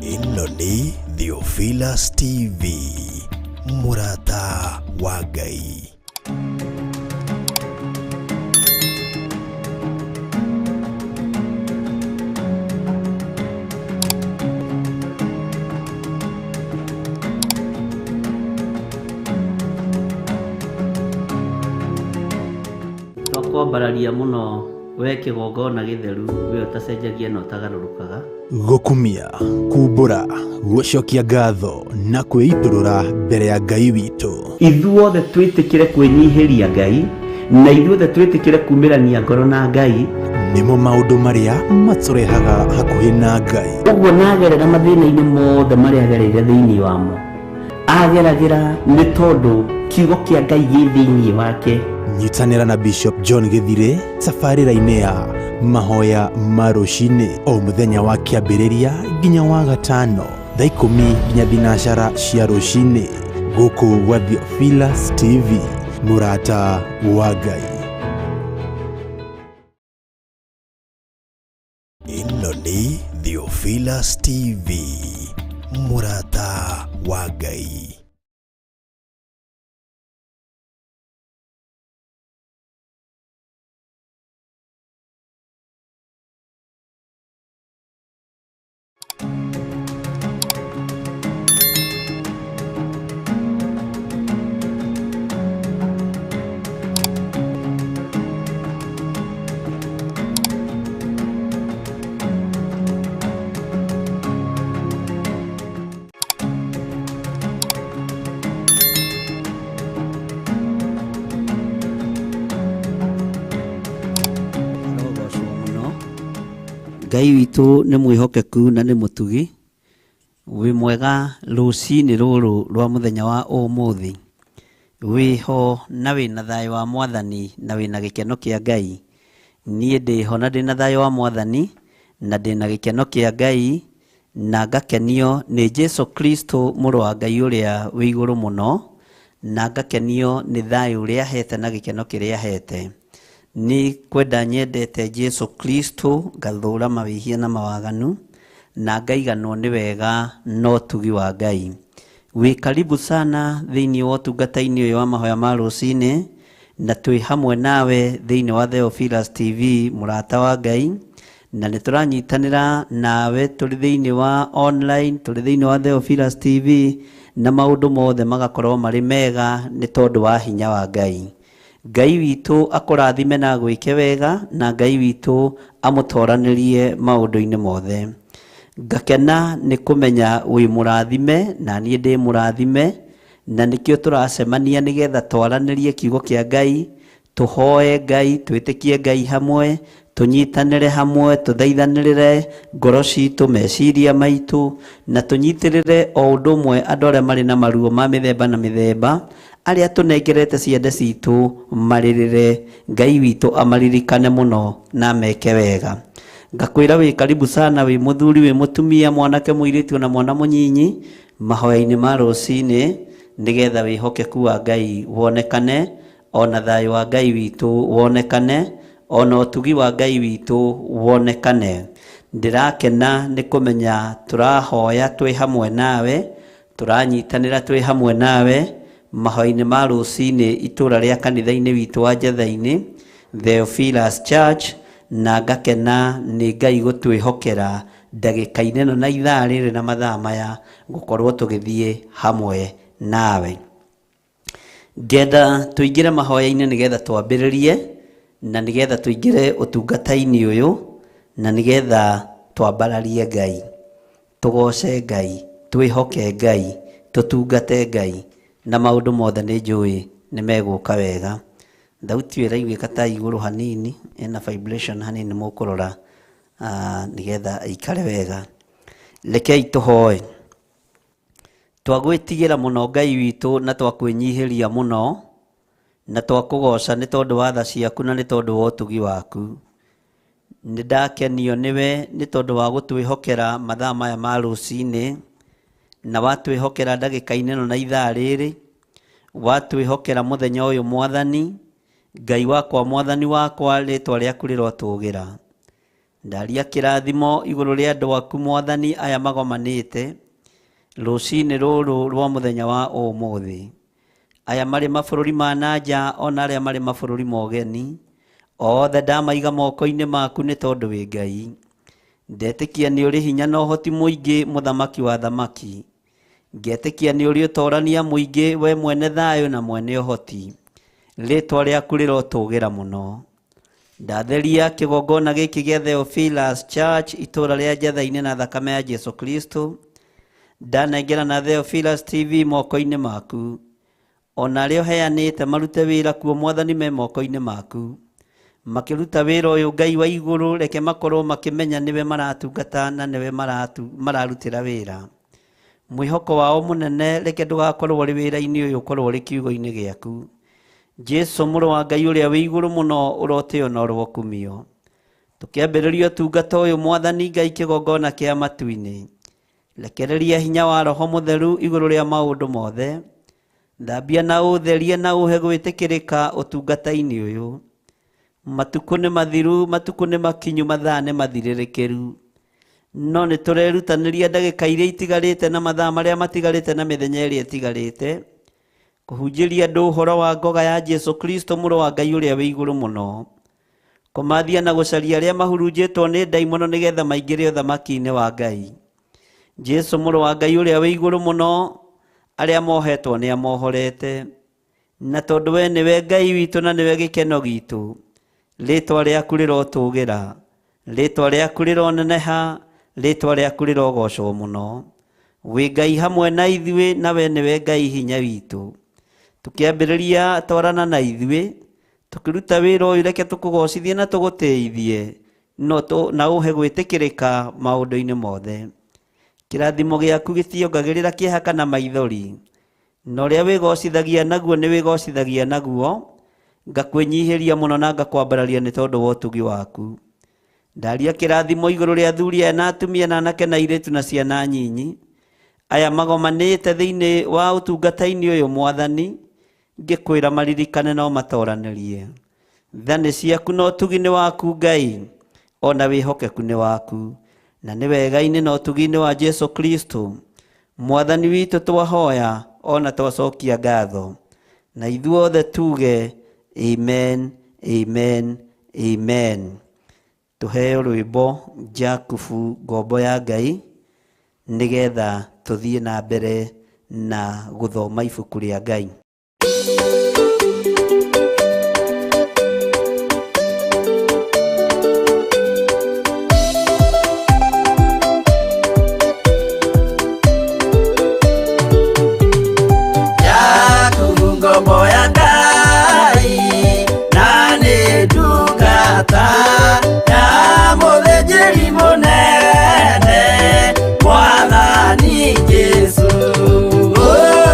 Ĩno nĩ Theophilus TV, mũrata wa Ngai. Twakwambararia mũno we kĩgongona gĩtheru, we ũtacenjagia na ũtagarũrũkaga. Gũkumia, kumbũra, gũcokia ngatho na kwĩitũrũra mbere ya Ngai witũ. Ithuothe twĩtĩkĩre kwĩnyihĩria Ngai, na ithuothe twĩtĩkĩre kumĩrania ngoro na Ngai. Nĩmo maũndũ marĩa matũrehaga hakuhĩ na Ngai. Ũguo nagerera mathĩna-inĩ mothe marĩa agereire thĩinĩ wamo, ageragĩra nĩ tondũ kiugo kĩa Ngai gĩ thĩinĩ wake. Nyitanĩra na Bishop John Gĩthirĩ tabarĩra-inĩ ya mahoya ma rũcinĩ o mũthenya wa kĩambĩrĩria nginya wa gatano thaa ikũmi nginya thinacara cia rũcinĩ gũkũ gwa Theophilus TV, mũrata wa Ngai. Ĩno nĩ Theophilus TV, mũrata wa Ngai. Arogocwo mũno. Ngai witũ nĩ mwĩhokeku na nĩ mũtugi. Wĩ mwega rũcinĩ rũrũ rwa mũthenya wa ũmũthĩ. Wĩho na wĩna thayũ wa Mwathani na wĩna gĩkeno kĩa Ngai. Niĩ ndĩho na ndĩna thayũ wa Mwathani na ndĩna gĩkeno kĩa Ngai na ngakenio nĩ Jesu Kristo mũrũ wa Ngai ũrĩa wĩ igũrũ mũno, na ngakenio nĩ thayũ ũrĩa ahete na gĩkeno kĩrĩa ahete. Nĩ kwenda nyendete Jesu Kristo, ngathũra mawĩhia na mawaganu, na ngaiganwo nĩ wega na ũtugi wa Ngai. Wĩ karibu sana thĩinĩ wa ũtungata-inĩ ũyũ wa mahoya ma rũcinĩ, na twĩ hamwe nawe thĩinĩ wa Theophilus TV, mũrata wa Ngai, na nĩ tũranyitanĩra nawe tũrĩ thĩinĩ wa online, tũrĩ thĩinĩ wa Theophilus TV, na maũndũ mothe magakorwo marĩ mega nĩ tondũ wa hinya wa Ngai. Ngai witũ akũrathime na agwĩke wega, na Ngai witũ amũtoranĩrie maũndũ-inĩ mothe. Ngakena nĩ kũmenya wĩ mũrathime na niĩ ndĩ mũrathime, na nĩkĩo tũracemania nĩgetha twaranĩrie kiugo kĩa Ngai, tũhoe Ngai, twĩtĩkie Ngai hamwe, tũnyitanĩre hamwe, tũthaithanĩrĩre ngoro citũ, meciria maitũ, na tũnyitĩrĩre o ũndũ ũmwe andũ arĩa marĩ na maruo ma mĩthemba na mĩthemba, arĩa tũnengerete ciande citũ marĩrĩre, Ngai witũ amaririkane mũno na ameke wega. Ngakwĩra wĩ karibu sana, wĩ mũthuri, wĩ mũtumia, mwanake, mũirĩtu ona mwana mũnyinyi, mahoya-inĩ ma rũcinĩ, nĩgetha wĩhokeku wa Ngai wonekane, ona thayũ wa Ngai witũ wonekane, ona ũtugi wa Ngai witũ wonekane. Ndĩrakena nĩ kũmenya tũrahoya twĩ hamwe nawe, tũranyitanĩra twĩ hamwe nawe mahoya-inĩ ma rũcinĩ itũra rĩa kanitha-inĩ witũ wa Njetha-inĩ, Theophilus Church, na ngakena nĩ Ngai gũtwĩhokera ndagĩka-inĩ ĩno na ithaa rĩrĩ na mathaa maya gũkorwo tũgĩthiĩ hamwe nawe. Ngenda tũingĩre mahoya-inĩ nĩgetha twambĩrĩrie na nĩgetha tũingĩre ũtungata-inĩ ũyũ na nĩgetha twambararie Ngai, tũgoce Ngai, twĩhoke Ngai, tũtungate Ngai, na maũndũ mothe nĩ njũĩ nĩ megũka wega. Thauti ĩyo ĩraiguĩka ta igũrũ hanini, ĩna vibration hanini mũkũrora nĩgetha ĩikare wega. Rekei tũhoe. Twagwĩtigĩra mũno Ngai witũ na twakwĩnyihĩria mũno, na twakũgoca nĩ tondũ wa tha ciaku na nĩ tondũ wa ũtugi waku. Nĩ ndakenio nĩwe nĩ tondũ wa gũtwĩhokera mathaa maya ma rũcinĩ, na watwĩhokera ndagĩka-inĩ ĩno na ithaa rĩrĩ, watwĩhokera mũthenya ũyũ Mwathani, Ngai wakwa, Mwathani wakwa, rĩtwa rĩaku rĩrotũgĩra. Ndaria kĩrathimo igũrũ rĩa andũ aku Mwathani aya magomanĩte rũcinĩ rũrũ rwa mũthenya wa ũmũthĩ. Aya marĩ mabũrũri ma na nja ona arĩa marĩ mabũrũri ma ũgeni, othe ndamaiga moko-inĩ maku nĩ tondũ wĩ Ngai. Ndetĩkia nĩ ũrĩ hinya na ũhoti mũingĩ mũthamaki wa thamaki. Ngetĩkia nĩ ũrĩ ũtorania mũingĩ we mwene thayũ na mwene ũhoti. Rĩtwa rĩaku rĩrotũgĩra mũno. Ndatheria kĩgongona gĩkĩ gĩa Theophilus Church itũra rĩa Njatha-inĩ na thakame ya Jesu Kristo. Ndanengera na Theophilus TV moko-inĩ maku. Ona arĩa ũheanĩte marute wĩra kuo Mwathani me moko-inĩ maku. Makĩruta wĩra ũyũ Ngai wa igũrũ reke makorwo makĩmenya nĩwe maratungata na nĩwe mararutĩra wĩra. Mwĩhoko wao mũnene reke ndũgakorwo ũrĩ wĩra-inĩ ũyũ ũkorwo ũrĩ kiugo-inĩ gĩaku. Jesu mũrũ wa Ngai ũrĩa wĩ igũrũ mũno ũrotĩo na ũrokumio. Tũkĩambĩrĩria ũtungata ũyũ Mwathani Ngai kĩgongona kĩa matu-inĩ. Rekereria hinya wa Roho Mũtheru igũrũ rĩa maũndũ mothe. Thambia na ũtherie na ũhe gwĩtĩkĩrĩka ũtungata-inĩ ũyũ. Matukũ nĩ mathiru, matukũ nĩ makinyu, mathaa nĩ mathirĩrĩkĩru. No nĩ tũrerutanĩria ndagĩka iria itigarĩte na mathaa marĩa matigarĩte na mĩthenya ĩrĩa ĩtigarĩte kũhunjĩria andũ ũhoro wa ngoga ya Jesu Kristo mũrũ wa Ngai ũrĩa wĩ igũrũ mũno. Kũmathia na gũcaria arĩa mahurunjĩtwo nĩ ndaimono nĩgetha maingĩre ũthamaki-inĩ wa Ngai. Jesu mũrũ wa Ngai ũrĩa wĩ igũrũ mũno arĩa mohetwo nĩ amohorete. Na tondũ we nĩwe Ngai witũ na nĩwe gĩkeno gitũ, rĩtwa rĩaku rĩrotũgĩra, rĩtwa rĩaku rĩroneneha, rĩtwa rĩaku rĩrogocwo mũno. Wĩ Ngai hamwe na ithuĩ na we nĩwe Ngai hinya witũ. Tũkĩambĩrĩria twarana na ithuĩ, tũkĩruta wĩra ũyũ reke tũkũgocithie na tũgũtĩithie, no na ũhe gwĩtĩkĩrĩka maũndũ-inĩ mothe. Kĩrathimo gĩaku gĩtiongagĩrĩra kĩeha kana maithori. Na ũrĩa wĩgocithagia naguo nĩ wĩgocithagia naguo, ngakwĩnyihĩria mũno na ngakwambararia nĩ tondũ wa ũtugi waku. Ndaria kĩrathimo igũrũ rĩa athuri aya na atumia na anake na airĩtu na ciana nyinyi. Aya magomanĩte thĩinĩ wa ũtungata-inĩ ũyũ Mwathani, ngĩkwĩra maririkane no matoranĩrie. Tha nĩ ciaku na ũtugi nĩ waku Ngai, ona wĩhokeku nĩ waku. Na nĩ wega-inĩ na ũtugi-inĩ wa Jesu Kristo Mwathani witũ twahoya ona twacokia ngatho. Na ithuothe tuge amen, amen, amen. Tũheo rwĩmbo Jakubu ngombo ya Ngai nĩgetha tũthiĩ na mbere na gũthoma ibuku rĩa Ngai. Jakubu ngombo ya Ngai na nĩ ndungata ya mũthĩnjĩri mũnene Mwathani Jesũ.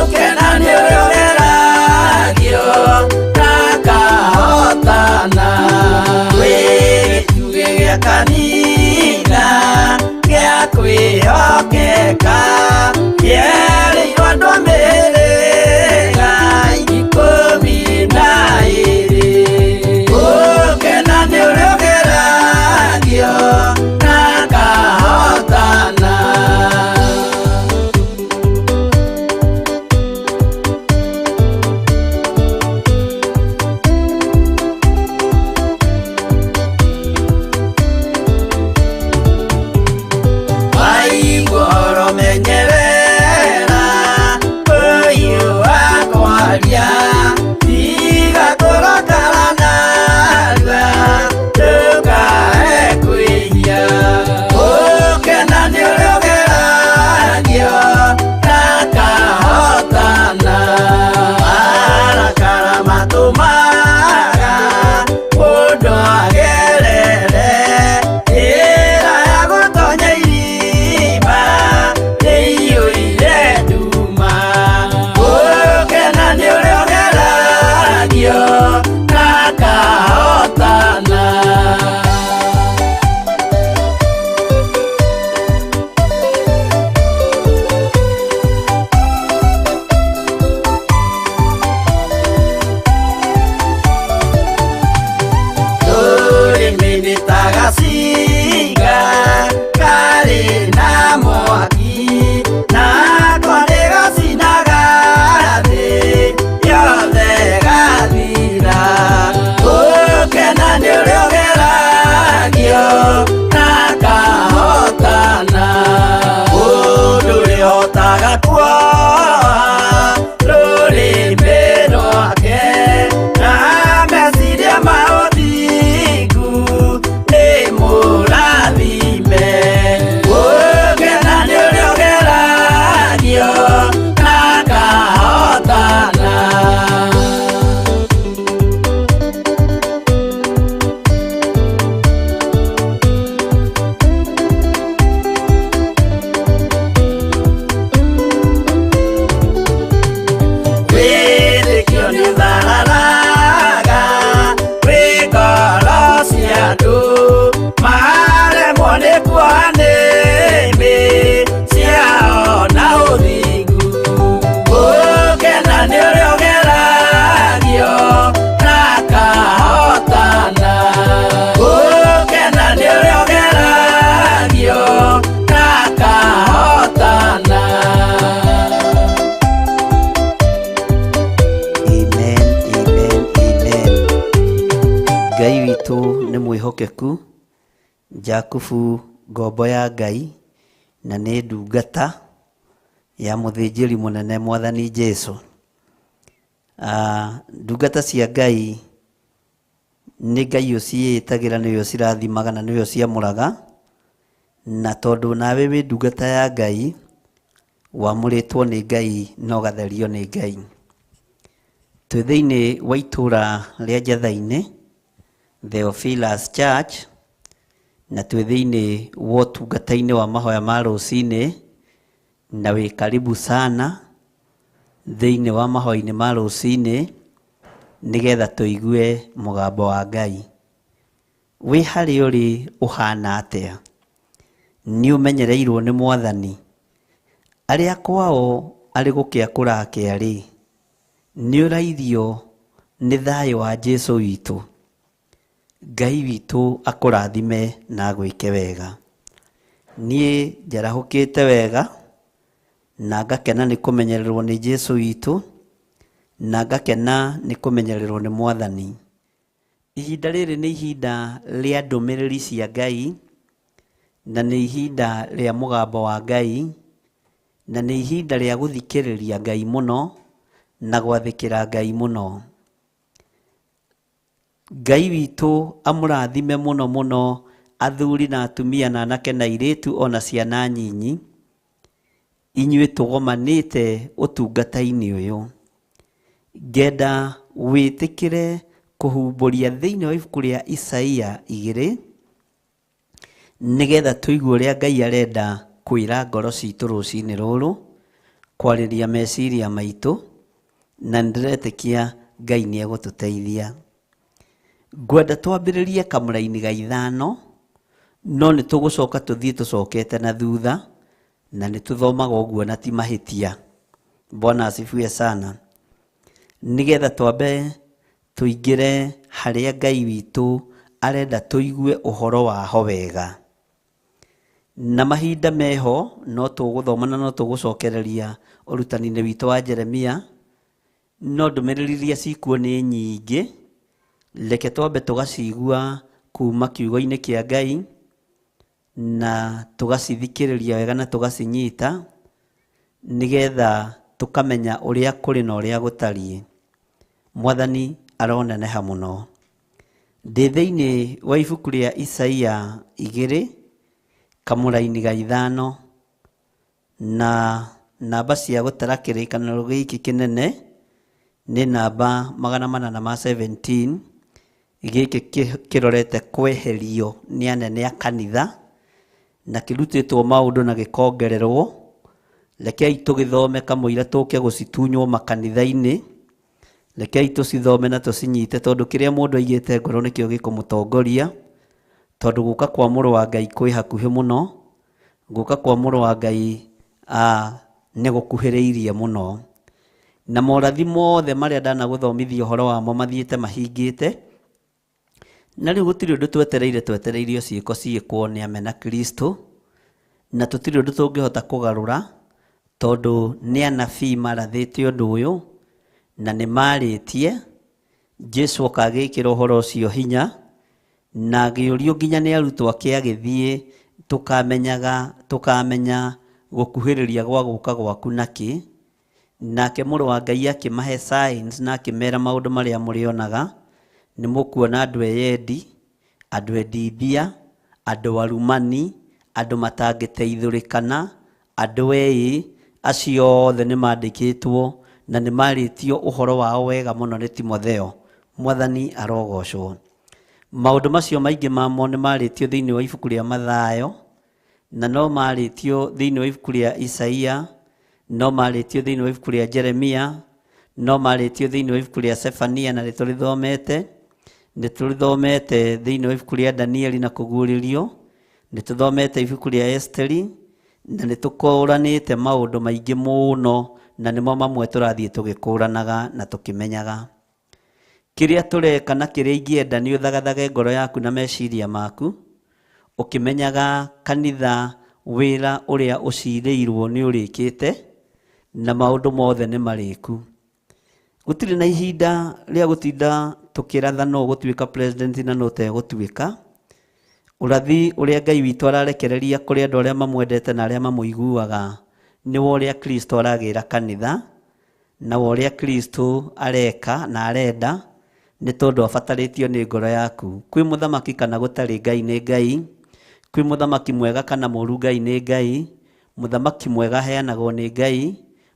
Ũkena nĩ ũrĩa ũrera mwĩhokeku, Jakubu ngombo ya Ngai, na nĩ ndungata ya mũthĩnjĩri mũnene Mwathani Jesu. Ndungata cia Ngai nĩ Ngai ũciĩtagĩra, nĩwe ũcirathimaga na nĩwe ũciamũraga, na tondũ nawe wĩ ndungata ya Ngai, wamũrĩtwo nĩ Ngai na ũgatherio nĩ Ngai. Twĩ thĩinĩ wa itũra rĩa Njatha-inĩ, Theophilus Church, na twĩ thĩinĩ wa ũtungata-inĩ wa mahoya ma rũcinĩ, na wĩ karibu sana thĩinĩ wa mahoya-inĩ ma rũcinĩ, nĩgetha tũigue mũgambo wa Ngai. Wĩ harĩa ũrĩ ũhana atĩa? Nĩ ũmenyereirwo nĩ Mwathani? Arĩa kwao arĩ gũkĩa kũrakĩa rĩ, nĩ ũrairio nĩ thayũ wa Jesu witũ? Ngai witũ akũrathime na agwĩke wega. Niĩ njarahũkĩte wega na ngakena nĩ kũmenyererwo nĩ Jesu witũ, na ngakena nĩ kũmenyererwo nĩ Mwathani. Ihinda rĩrĩ nĩ ihinda rĩa ndũmĩrĩri cia Ngai, na nĩ ihinda rĩa mũgambo wa Ngai, na nĩ ihinda rĩa gũthikĩrĩria Ngai mũno na gwathĩkĩra Ngai mũno. Ngai witũ amũrathime mũno mũno athuri na atumia na anake na airĩtu ona ciana nyinyi, inyuĩ tũgomanĩte ũtungata-inĩ ũyũ. Ngenda wĩtĩkĩre kũhumbũria thĩinĩ wa ibuku rĩa Isaia 2, nĩgetha tũigue ũrĩa Ngai arenda kwĩra ngoro citũ rũcinĩ rũrũ, kwarĩria meciria maitũ, na nĩndĩretĩkia Ngai nĩegũtũteithia. Ngwenda twambĩrĩrie kamũraini ga 5, no nĩtũgũcoka tũthiĩ tũcokete na thutha, na nĩtũthomaga ũguo na ti mahĩtia. Bwana asifiwe sana. Nĩgetha twambe tũingĩre harĩa Ngai witũ arenda tũigue ũhoro waho wega. Na mahinda meho no tũgũthoma na no tũgũcokereria ũrutani-inĩ witũ wa Jeremia, no ndũmĩrĩri iria cikuo nĩ nyingĩ, reke twambe tũgacigua kuma kiugo-inĩ kĩa Ngai, na tũgacithikĩrĩria wega na tũgacinyita, nĩgetha tũkamenya ũrĩa kũrĩ na ũrĩa gũtariĩ. Mwathani aroneneha mũno. Ndĩ thĩinĩ wa ibuku rĩa Isaia 2, kamũraini ga 5, na namba cia gũtara kĩrĩkanĩro gĩkĩ kĩnene nĩ namba magana manana ma 17, gĩkĩ kĩrorete kweherio nĩ anene a kanitha, na kĩrutĩtwo maũndũ na gĩkongererwo. Rekei tũgĩthome kamũira tũke gũcitunywo makanitha-inĩ, rekei tũcithome na tũcinyite, tondũ kĩrĩa mũndũ aigĩte ngoro nĩkĩo gĩkũmũtongoria, tondũ gũka kwa mũrũ wa Ngai kwĩ hakuhĩ mũno, gũka kwa mũrũ wa Ngai nĩ gũkuhĩrĩirie mũno. Na morathi mothe marĩa ndanagũthomithia ũhoro wamo mathiĩte mahingĩte, na rĩu gũtirĩ ũndũ twetereire, twetereirio ciĩko ciĩkwo nĩ amena Kristo, na tũtirĩ ũndũ tũngĩhota kũgarũra, tondũ nĩ anabii marathĩte ũndũ ũyũ, na nĩ marĩtie. Jesu oka agĩkĩra ũhoro ũcio hinya, na agĩũrio nginya nĩ arutwo ake agĩthiĩ, tũkamenya gũkuhĩrĩria gwa gũka gwaku nakĩ. Nake mũrũ wa Ngai akĩmahe signs na akĩmera maũndũ marĩa mũrĩonaga. Nĩ mũkuona andũ eyendi, andũ endi mbia, andũ arumani, andũ matangĩteithũrĩkana, andũ eĩ, acio othe nĩ mandĩkĩtwo na nĩ marĩtio ũhoro wao wega mũno nĩ Timotheo. Mwathani arogocwo. Maũndũ macio maingĩ mamo nĩ marĩtio thĩinĩ wa ibuku rĩa Mathayo, na no marĩtio thĩinĩ wa ibuku rĩa Isaia, no marĩtio thĩinĩ wa ibuku rĩa Jeremia, no marĩtio thĩinĩ wa ibuku rĩa Sefania, na nĩtũrĩthomete. Nĩtũrĩthomete thĩinĩ wa ibuku rĩa Danieli na kũguũrĩrio, nĩtũthomete ibuku rĩa Esteri, na nĩtũkũranĩte maũndũ maingĩ mũno, na nĩmo mamwe tũrathiĩ tũgĩkũranaga na tũkĩmenyaga. Kĩrĩa tũreka na kĩrĩa ingĩenda nĩ ũthagathage ngoro yaku na meciria maku, ũkĩmenyaga kanitha wĩra ũrĩa ũcirĩirwo nĩ ũrĩkĩte, na maũndũ mothe nĩ marĩku. Gũtirĩ na ihinda rĩa gũtinda tũkĩratha no gũtuĩka president na no tegũtuĩka. Ũrathi ũrĩa Ngai witũ ararekereria kũrĩ andũ arĩa mamwendete na arĩa mamũiguaga nĩ wa ũrĩa Kristo aragĩra kanitha na wa ũrĩa Kristo areka na arenda nĩ tondũ abatarĩtio nĩ ngoro yaku. Kwĩ mũthamaki kana gũtarĩ, Ngai nĩ Ngai. Kwĩ mũthamaki mwega kana mũru, Ngai nĩ Ngai. Mũthamaki mwega aheanagwo nĩ Ngai,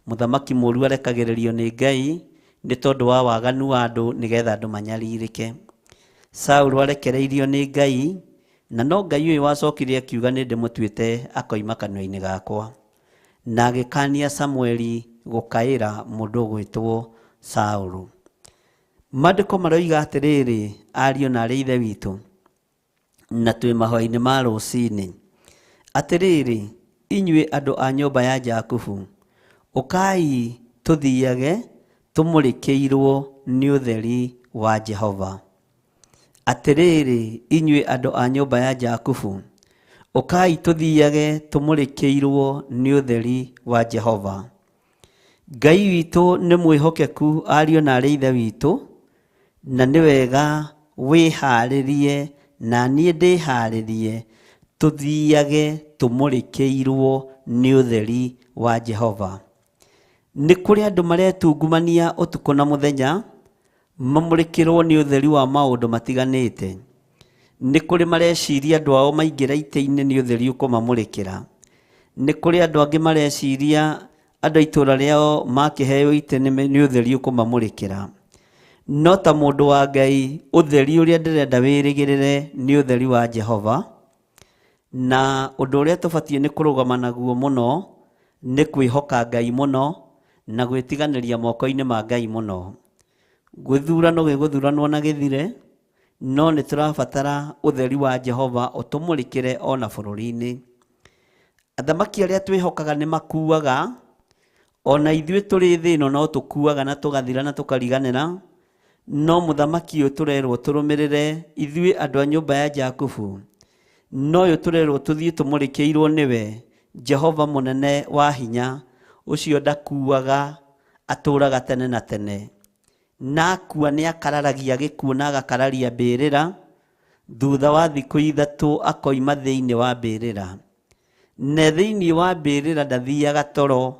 mũthamaki mũru arekagĩrĩrio nĩ Ngai nĩ tondũ wa waganu wa andũ nĩgetha andũ manyarirĩke. Saũlũ arekereirio nĩ Ngai, na no Ngai ũyũ wacokire akiuga nĩ ndĩmũtuĩte akoima kanua-inĩ gakwa. Na agĩkania Samueli gũkaĩra mũndũ ũgwĩtwo Saũlũ. Maandĩko maroiga atĩrĩrĩ, ariũ na arĩ ithe witũ, na twĩ mahoya-inĩ ma rũcinĩ, atĩrĩrĩ, inyuĩ andũ a nyũmba ya Jakubu, ũkai tũthiage tũmũrĩkĩirwo nĩ ũtheri wa Jehova. Atĩrĩrĩ, inyuĩ andũ a nyũmba ya Jakubu, ũkai tũthiage tũmũrĩkĩirwo nĩ ũtheri wa Jehova. Ngai witũ nĩ mwĩhokeku, ariũ na arĩ ithe witũ, na nĩ wega wĩharĩrie na niĩ ndĩharĩrie tũthiage tũmũrĩkĩirwo nĩ ũtheri wa Jehova. Nĩ kũrĩ andũ maretungumania ũtukũ na mũthenya mamũrĩkĩrwo nĩ ũtheri wa maũndũ matiganĩte. Nĩ kũrĩ mareciria andũ ao maingĩra itĩ-inĩ nĩ ũtheri ũkũmamũrĩkĩra. Nĩ kũrĩ andũ angĩ mareciria andũ a itũũra rĩao makĩheo itĩ nĩ ũtheri ũkũmamũrĩkĩra. No ta mũndũ wa Ngai, ũtheri ũrĩa ndĩrenda wĩrĩgĩrĩre nĩ ũtheri wa Jehova. Na ũndũ ũrĩa tũbatiĩ nĩ kũrũgama naguo mũno nĩ kwĩhoka Ngai mũno na gwĩtiganĩria moko-inĩ ma Ngai mũno. Gĩthurano gĩgũthuranwo na gĩthire, no nĩ tũrabatara ũtheri wa Jehova ũtũmũrĩkĩre ona bũrũri-inĩ. Athamaki arĩa twĩhokaga nĩ makuaga, ona ithuĩ tũrĩ thĩ ĩno no tũkuaga na tũgathira na tũkariganĩra, no mũthamaki ũyũ tũrerwo tũrũmĩrĩre ithuĩ andũ a nyũmba ya Jakubu, no ũyũ tũrerwo tũthiĩ tũmũrĩkĩirwo nĩwe, Jehova mũnene wa hinya, ũcio ndakuaga, atũũraga tene na tene. Na akua nĩ akararagia gĩkuũ na agakararia mbĩrĩra, thutha wa thikũ ithatũ akoima thĩinĩ wa mbĩrĩra. Na thĩinĩ wa mbĩrĩra ndathiaga toro,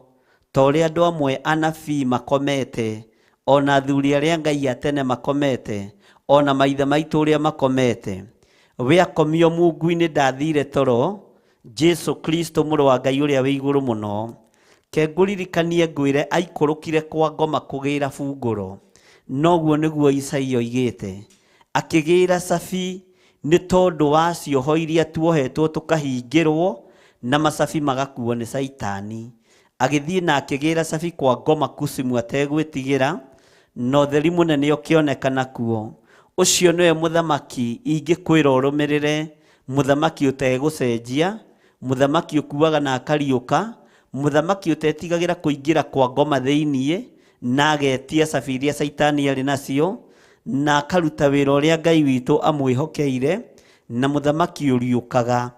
ta ũrĩa andũ amwe anabii makomete, ona athuri arĩa Ngai a tene makomete, ona maithe maitũ ũrĩa makomete. We akomio mungu-inĩ ndathire toro, Jesu Kristo mũrũ wa Ngai ũrĩa wĩ igũrũ mũno. Ke ngũririkanie ngwĩre aikũrũkire kwa ngoma kũgĩra bungũro. Noguo nĩguo Isaia oigĩte. Akĩgĩra cabi nĩ tondũ wa cioho iria tuohetwo tũkahingĩrwo na macabi magakuo nĩ Caitani. Agĩthiĩ na akĩgĩra cabi kwa ngoma kusimu ategwĩtigĩra, na ũtheri mũnene ũkĩonekana kuo. Ũcio nĩwe mũthamaki ingĩkwĩra ũrũmĩrĩre, mũthamaki ũtegũcenjia, mũthamaki ũkuaga na akariũka, mũthamaki ũtetigagĩra kũingĩra kwa ngoma thĩiniĩ na agetia cabi iria Caitani arĩ nacio, na akaruta wĩra ũrĩa Ngai witũ amwĩhokeire, na mũthamaki ũriũkaga.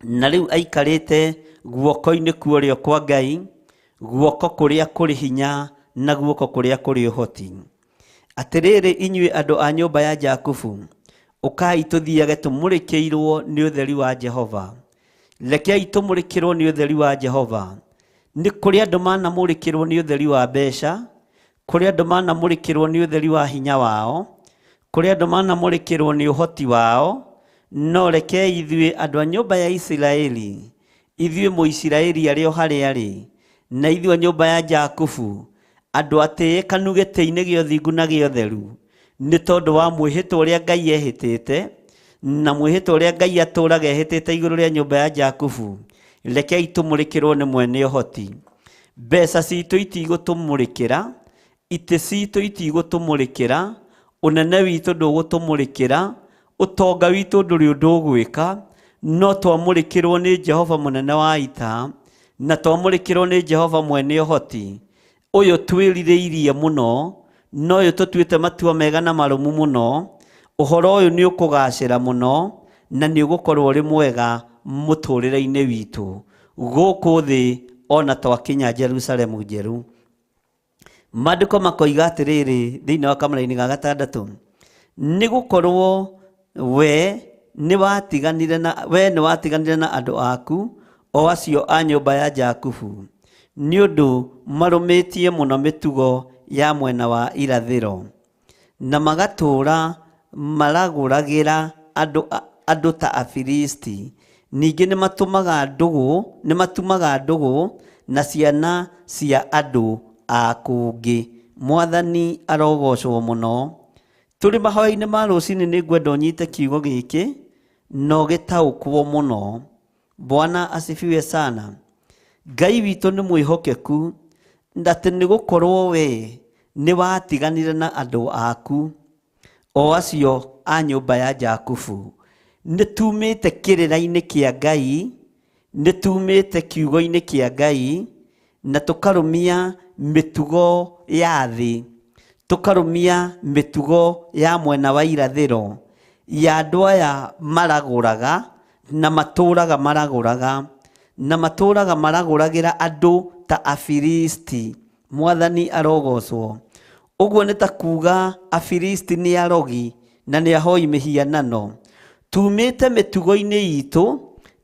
Na rĩu aikarĩte guoko-inĩ kwa ũrĩo kwa Ngai, guoko kũrĩa kũrĩ hinya na guoko kũrĩa kũrĩ ũhoti. Atĩrĩrĩ inyuĩ andũ a nyũmba ya Jakubu, ũkai tũthiage tũmũrĩkĩirwo nĩ ũtheri wa Jehova. Rekei tũmũrĩkĩrwo nĩ ũtheri wa Jehova. Nĩ kũrĩ andũ manamũrĩkĩrwo nĩ ũtheri wa mbeca, kũrĩ andũ manamũrĩkĩrwo nĩ ũtheri wa hinya wao, kũrĩ andũ manamũrĩkĩrwo nĩ ũhoti wao, no rekei ithuĩ andũ a nyũmba ya Isiraeli, ithuĩ Mũisiraeli arĩ o harĩa arĩ, na ithuĩ a nyũmba ya Jakubu, andũ atĩĩkanu gĩtĩ-inĩ gĩa ũthingu na gĩa ũtheru, nĩ tondũ wa mwĩhĩtwa ũrĩa Ngai ehĩtĩte, na mwĩhĩtwa ũrĩa Ngai atũũraga ehĩtĩte igũrũ rĩa nyũmba ya Jakubu, rekei tũmũrĩkĩrwo nĩ mwene ũhoti. Mbeca citũ itigũtũmũrĩkĩra, itĩ citũ itigũtũmũrĩkĩra, ũnene witũ ndũgũtũmũrĩkĩra, ũtonga witũ ndũrĩ ũndũ ũgwĩka, no twamũrĩkĩrwo nĩ Jehova mũnene wa ita, na twamũrĩkĩrwo nĩ Jehova mwene ũhoti, ũyũ twĩrirĩirie mũno, na ũyũ tũtuĩte matua mega na marũmu mũno, ũhoro ũyũ nĩ ũkũgacĩra mũno, na nĩ ũgũkorwo ũrĩ mwega mũtũrĩre-inĩ witũ gũkũ thĩ ona twakinya Jerusalemu njerũ. Maandĩko makoiga atĩrĩrĩ thĩinĩ wa kamũraini ga gatandatũ, nĩ gũkorwo we nĩwatiganire na we nĩwatiganire na andũ aku o acio a nyũmba ya Jakubu, nĩ ũndũ marũmĩtie mũno mĩtugo ya mwena wa irathĩro, na magatũũra maragũragĩra andũ ta Afilisti. Ningĩ nĩmatumaga ndũgũ na ciana cia andũ a kũngĩ. Mwathani arogocwo mũno. Tũrĩ mahoya-inĩ ma rũcinĩ nĩ ngwenda ũnyite kiugo gĩkĩ na ũgĩtaũkwo mũno. Bwana asifiwe sana. Ngai witũ nĩ mwĩhokeku, atĩ nĩ gũkorwo we nĩwatiganire na andũ aku o acio a nyũmba ya Jakubu. Nĩtumĩte kĩrĩra-inĩ kĩa Ngai, nĩtumĩte kiugo-inĩ kĩa Ngai, na tũkarũmia mĩtugo ya thĩ, tũkarũmia mĩtugo ya mwena wa irathĩro ya andũ aya maragũraga na matũraga maragũraga na matũraga maragũragĩra andũ ta Afilisti. Mwathani arogocwo. Ũguo nĩ ta kuga Afilisti nĩ arogi na nĩ ahoi mĩhianano. Tumĩte mĩtugo-inĩ itũ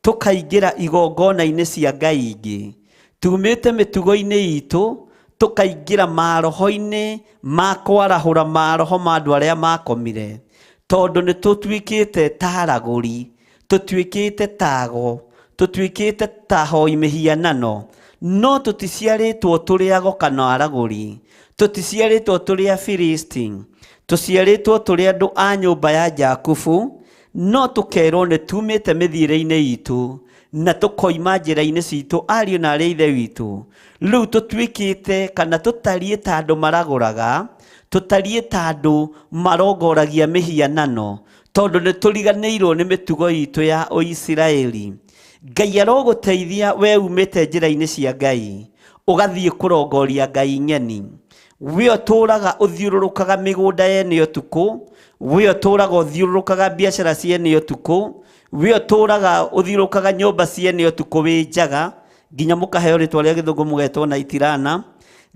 tũkaingĩra igongona-inĩ cia ngai ingĩ. Tumĩte mĩtugo-inĩ itũ tũkaingĩra maroho-inĩ ma kwarahũra maroho ma andũ arĩa makomire, tondũ nĩ tũtuĩkĩte ta aragũri, tũtuĩkĩte tago, tũtuĩkĩte ta hoi mĩhianano. No tũticiarĩtwo tũrĩ ago kana aragũri, tũticiarĩtwo tũrĩ Afilisti, tũciarĩtwo tũrĩ andũ a nyũmba ya Jakubu, no tũkerwo nĩ tumĩte mĩthiĩre-inĩ itũ na tũkoima njĩra-inĩ citũ, ariũ na arĩ ithe witũ. Rĩu tũtuĩkĩte kana tũtariĩ ta andũ maragũraga, tũtariĩ ta andũ marongoragia mĩhianano, tondũ nĩ tũriganĩirwo nĩ mĩtugo itũ ya Ũisiraeli. Ngai arogũteithia we umĩte njĩra-inĩ cia Ngai, ũgathiĩ kũrongoria ngai ng'eni. We ũtũraga ũthiũrũrũkaga mĩgũnda yene ũtukũ, we ũtũraga ũthiũrũrũkaga biacara ciene ũtukũ, we ũtũraga ũthiũrũrũkaga nyũmba ciene ũtukũ wĩ njaga, nginya mũkaheo rĩtwa rĩa gĩthũngũ mũgetwo na itirana.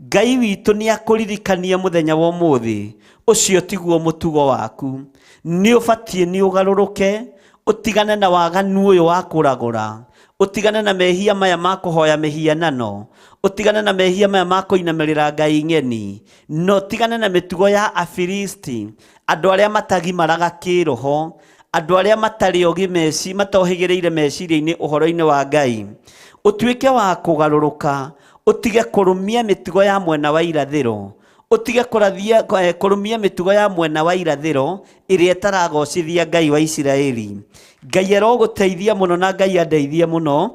Ngai witũ nĩ akũririkania mũthenya wa ũmũthĩ, ũcio tiguo mũtugo waku. Nĩ ũbatiĩ nĩ ũgarũrũke, ũtigane na waganu ũyũ wa kũragũra, ũtigane na mehia maya ma kũhoya mĩhianano, ũtigane na mehia maya ma kũinamĩrĩra ngai ng'eni, na ũtigane na mĩtugo ya Afilisti, andũ arĩa matagimaraga kĩroho, andũ arĩa matarĩ ogĩ meci matohĩgĩrĩire meciria-inĩ ũhoro-inĩ wa Ngai. Ũtuĩke wa kũgarũrũka, ũtige kũrũmia mĩtugo ya mwena wa irathĩro, ũtige kũrũmia mĩtugo ya mwena wa irathĩro ĩrĩa ĩtaragocithia Ngai wa Isiraeli. Ngai arogũteithia mũno na Ngai andeithie mũno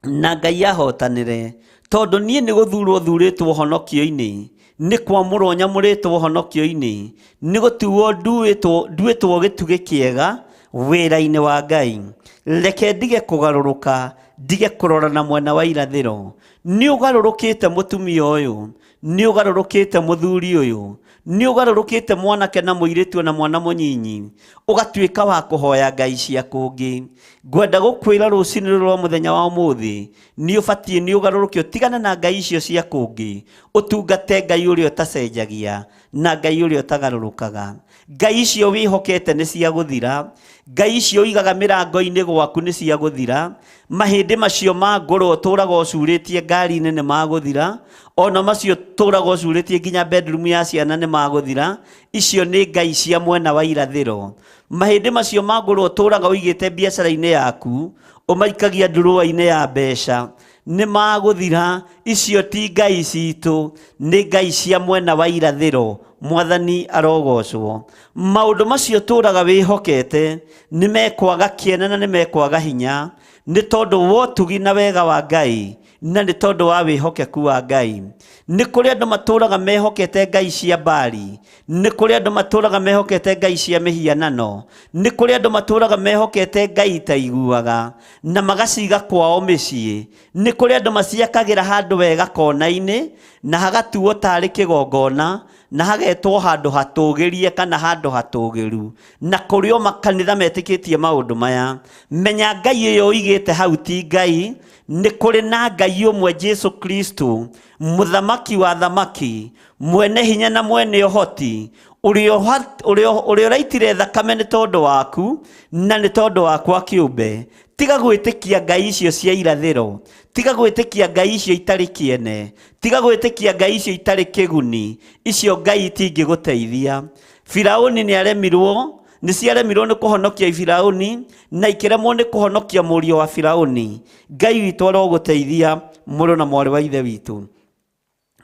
na Ngai ahotanĩre, tondũ niĩ nĩ gũthurwo thurĩtwo ũhonokio-inĩ, nĩ kwamũrwo nyamũrĩtwo ũhonokio-inĩ, nĩ gũtuo nduĩtwo gĩtugĩ kĩega wĩra-inĩ wa Ngai. Reke ndige kũgarũrũka, ndige kũrora na mwena wa irathĩro. Nĩ ũgarũrũkĩte mũtumia ũyũ, nĩ ũgarũrũkĩte mũthuri ũyũ, nĩ ũgarũrũkĩte mwanake na mũirĩtu na mwana mũnyinyi, ũgatuĩka wa kũhoya ngai cia kũngĩ. Ngwenda gũkwĩra rũcinĩ rũrũ rwa mũthenya wa ũmũthĩ, nĩ ũbatiĩ nĩ ũgarũrũke, ũtigane na ngai icio cia kũngĩ, ũtungate Ngai ũrĩa ũtacenjagia na Ngai ũrĩa ũtagarũrũkaga. Ngai icio wĩhokete nĩ cia gũthira, ngai icio ũigaga mĩrango-inĩ gwaku nĩ cia gũthira, mahĩndĩ macio ma ngũrũ ũtũraga ũcurĩtie ngari-inĩ nĩ magũthira, ona macio ũtũraga ũcurĩtie nginya bedroom ya ciana nĩ magũthira. Icio nĩ ngai cia mwena wa irathĩro. Mahĩndĩ macio ma ngũrũ ũtũraga ũigĩte biacara-inĩ yaku, ũmaikagia ndurũa-inĩ ya mbeca, nĩ magũthira. Icio ti ngai citũ, nĩ ngai cia mwena wa irathĩro. Mwathani arogocwo. Maũndũ macio ũtũraga wĩhokete nĩ mekwaga kĩene na nĩ mekwaga hinya, nĩ tondũ wa ũtugi na wega wa Ngai, na nĩ tondũ wa wĩhokeku wa Ngai. Nĩ kũrĩ andũ matũraga mehokete ngai cia Baali, nĩ kũrĩ andũ matũraga mehokete ngai cia mĩhianano, nĩ kũrĩ andũ matũraga mehokete ngai itaiguaga na magaciga kwao mĩciĩ. Nĩ kũrĩ andũ maciakagĩra handũ wega kona-inĩ na hagatuo tarĩ kĩgongona, na hagetwo handũ hatũgĩrie kana handũ hatũgĩru, na kũrĩ o makanitha metĩkĩtie maũndũ maya. Menya ngai ĩyo ũigĩte hau ti ngai. Nĩ kũrĩ na Ngai ũmwe, Jesu Kristo, mũthamaki wa thamaki, mwene hinya na mwene ũhoti, Ũrĩa ũraitire thakame nĩ tondũ waku na nĩ tondũ wakwa kĩũmbe. Tiga gwĩtĩkia ngai icio cia irathĩro, tiga gwĩtĩkia ngai icio itarĩ kĩene, tiga gwĩtĩkia ngai icio itarĩ kĩguni, icio ngai itingĩgũteithia. Firauni nĩ aremirwo, nĩ ciaremirwo nĩ kũhonokia Firauni na ikĩremwo nĩ kũhonokia mũriũ wa Firauni. Ngai witũ arogũteithia mũrũ na mwarĩ wa ithe witũ.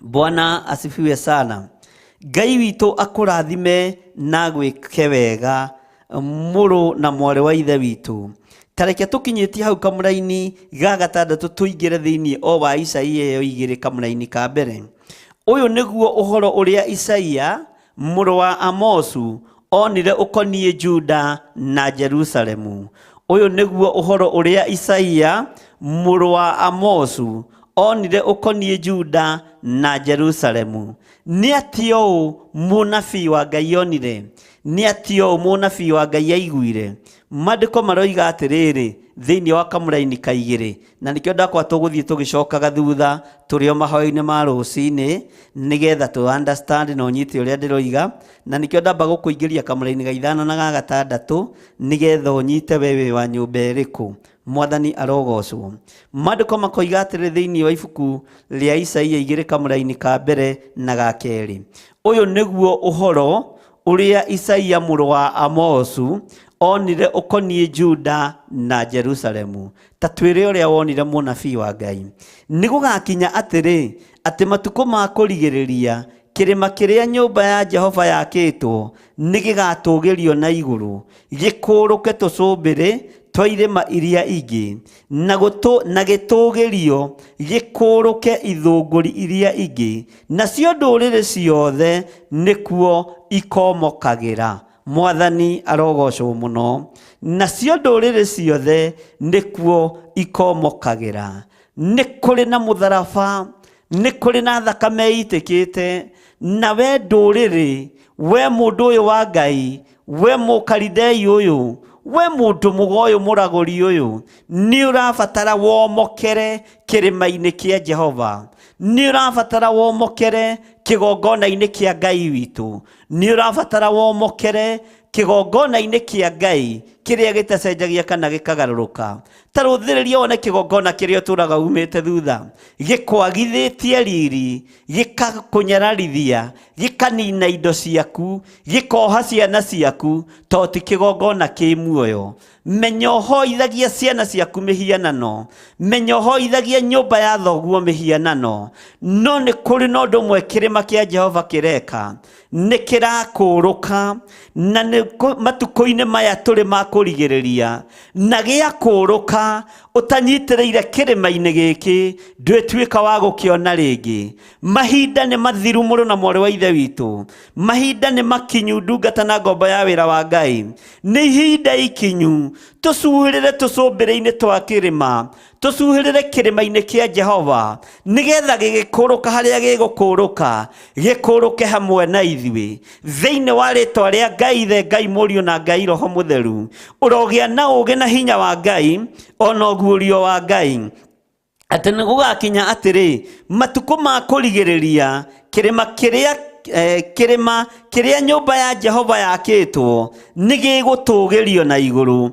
Bwana asifiwe sana. Ngai witũ akũrathime na gwĩke wega mũrũ na mwarĩ wa ithe witũ. Tareke tũkinyĩtie hau kamũraini ga gatandatũ tũingĩre thĩinĩ o wa Isaia ĩyo igĩrĩ kamũraini ka mbere. Ũyũ nĩguo ũhoro ũrĩa Isaia mũrũ wa Amosu onire ũkoniĩ Juda na Jerusalemu. Ũyũ nĩguo ũhoro ũrĩa Isaia mũrũ wa Amosu onire ũkoniĩ Juda na Jerusalemu. Nĩ atĩa ũũ mũnabii wa Ngai onire? Nĩ atĩa ũũ mũnabii wa Ngai aiguire? Maandĩko maroiga atĩrĩrĩ thĩinĩ wa kamũraini ka igĩrĩ, na nĩkĩo ndakwa tũgũthiĩ tũgĩcokaga thutha tũrĩ o mahoya-inĩ ma rũcinĩ nĩgetha tũ understand na ũnyite ũrĩa ndĩroiga, na nĩkĩo ndamba gũkũingĩria kamũraini ga ithano na ga gatandatũ nĩgetha ũnyite we wĩ wa nyũmba ĩrĩkũ. Mwathani arogocwo. Maandĩko makoiga atĩrĩ thĩinĩ wa ibuku rĩa Isaia igĩrĩ kamũraini ka mbere na ga kerĩ, ũyũ nĩguo ũhoro ũrĩa Isaia mũrũ wa Amosu onire ũkoniĩ Juda na Jerusalemu. Ta twĩre ũrĩa wonire mũnabii wa Ngai. Nĩ gũgakinya atĩrĩ, atĩ matukũ ma kũrigĩrĩria kĩrĩma kĩrĩa nyũmba ya Jehova yakĩtwo nĩ gĩgatũgĩrio na igũrũ, gĩkũrũke tũcũmbĩrĩ twa irĩma iria ingĩ, na gĩtũgĩrio gĩkũrũke ithũngũri iria ingĩ, nacio ndũrĩrĩ ciothe nĩkuo ikomokagĩra. Mwathani arogocwo mũno. Nacio ndũrĩrĩ ciothe nĩkuo ikomokagĩra. Nĩ kũrĩ na mũtharaba, nĩ kũrĩ na thakame ĩitĩkĩte, na we ndũrĩrĩ, we mũndũ ũyũ wa Ngai, we mũkaridei ũyũ, we mũndũ mũgo ũyũ mũragũri ũyũ, nĩ ũrabatara womokere kĩrĩma-inĩ kĩa Jehova, nĩ ũrabatara womokere kĩgongona-inĩ kĩa Ngai witũ, nĩ ũrabatara womokere kĩgongona-inĩ kĩa Ngai kĩrĩa gĩtacenjagia kana gĩkagarũrũka. Ta rũthĩrĩria wone kĩgongona kĩrĩa ũtũraga umĩte thutha, gĩkwagithĩtie riri, gĩkakũnyararithia, gĩkanina indo ciaku, gĩkoha ciana ciaku, to ti kĩgongona kĩ muoyo. Menya ũhoithagia ciana ciaku mĩhianano, menya ũhoithagia nyũmba ya thoguo mĩhianano, no nĩ kũrĩ na ũndũ ũmwe kĩrĩma kĩa Jehova kĩreka, nĩ kĩrakũrũka, na nĩ matukũ-inĩ maya tũrĩ ma kũrigĩrĩria, na gĩakũrũka ũtanyitĩrĩire kĩrĩma-inĩ gĩkĩ, ndwĩtuĩka wa gũkĩona rĩngĩ. Mahinda nĩ mathiru mũrũ na mwarĩ wa ithe witũ, mahinda nĩ makinyu ndungata na ngombo ya wĩra wa Ngai, nĩ ihinda ikinyu tũcuhĩrĩre tũcũmbĩrĩ-inĩ twa kĩrĩma, tũcuhĩrĩre kĩrĩma-inĩ kĩa Jehova, nĩgetha gĩgĩkũrũka harĩa gĩgũkũrũka, gĩkũrũke hamwe na ithuĩ. Thĩinĩ wa rĩtwa rĩa Ngai Ithe, Ngai Mũriũ na Ngai Roho Mũtheru, ũrogĩa na ũũgĩ na hinya wa Ngai, ona ũguũrio wa Ngai. Atĩ nĩ gũgakinya atĩrĩ, matukũ ma kũrigĩrĩria, kĩrĩma kĩrĩa kĩrĩma kĩrĩa nyũmba ya Jehova yakĩtwo nĩ gĩgũtũgĩrio na igũrũ,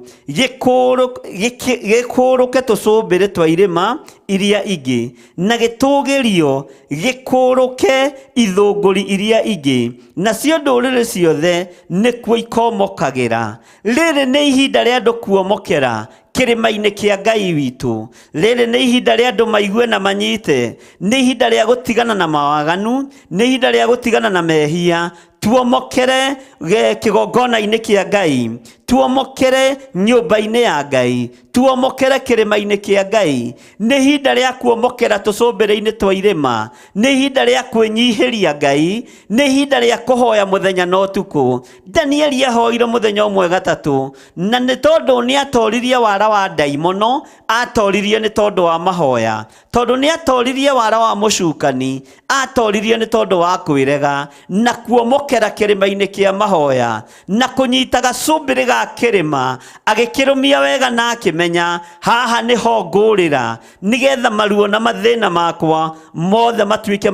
gĩkũrũke tũcũmbĩrĩ twa irĩma iria ingĩ, na gĩtũgĩrio gĩkũrũke ithũngũri iria ingĩ, nacio ndũrĩrĩ ciothe nĩkuo ikomokagĩra. Rĩrĩ nĩ ihinda rĩa andũ kuomokera kĩrĩma-inĩ kĩa Ngai witũ. Rĩrĩ nĩ ihinda rĩa andũ maigue na manyite, nĩ ihinda rĩa gũtigana na mawaganu, nĩ ihinda rĩa gũtigana na mehia. Tuomokere kĩgongona-inĩ kĩa Ngai, tuomokere nyũmba-inĩ ya Ngai, tuomokere kĩrĩma-inĩ kĩa Ngai. Nĩ ihinda rĩa kuomokera tũcũmbĩrĩ-inĩ twa irĩma, nĩ ihinda rĩa kwĩnyihĩria Ngai, nĩ ihinda rĩa kũhoya mũthenya na ũtukũ. Danieli ahoire mũthenya ũmwe gatatũ, na nĩ tondũ nĩ atoririe wara wa ndaimono, atoririe nĩ tondũ wa mahoya. Tondũ nĩ atoririe wara wa mũcukani, atoririe nĩ tondũ wa kwĩrega na kuomokera. Kũhũndũkĩra kĩrĩma-inĩ kĩa mahoya na kũnyita gacumbĩrĩ ga kĩrĩma, agĩkĩrũmia wega na akĩmenya haha nĩho ngũrĩra, nĩgetha maruo na mathĩna makwa mothe matuĩke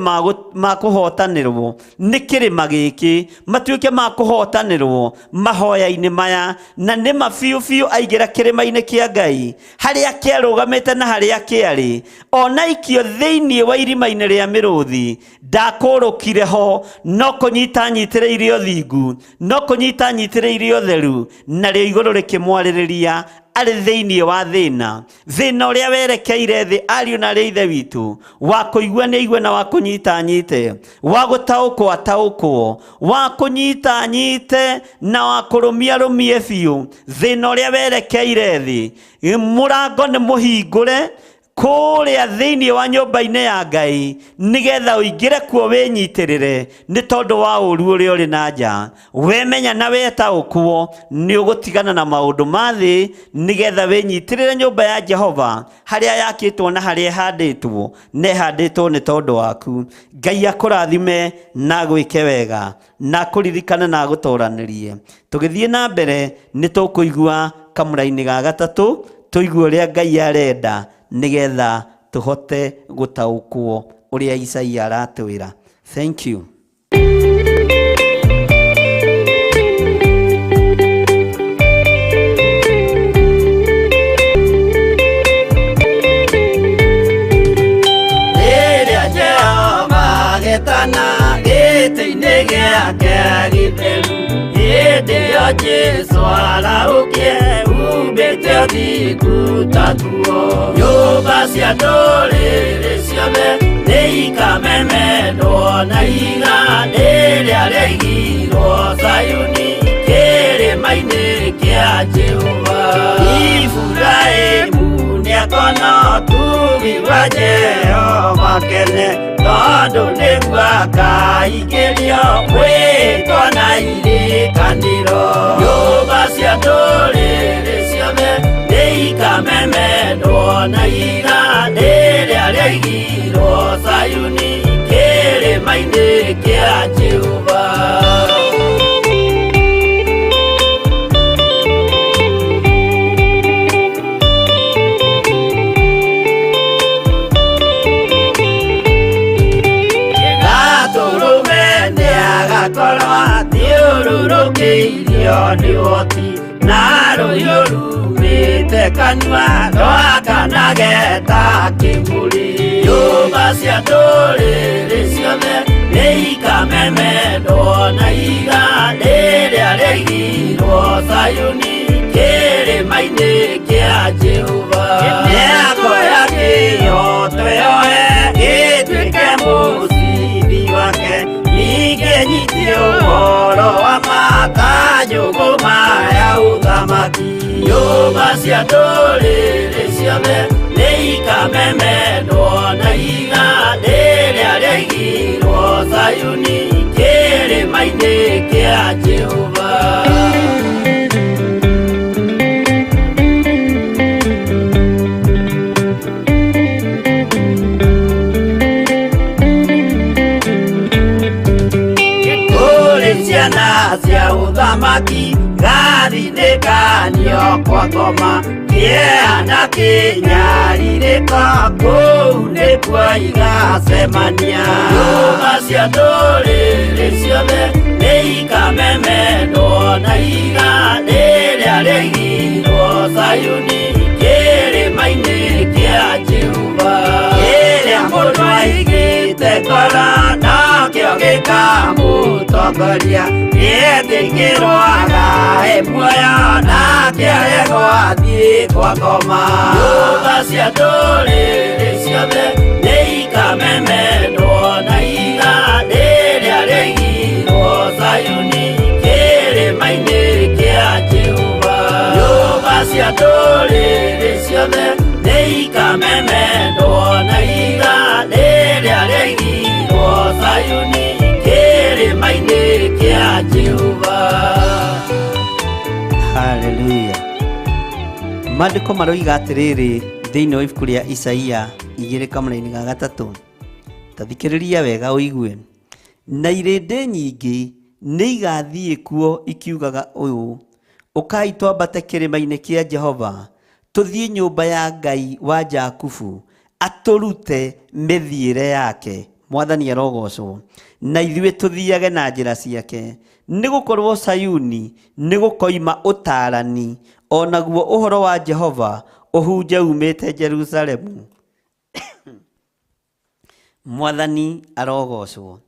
ma kũhotanĩrwo nĩ kĩrĩma gĩkĩ, matuĩke ma kũhotanĩrwo mahoya-inĩ maya. Na nĩma biũ biũ aingĩra kĩrĩma-inĩ kĩa Ngai, harĩa kĩarũgamĩte na harĩa kĩarĩ, ona ikio thĩinĩ wa irima-inĩ rĩa mĩrũthi, ndakũrũkire ho, no kũnyita nyitĩrĩire ũthingu, no kũnyita nyitĩrĩire ũtheru, narĩo igũrũ rĩkĩmwarĩrĩria arĩ thĩinĩ wa thĩna. Thĩna ũrĩa werekeire thĩ, ariũ na arĩ ithe witũ, wa kũigua nĩ aigue na wa kũnyita anyite, wa gũtaũkwo ataũkwo, wa kũnyita anyite na wa kũrũmia rũmie biũ. Thĩna ũrĩa werekeire thĩ, mũrango nĩ mũhingũre kũrĩa thĩinĩ wa nyũmba-inĩ ya Ngai, nĩgetha ũingĩre kuo wĩnyitĩrĩre, nĩ tondũ wa ũru ũrĩa ũrĩ na nja. Wemenya na wetaũkwo, nĩ ũgũtigana na maũndũ ma thĩ, nĩgetha wĩnyitĩrĩre nyũmba ya Jehova, harĩa yakĩtwo na harĩa ĩhandĩtwo, na ĩhandĩtwo nĩ tondũ waku. Ngai akũrathime na agwĩke wega, na akũririkane na agũtoranĩrie. Tũgĩthiĩ na mbere, nĩ tũkũigua kamũra-inĩ ga gatatũ, tũigue ũrĩa Ngai arenda, nĩgetha tũhote gũtaũkwo ũrĩa Isaia aratwĩra. Thank you. Rĩrĩa Jehova agetana gĩtĩ-inĩ gĩake gĩtheru, hĩndĩ ĩyo Jesũ arahũkie umbĩte ũthingu ta nguo. Nyũmba cia ndũrĩrĩ ciothe nĩikamemendwo na ihiga rĩrĩa rĩaigirwo Zayuni, kĩrĩma-inĩ kĩa Jehova. Iburahĩmu nĩakona ũtugi wa Jehova kene, tondũ nĩguo akaingĩrio mwĩtwa na irĩkanĩro. Nyũmba cia ndũrĩrĩ ciothe nĩikamemendwo na ihiga rĩrĩa rĩaigirwo Zayuni, kĩrĩma-inĩ kĩa Jehova. Gatũrũme nĩagakorwo athiũrũrũkĩirio nĩ ũhoti, na rũhiũ rumĩte kanua rwakanage ta kĩmũrĩ. Nyũmba cia ndũrĩrĩ ciothe nĩikamemendwo na ihiga rĩrĩa rĩaigirwo Zayuni, kĩrĩma-inĩ kĩa Jehova. Nĩakoya kĩhooto yoe gĩtuĩke mũcibi wake, ningĩ nyitie ũhoro wa ma ta njũgũma ya ũthamaki. Nyũmba cia ndũrĩrĩ ciothe nĩikamemendwo na ihiga rĩrĩa rĩaigirwo Zayuni, kĩrĩma-inĩ kĩa Jehova. Kũrĩ ciana cia ũthamaki gathinĩkanio kwa ngoma, kĩeha na kĩnyarirĩko kũu nĩkuo igacemania. Nyũmba cia ndũrĩrĩ ciothe nĩikamemendwo na ihiga rĩrĩa rĩaigirwo Zayuni, kĩrĩma-inĩ kĩa Jehova. Kĩrĩa mũndũ aigĩte ngoro nakĩo gĩkamũtongoria, nĩetĩkĩrwo agae muoyo nake aregwo athiĩ kwa ngoma. Nyũmba cia ndũrĩrĩ ciothe nĩikamemendwo na ihiga rĩrĩa rĩaigirwo Zayuni, kĩrĩma-inĩ kĩa Jehova. Nyũmba cia ndũrĩrĩ ciothe nĩikamemendwo na ihiga rĩrĩa rĩaigirwo Zayuni, kĩrĩma-inĩ kĩa Jehova. Haleluya. Maandĩko maroiga atĩrĩrĩ thĩinĩ wa ibuku rĩa Isaia igĩrĩ kamũra-inĩ ga gatatũ. Ta thikĩrĩria wega ũigue. Na irĩndĩ nyingĩ nĩ igathiĩ kuo ikiugaga ũũ, ũkai twambate kĩrĩma-inĩ kĩa Jehova, tũthiĩ nyũmba ya Ngai wa Jakubu, atũrute mĩthiĩre yake. Mwathani arogocwo, na ithuĩ tũthiage na njĩra ciake. Nĩ gũkorwo Sayuni nĩ gũkoima ũtaarani, o naguo ũhoro wa Jehova ũhunje umĩte Jerusalemu. Mwathani arogocwo.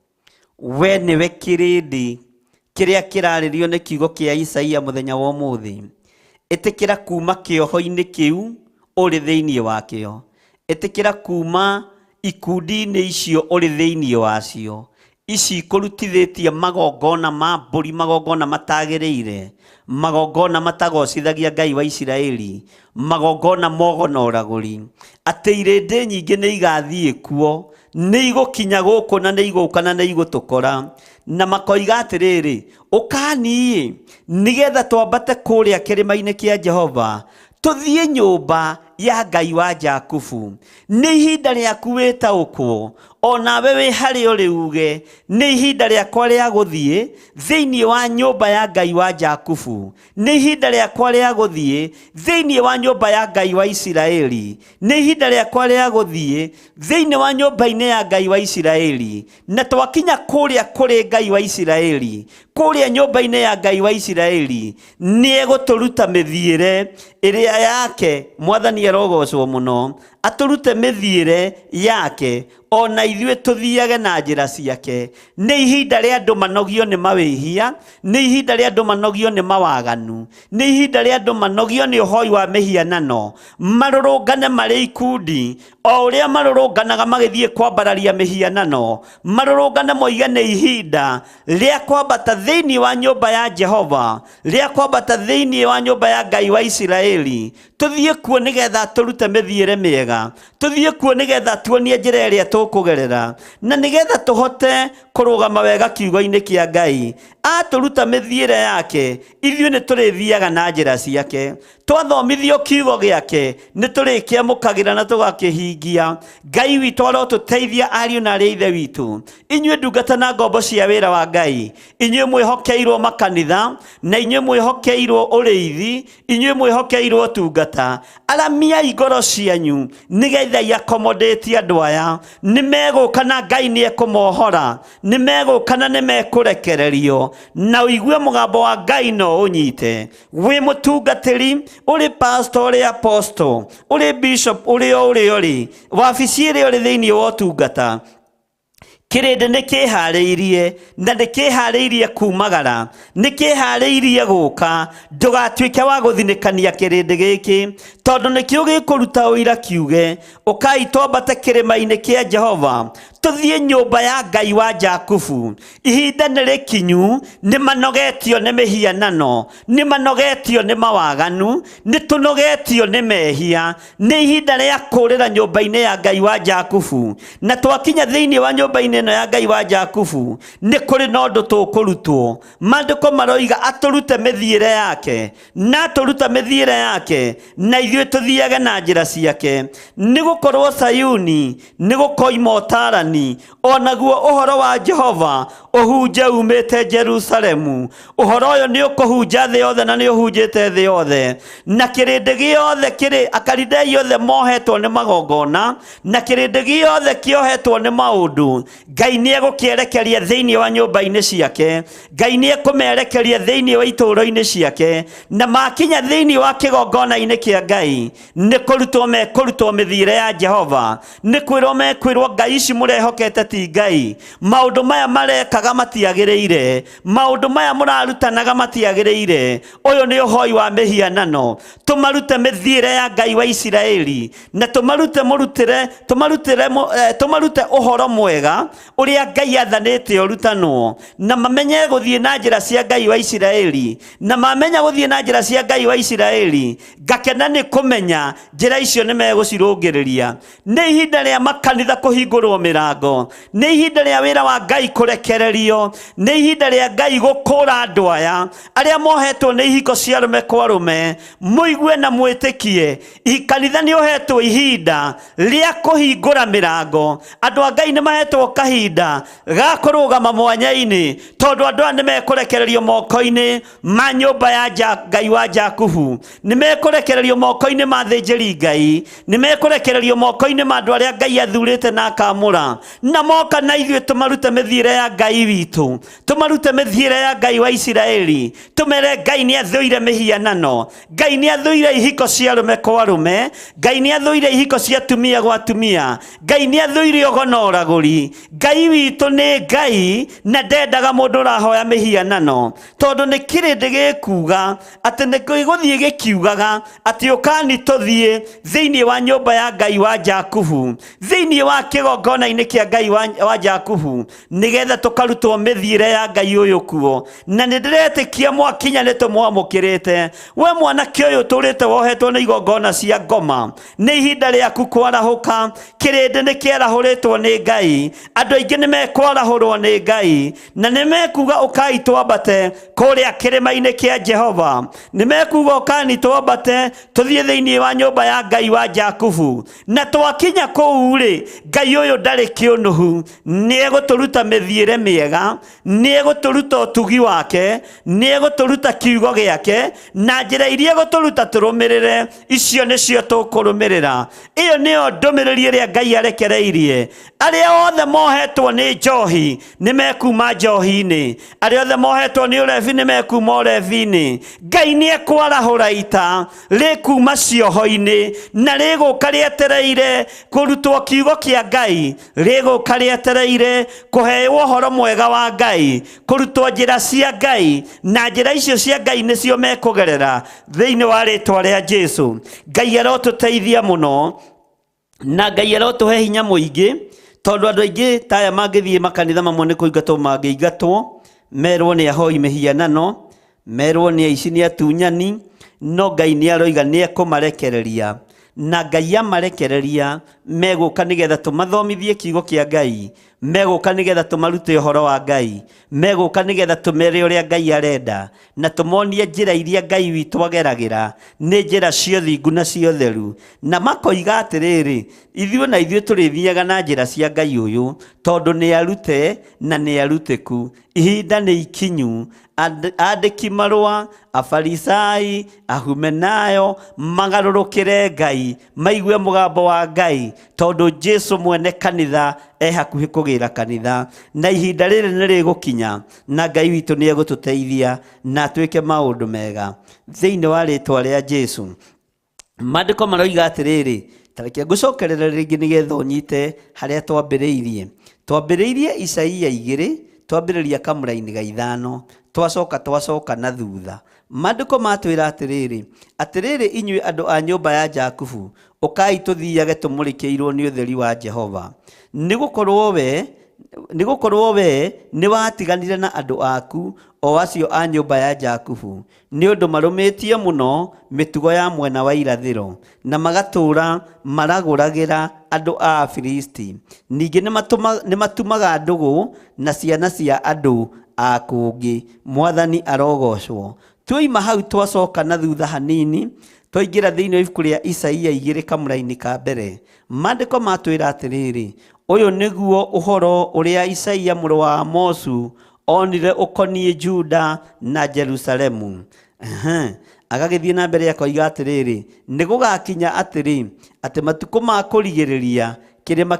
We nĩwe kĩrĩndĩ kĩrĩa kĩrarĩrio nĩ kiugo kĩa Isaia mũthenya wa ũmũthĩ. Ĩtĩkĩra kuma kĩoho-inĩ kĩu ũrĩ thĩinĩ wakĩo. Ĩtĩkĩra kuma ikundi-inĩ icio ũrĩ thĩinĩ wacio. Ici ikũrutithĩtie magongona ma mbũri, magongona matagĩrĩire, magongona matagocithagia Ngai wa Isiraeli, magongona mogo na ũragũri. Atĩ irĩndĩ nyingĩ nĩ igathiĩ kuo, nĩ igũkinya gũkũ na nĩ igũka na nĩ igũtũkora. Na makoiga atĩrĩrĩ, ũkani nĩgetha twambate kũrĩa kĩrĩma-inĩ kĩa Jehova, tũthiĩ nyũmba ya Ngai wa Jakubu. Nĩ ihinda rĩaku wĩtaũkwo, onawe wĩ harĩa ũrĩ uge, nĩ ihinda rĩakwa rĩa gũthiĩ thĩinĩ wa nyũmba ya Ngai wa Jakubu. Nĩ ihinda rĩakwa rĩa gũthiĩ thĩinĩ wa nyũmba ya Ngai wa Isiraeli. Nĩ ihinda rĩakwa rĩa gũthiĩ thĩinĩ wa nyũmba-inĩ ya Ngai wa Isiraeli. Na twakinya kũrĩa kũrĩ Ngai wa Isiraeli, kũrĩa nyũmba-inĩ ya Ngai wa Isiraeli, nĩ egũtũruta mĩthiĩre ĩrĩa yake. Mwathani arogocwo mũno, atũrute mĩthiĩre yake, ona ithuĩ tũthiage na njĩra ciake. Nĩ ihinda rĩa andũ manogio nĩ mawĩhia, nĩ ihinda rĩa andũ manogio nĩ mawaganu, nĩ ihinda rĩa andũ manogio nĩ ũhoi wa mĩhianano, marũrũngane marĩ ikundi, o ũrĩa marũrũnganaga magĩthiĩ kwambararia mĩhianano, marũrũngane moige nĩ ihinda rĩa kwambata thĩinĩ wa nyũmba ya Jehova, rĩa kwambata thĩinĩ wa nyũmba ya Ngai wa Isiraeli, tũthiĩ kuo nĩgetha tũrute mĩthiĩre mĩega, tũthiĩ kuo nĩgetha tuonie njĩra ĩrĩa tũkũgerera, na nĩgetha tũhote kũrũgama wega kiugo-inĩ kĩa Ngai. Atũruta mĩthiĩre yake, ithuĩ nĩ tũrĩthiaga na njĩra ciake. Twathomithio kiugo gĩake, nĩ tũrĩkĩamũkagĩra na tũgakĩhingia. Ngai witũ arotũteithia ariũ na arĩ a ithe witũ. Inyuĩ ndungata na ngombo cia wĩra wa Ngai, inyuĩ mwĩhokeirwo makanitha, na inyuĩ mwĩhokeirwo ũrĩithi, inyuĩ mwĩhokeirwo ũtungata, aramiai ngoro cianyu nĩgetha iakomodĩtie andũ aya. Nĩ megũka na Ngai nĩ ekũmohora, nĩ megũka na nĩ mekũrekererio, na ũigue mũgambo wa Ngai no ũnyite. Wĩ mũtungatĩri, ũrĩ pastor, ũrĩ apostle, ũrĩ bishop, ũrĩ o ũrĩa ũrĩ, wabici ĩrĩa ũrĩ thĩinĩ wa ũtungata, kĩrĩndĩ nĩ kĩharĩirie, na nĩ kĩharĩirie kumagara, nĩ kĩharĩirie gũka. Ndũgatuĩke wa gũthinĩkania kĩrĩndĩ gĩkĩ, tondũ nĩkĩo gĩkũruta ũira kiuge, ũkai twambate kĩrĩma-inĩ kĩa Jehova, tũthiĩ nyũmba ya Ngai wa Jakubu. Ihinda nĩ rĩkinyu, nĩ manogetio nĩ mĩhianano, nĩ manogetio nĩ mawaganu, nĩ tũnogetio nĩ mehia. Nĩ ihinda rĩa kũrĩra nyũmba-inĩ ya Ngai wa Jakubu. Na twakinya thĩinĩ wa nyũmba-inĩ ĩno ya Ngai wa Jakubu, nĩ kũrĩ na ũndũ tũkũrutwo. Maandĩko maroiga atũrute mĩthiĩre yake, na atũruta mĩthiĩre yake, na ithuĩ tũthiage na njĩra ciake. Nĩ gũkorwo Sayuni nĩ gũkoima ũtaarani, onaguo ũhoro wa Jehova ũhunje umĩte Jerusalemu. Ũhoro ũyũ nĩ ũkũhunja thĩ yothe, na nĩ ũhunjĩte thĩ yothe. Na kĩrĩndĩ gĩothe kĩrĩ Akalidei othe mohetwo nĩ magongona, na kĩrĩndĩ gĩothe kĩohetwo nĩ maũndũ, Ngai nĩ egũkĩerekeria thĩinĩ wa nyũmba-inĩ ciake, Ngai nĩ ekũmerekeria thĩinĩ wa itũũro-inĩ ciake, na makinya thĩinĩ wa kĩgongona-inĩ kĩa Ngai, nĩ kũrutwo mekũrutwo mĩthiĩre ya Jehova, nĩ kwĩrwo mekwĩrwo Ngai ici mũrehokete ti Ngai, maũndũ maya marekaga matiagĩrĩire, maũndũ maya mũrarutanaga matiagĩrĩire, ũyũ nĩ ũhoi wa mĩhianano. Tũmarute mĩthiĩre ya Ngai wa Isiraeli, na tũmarute mũrutĩre, tũmarutĩre, tũmarute ũhoro mwega ũrĩa Ngai athanĩte ũrutanwo, na mamenye gũthiĩ na njĩra cia Ngai wa Isiraeli. Na mamenya gũthiĩ na njĩra cia Ngai wa Isiraeli, ngakena nĩ kũmenya njĩra icio nĩ megũcirũngĩrĩria. Nĩ ihinda rĩa makanitha kũhingũrwo mĩrango. mĩrango. Nĩ ihinda rĩa wĩra wa Ngai kũrekererio. Nĩ ihinda rĩa Ngai gũkũra andũ aya arĩa mohetwo nĩ ihiko cia arũme kwa arũme. Mũigue na mwĩtĩkie, kanitha nĩ ũhetwo ihinda rĩa kũhingũra mĩrango. Andũ a Ngai nĩ mahetwo kahinda ga kũrũgama mwanya-inĩ, tondũ andũ aya nĩ mekũrekererio moko-inĩ ma nyũmba ya Ngai wa Jakubu, nĩ mekũrekererio moko-inĩ ma thĩnjĩri Ngai, nĩ mekũrekererio moko-inĩ ma andũ arĩa Ngai athurĩte na akamũra, na moka na ithuĩ tũmarute mĩthiĩre ya Ngai witũ, tũmarute mĩthiĩre ya Ngai wa Isiraeli, tũmere Ngai nĩ athũire mĩhianano, Ngai nĩ athũire ihiko cia arũme kwa arũme, Ngai nĩ athũire ihiko cia atumia gwa atumia, Ngai nĩ athũire ũgo na ũragũri. Ngai witũ nĩ Ngai na ndendaga mũndũ ũrahoya mĩhianano, tondũ nĩ kĩrĩndĩ gĩkuga atĩ nĩ gĩgũthiĩ gĩkiugaga atĩ ũkani tũthiĩ thĩinĩ wa nyũmba ya Ngai wa Jakubu, thĩinĩ wa kĩgongona-inĩ kĩa Ngai wa Jakubu, nĩgetha tũkarutwo mĩthiĩre ya Ngai ũyũ kuo. Na nĩ ndĩretĩkia mwakinya nĩ tũmwamũkĩrĩte. We mwanake ũyũ ũtũrĩte wohetwo nĩ igongona cia ngoma, nĩ ihinda rĩaku kwarahũka. Kĩrĩndĩ nĩ kĩarahũrĩtwo nĩ Ngai, andũ aingĩ nĩ mekwarahũrwo nĩ Ngai, na nĩ mekuga ũkai twambate kũrĩa kĩrĩma-inĩ kĩa Jehova. Nĩ mekuga ũkani twambate tũthiĩ thĩinĩ wa nyũmba ya Ngai wa Jakubu. Na twakinya kũu rĩ, Ngai ũyũ ndarĩ kĩũnũhu, nĩ egũtũruta mĩthiĩre mĩega, nĩ egũtũruta ũtugi wake, nĩ egũtũruta kiugo gĩake, na njĩra iria egũtũruta tũrũmĩrĩre, icio nĩcio tũkũrũmĩrĩra. Ĩyo nĩyo ndũmĩrĩri ĩrĩa Ngai arekereirie. Arĩa othe mohetwo nĩ njohi nĩ mekuma njohi-inĩ, arĩa othe mohetwo nĩ ũrebi nĩ mekuma ũrebi-inĩ. Ngai nĩ ekwarahũra ita rĩkuma cioho-inĩ, na rĩgũka rĩetereire kũrutwo kiugo kĩa Ngai, rĩgũka rĩetereire kũheo ũhoro mwega wa Ngai, kũrutwo njĩra cia Ngai, na njĩra icio cia Ngai nĩcio mekũgerera thĩinĩ wa rĩtwa rĩa Jesu. Ngai arotũteithia mũno, na Ngai arotũhe hinya mũingĩ, tondũ andũ aingĩ ta aya mangĩthiĩ makanitha mamwe nĩ kũingatwo mangĩingatwo, merwo nĩ ahoi mĩhianano, merwo nĩ aici, nĩ atunyani, no Ngai nĩ aroiga nĩ ekũmarekereria. Na Ngai amarekereria megũka nĩgetha tũmathomithie kiugo kĩa Ngai, megũka nĩgetha tũmarute ũhoro wa Ngai, megũka nĩgetha tũmere ũrĩa Ngai arenda, na tũmonie njĩra iria Ngai witũ ageragĩra, nĩ njĩra cia ũthingu na cia ũtheru. Na makoiga atĩrĩrĩ, ithuĩ na ithuĩ tũrĩthiaga na njĩra cia Ngai ũyũ, tondũ nĩ arute na nĩ arutĩku. Ihinda nĩ ikinyu, andĩki marũa, Afarisai, Ahumenayo, magarũrũkĩre Ngai, maigue mũgambo wa Ngai, tondũ Jesu mwene kanitha e hakuhĩ kũgĩra kanitha, na ihinda rĩrĩ nĩ rĩgũkinya, na Ngai witũ nĩ egũtũteithia na atwĩke maũndũ mega thĩinĩ wa rĩtwa rĩa Jesu. Maandĩko maroiga atĩrĩrĩ, ta reke ngũcokerere rĩngĩ nĩgetha ũnyite harĩa twambĩrĩirie. Twambĩrĩirie Isaia 2, twambĩrĩria kamũraini ga 5, twacoka twacoka na thutha. Maandĩko matwĩra atĩrĩrĩ, atĩrĩrĩ inyuĩ andũ a nyũmba ya Jakubu, ũkai tũthiage tũmũrĩkĩirwo nĩ ũtheri wa Jehova. Nĩgũkorwo we nĩwatiganire na andũ aku, o acio a nyũmba ya Jakubu, nĩ ũndũ marũmĩtie mũno mĩtugo ya mwena wa irathĩro, na magatũũra maragũragĩra andũ a Afilisti. Ningĩ nĩmatumaga ndũgũ na ciana cia andũ a kũngĩ. Mwathani arogocwo. Tuoima hau twacoka na thutha hanini, twaingĩra thĩinĩ wa ibuku rĩa Isaia 2 kamũraini ka mbere. Maandĩko matwĩra atĩrĩrĩ, ũyũ nĩguo ũhoro ũrĩa Isaia mũrũ wa Amosu onire ũkoniĩ Juda na Jerusalemu. Agagĩthiĩ na mbere akoiga atĩrĩrĩ, nĩ gũgakinya atĩrĩ, atĩ matukũ ma kũrigĩrĩria, kĩrĩma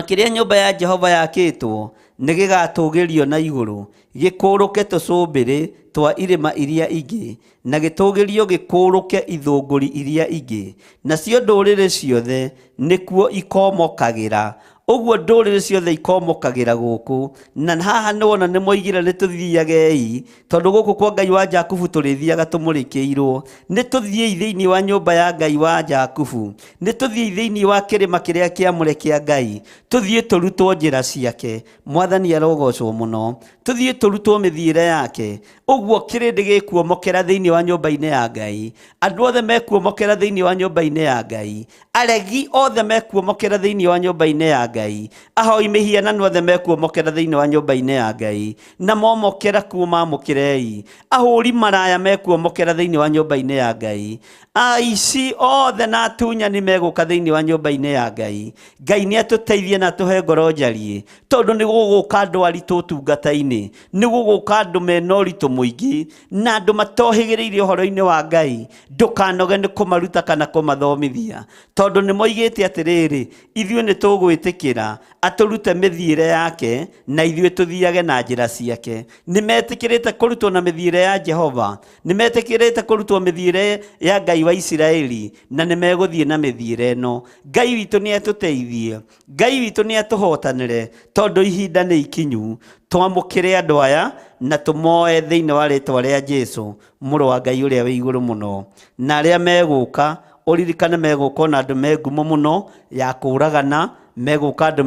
kĩrĩa nyũmba ya Jehova yakĩtwo nĩ gĩgatũũgĩrio na igũrũ, gĩkũrũke tũcũmbĩrĩ twa irĩma iria ingĩ, na gĩtũũgĩrio gĩkũrũke ithũngũri iria ingĩ, nacio ndũrĩrĩ ciothe nĩkuo ikomokagĩra. Ũguo ndũrĩrĩ ciothe ikomokagĩra gũkũ. Na haha nĩwona nĩmoigire nĩtũthiagei, tondũ gũkũ kwa Ngai wa Jakubu tũrĩthiaga tũmũrĩkĩirwo. Nĩtũthiĩi thĩinĩ wa nyũmba ya Ngai wa Jakubu, nĩtũthiĩi thĩinĩ wa kĩrĩma kĩrĩa kĩamũre kĩa Ngai, tũthiĩ tũrutwo njĩra ciake. Mwathani arogocwo mũno. Tũthiĩ tũrutwo mĩthiĩre yake. Ũguo kĩrĩndĩ gĩkuomokera thĩinĩ wa nyũmba-inĩ ya Ngai. Andũ othe mekuomokera thĩinĩ wa nyũmba-inĩ ya Ngai. Aregi othe mekuomokera thĩinĩ wa nyũmba-inĩ ya Ngai. Ahoi mĩhianano othe mekuomokera thĩinĩ wa nyũmba-inĩ ya Ngai. Na momokera kuo mamũkĩrei. Ahũri maraya mekuomokera thĩinĩ wa nyũmba-inĩ ya Ngai. Aici othe na atunyani megũka thĩinĩ wa nyũmba-inĩ ya Ngai. Ngai nĩ atũteithie na atũhe ngoro njariĩ, tondũ nĩ gũgũka andũ aritũ ũtungata-inĩ, nĩ gũgũka andũ mena ũritũ mũingĩ, na andũ matohĩgĩrĩire ũhoro-inĩ wa Ngai. Ndũkanoge nĩ kũmaruta kana kũmathomithia, tondũ nĩ moigĩte atĩrĩrĩ, ithuĩ nĩ tũgwĩtĩkĩra atũrute mĩthiĩre yake na ithuĩ tũthiage na njĩra ciake. Nĩ metĩkĩrĩte kũrutwo na mĩthiĩre ya Jehova, nĩ metĩkĩrĩte kũrutwo mĩthiĩre ya Ngai wa Isiraeli, na nĩ megũthiĩ na mĩthiĩre ĩno. Ngai witũ nĩ atũteithie, Ngai witũ nĩ atũhotanĩre, tondũ ihinda nĩ ikinyu. Twamũkĩre andũ aya na tũmoe thĩinĩ wa rĩtwa rĩa Jesu, mũrũ wa Ngai ũrĩa wĩ igũrũ mũno. Na arĩa megũka, ũririkane megũka ona andũ me ngumo mũno ya kũragana, megũka andũ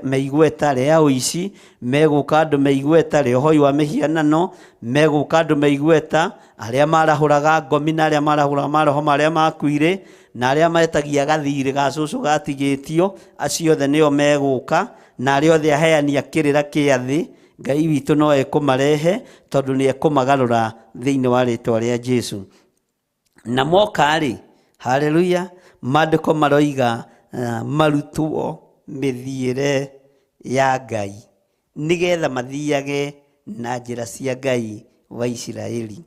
meigweta rĩa ũici, megũka andũ meigweta rĩa ũhoi wa mĩhianano, megũka andũ meigweta arĩa marahũraga ngomi na arĩa marahũraga maroho marĩa makuire, na arĩa metagia gathirĩ ga cũcũ gatigĩtio, acio othe nĩo megũka, na arĩa othe aheani a kĩrĩra kĩa thĩ, Ngai witũ no ekũmarehe, tondũ nĩ ekũmagarũra thĩinĩ wa rĩtwa rĩa Jesu. Na moka-rĩ, haleluya, maandĩko maroiga marutwo mĩthiĩre ya Ngai, nĩgetha mathiage na njĩra cia Ngai wa Isiraeli.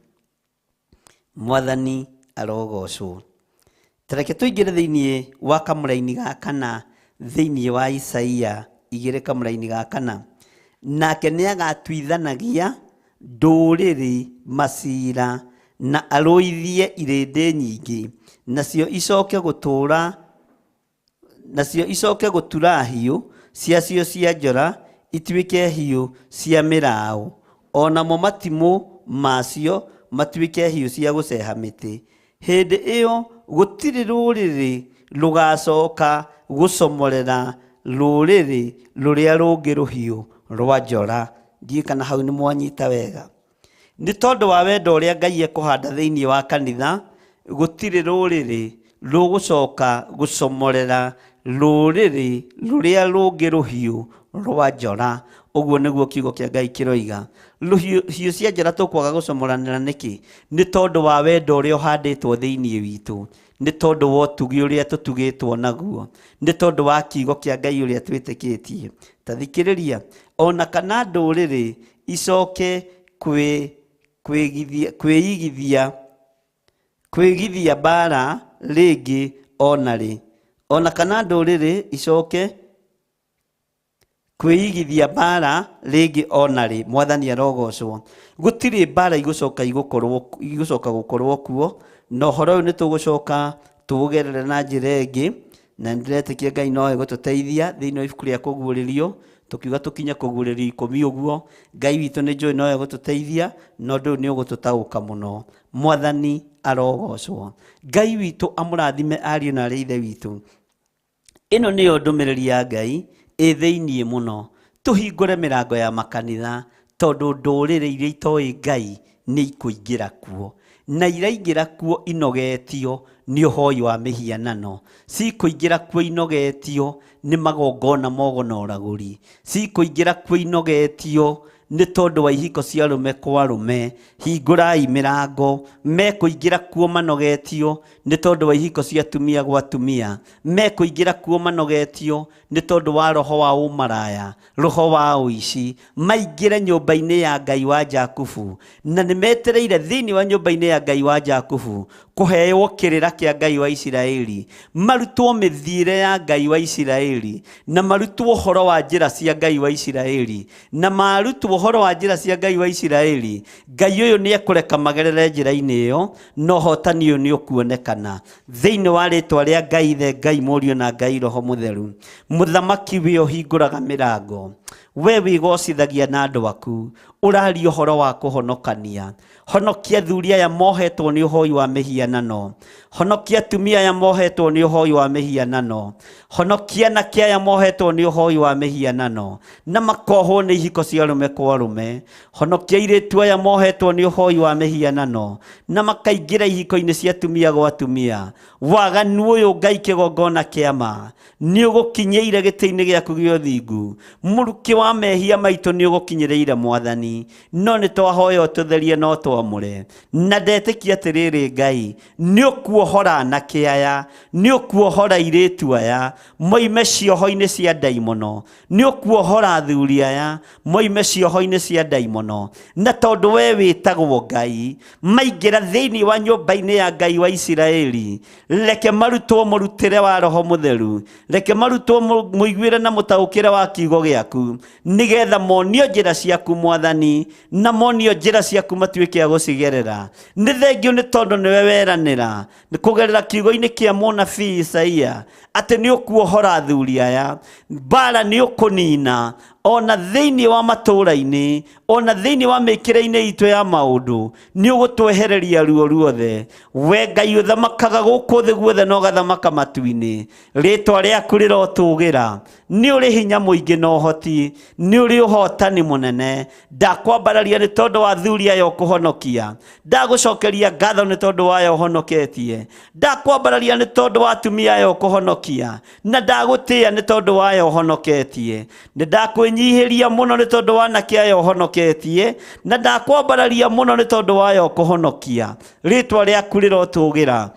Mwathani arogocwo. Tareke tũingĩre thĩinĩ wa kamũraini ga kana, thĩinĩ wa Isaia igĩrĩ kamũraini ga kana. Nake nĩagatuithanagia ndũrĩrĩ macira na arũithie irĩndĩ nyingĩ, nacio icoke gũtũũra, nacio icoke gũtura hiũ ciacio cia njora ituĩke hiũ cia mĩraũ, o namo matimũ macio matuĩke hiũ cia gũceha mĩtĩ. Hĩndĩ ĩyo gũtirĩ rũrĩrĩ rũgacoka gũcomorera rũrĩrĩ rũrĩa rũngĩ rũhiũ rwa njora. Ndiũĩ kana hau nĩ mwanyita wega. Nĩ tondũ wa wendo ũrĩa Ngai ekũhanda thĩinĩ wa kanitha, gũtirĩ rũrĩrĩ rũgũcoka gũcomorera rũrĩrĩ rũrĩa rũngĩ rũhiũ rwa njora. Ũguo nĩguo kiugo kĩa Ngai kĩroiga. Hiũ cia njora tũkwaga gũcomoranĩra nĩkĩ? Nĩ tondũ wa wendo ũrĩa ũhandĩtwo thĩinĩ witũ, nĩ tondũ wa ũtugi ũrĩa tũtugĩtwo naguo, nĩ tondũ wa kiugo kĩa Ngai ũrĩa twĩtĩkĩtie. Ta thikĩrĩria, ona kana ndũrĩrĩ icoke kwĩgithia mbara rĩngĩ ona rĩ. Ona kana ndũrĩrĩ icoke kwĩigithia mbara rĩngĩ ona rĩ. Mwathani arogocwo. Gũtirĩ mbara igũcoka igũcoka gũkorwo kuo, na ũhoro ũyũ nĩtũgũcoka tũũgerere na njĩra ĩngĩ, na nĩndĩretĩkia Ngai no egũtũteithia thĩinĩ wa ibuku rĩa kũguũrĩrio. Tũkiuga tũkinye kũguũrĩrio 10 ũguo, Ngai witũ nĩ njũĩ no egũtũteithia, na ũndũ ũyũ nĩ ũgũtũtaũka mũno. Mwathani arogocwo. Ngai witũ amũrathime ariũ na arĩ ithe witũ. Ĩno nĩyo ndũmĩrĩri ya Ngai ĩ thĩinĩ mũno. Tũhingũre mĩrango ya makanitha, tondũ ndũrĩrĩ iria itoĩ Ngai nĩ ikũingĩra kuo, na iraingĩra kuo inogetio nĩ ũhoi wa mĩhianano, cikũingĩra kuo inogetio nĩ magongona mogo na ũragũri, cikũingĩra kuo inogetio nĩ tondũ wa ihiko cia arũme kwa arũme. Hingũrai mĩrango, mekũingĩra kuo manogetio nĩ tondũ wa ihiko cia atumia gwa atumia, mekũingĩra kuo manogetio nĩ tondũ wa roho wa ũmaraya, roho wa ũici, maingĩre nyũmba-inĩ ya Ngai wa Jakubu. Na nĩ metereire thĩinĩ wa nyũmba-inĩ ya Ngai wa Jakubu Kũheo kĩrĩra kĩa Ngai wa Isiraeli, marutwo mĩthiĩre ya Ngai wa Isiraeli, na marutwo ũhoro wa njĩra cia Ngai wa Isiraeli. Na marutwo ũhoro wa njĩra cia Ngai wa Isiraeli, Ngai ũyũ nĩ ekũreka magerere njĩra-inĩ ĩyo, na ũhotani ũyũ nĩ ũkuonekana thĩinĩ wa rĩtwa rĩa Ngai Ithe, Ngai Mũriũ na Ngai Roho Mũtheru. Mũthamaki we ũhingũraga mĩrango, we wĩgocithagia na andũ aku, ũraria ũhoro wa kũhonokania. Honokia athuri aya mohetwo nĩ ũhoi wa mĩhianano, honokia atumia aya mohetwo nĩ ũhoi wa mĩhianano, honokia anake aya mohetwo nĩ ũhoi wa mĩhianano na makohwo nĩ ihiko cia arũme kwa arũme, honokia airĩtu aya mohetwo nĩ ũhoi wa mĩhianano na makaingĩra ihiko-inĩ cia atumia gwa atumia. Waganu ũyũ Ngai kĩgongona kĩa ma nĩ ũgũkinyĩire gĩtĩ-inĩ gĩaku gĩa ũthingu, mũrukĩ wa mehia maitũ nĩ ũgũkinyĩrĩire Mwathani, no nĩ twahoya ũtũtherie na ũtwamũre. Na ndetĩkia atĩrĩrĩ Ngai, nĩ ũkuohora anake aya, nĩ ũkuohora airĩtu aya moime cioho-inĩ cia ndaimono, nĩ ũkuohora athuri aya moime cioho-inĩ cia ndaimono. Na tondũ we wĩtagwo Ngai, maingĩra thĩinĩ wa nyũmba-inĩ ya Ngai wa Isiraeli, reke marutwo mũrutĩre wa Roho Mũtheru, reke marutwo mũiguĩre na mũtaũkĩre wa kiugo gĩaku, nĩgetha monio njĩra ciaku Mwathani, na monio njĩra ciaku matuĩke a gũcigerera. Nĩ thengio nĩ tondũ nĩwe weranĩra kũgerera kiugo-inĩ kĩa mũnabii Isaia atĩ nĩ ũkuohora athuri aya, mbara nĩ ũkũnina ona thĩinĩ wa matũũra-inĩ, ona thĩinĩ wa mĩkĩre-inĩ itũ ya maũndũ, nĩ ũgũtwehereria ruo ruothe. We Ngai ũthamakaga gũkũ thĩ guothe na ũgathamaka matu-inĩ, rĩtwa rĩaku rĩrotũgĩra. Nĩ ũrĩ hinya mũingĩ na ũhoti, nĩ ũrĩ ũhotani mũnene. Ndakwambararia nĩ tondũ wa athuri aya ũkũhonokia, ndagũcokeria ngatho nĩ tondũ wa aya ũhonoketie, ndakwambararia nĩ tondũ wa atumia aya ũkũhonokia, na ndagũtĩĩa nĩ tondũ wa aya ũhonoketie. Nĩ ndakwĩnyihĩria mũno nĩ tondũ wa anake aya ũhonoketie, na ndakwambararia mũno nĩ tondũ wa aya ũkũhonokia. Rĩtwa rĩaku rĩrotũgĩra.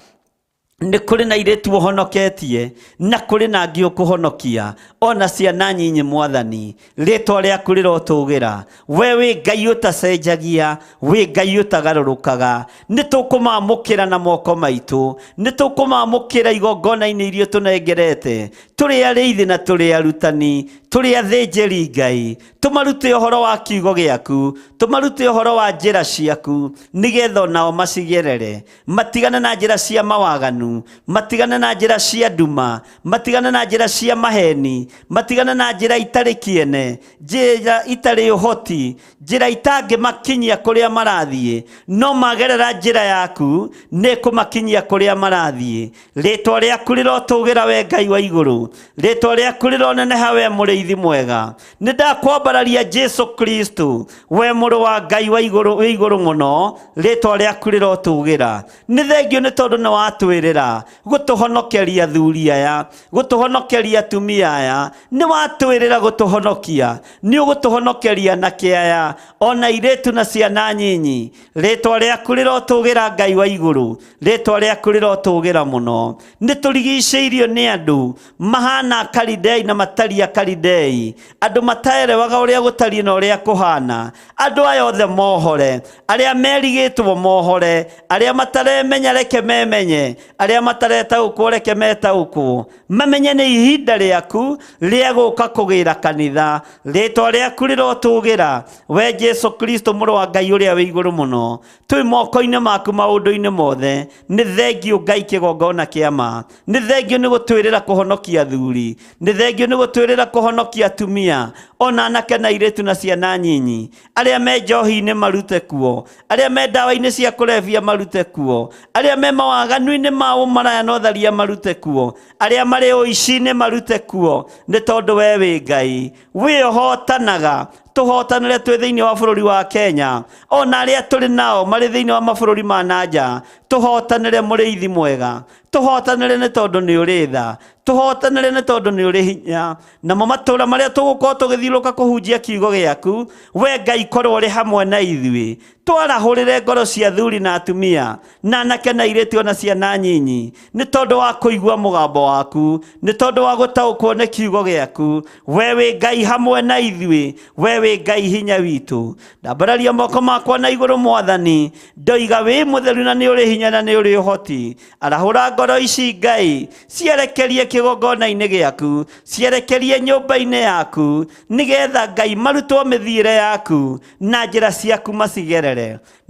Nĩ kũrĩ na airĩtu ũhonoketie, na kũrĩ na angĩ ũkũhonokia, ona ciana nyinyi Mwathani, rĩtwa rĩaku rĩrotũgĩra. We wĩ Ngai ũtacenjagia, wĩ Ngai ũtagarũrũkaga. Nĩ tũkũmamũkĩra na moko maitũ, nĩ tũkũmamũkĩra igongona-inĩ iria ũtũnengerete, tũrĩ arĩithi na tũrĩ arutani, tũrĩ athĩnjĩri Ngai. Tũmarute ũhoro wa kiugo gĩaku, tũmarute ũhoro wa njĩra ciaku, nĩgetha onao macigerere, matigane na njĩra cia mawaganu, matigane na njĩra cia nduma, matigane na njĩra cia maheni, matigane na njĩra itarĩ kĩene, njĩra itarĩ ũhoti, njĩra itangĩmakinyia kũrĩa marathiĩ, no magerera njĩra yaku nĩ kũmakinyia kũrĩa marathiĩ. Rĩtwa rĩaku rĩrotũgĩra we Ngai wa igũrũ, rĩtwa rĩaku rĩroneneha we mũrĩithi mwega. Nĩ ndakwambararia Jesu Kristo, we mũrũ wa Ngai wa igũrũ, wĩ igũrũ mũno, rĩtwa rĩaku rĩrotũgĩra. Nĩ thengio nĩ tondũ nĩ watwĩrĩra gũtũhonokeria athuri aya, gũtũhonokeria atumia aya, nĩ watwĩrĩra gũtũhonokia, nĩ ũgũtũhonokeria anake aya, ona airĩtu na ciana nyinyi. Rĩtwa rĩaku rĩrotũgĩra Ngai wa igũrũ, rĩtwa rĩaku rĩrotũgĩra mũno. Nĩ tũrigicĩirio nĩ andũ mahana Akalidei na matariĩ Akalidei, andũ mataerewaga ũrĩa gũtariĩ na ũrĩa kũhana. Andũ aya othe mohore, arĩa merigĩtwo mohore, arĩa mataremenya reke memenye, arĩa mataretaũkwo reke metaũkwo, mamenye nĩ ihinda rĩaku rĩa gũka kũgĩra kanitha. Rĩtwa rĩaku rĩrotũgĩra we Jesu Kristo mũrũ wa Ngai ũrĩa wĩ igũrũ mũno. Twĩ moko-inĩ maku maũndũ-inĩ mothe. Nĩ thengio Ngai kĩgongona kĩa ma, nĩ thengio nĩ gũtwĩrĩra kũhonokia athuri, nĩ thengio nĩ gũtwĩrĩra kũhonokia atumia, ona anake na airĩtu na ciana nyinyi. Arĩa me njohi-inĩ marute kuo, arĩa me ndawa-inĩ cia kũrebia marute kuo, arĩa me mawaganu-inĩ ma ũmaraya na ũtharia marute kuo, arĩa marĩ ũici-inĩ marute kuo, nĩ tondũ we wĩ Ngai wĩ ũhotanaga. Tũhotanĩre twĩ thĩinĩ wa bũrũri wa Kenya, ona arĩa tũrĩ nao marĩ thĩinĩ wa mabũrũri ma na nja, tũhotanĩre mũrĩithi mwega. Tũhotanĩre nĩ tondũ nĩ ũrĩ tha, tũhotanĩre nĩ tondũ nĩ ũrĩ hinya. Namo matũũra marĩa tũgũkorwo tũgĩthiũrũrũka kũhunjia kiugo gĩaku, we Ngai korwo ũrĩ hamwe na ithuĩ. Twarahũrĩre ngoro cia athuri na atumia, na anake na airĩtu ona ciana nyinyi, nĩ tondũ wa kũigua mũgambo waku, nĩ tondũ wa gũtaũkwo nĩ kiugo gĩaku. We wĩ Ngai hamwe na ithuĩ, we wĩ Ngai hinya witũ. Ndambararia moko makwa na igũrũ Mwathani, ndoiga wĩ mũtheru na nĩ ũrĩ hinya na nĩ ũrĩ ũhoti. Arahũra ngoro ici Ngai, cierekerie kĩgongona-inĩ gĩaku, cierekerie nyũmba-inĩ yaku, nĩgetha Ngai marutwo mĩthiĩre yaku na njĩra ciaku macigerere.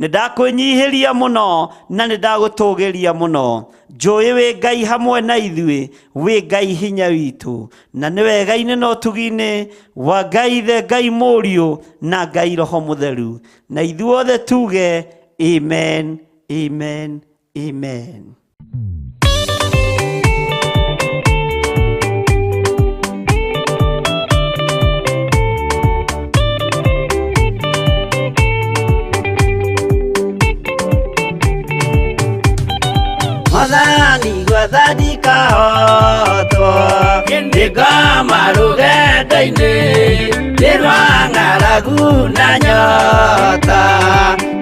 Nĩ ndakwĩnyihĩria mũno na nĩ ndagũtũgĩria mũno. Njũĩ wĩ Ngai hamwe na ithuĩ, wĩ Ngai hinya witũ, na nĩ wega-inĩ na ũtugi-inĩ wa Ngai Ithe, Ngai Mũriũ na Ngai Roho Mũtheru. Na ithuothe tuge amen, amen, amen. Mwathani gwetha ndikahotwo, ndĩkoma rũgendo-inĩ, nĩ rwa ng'aragu na nyota.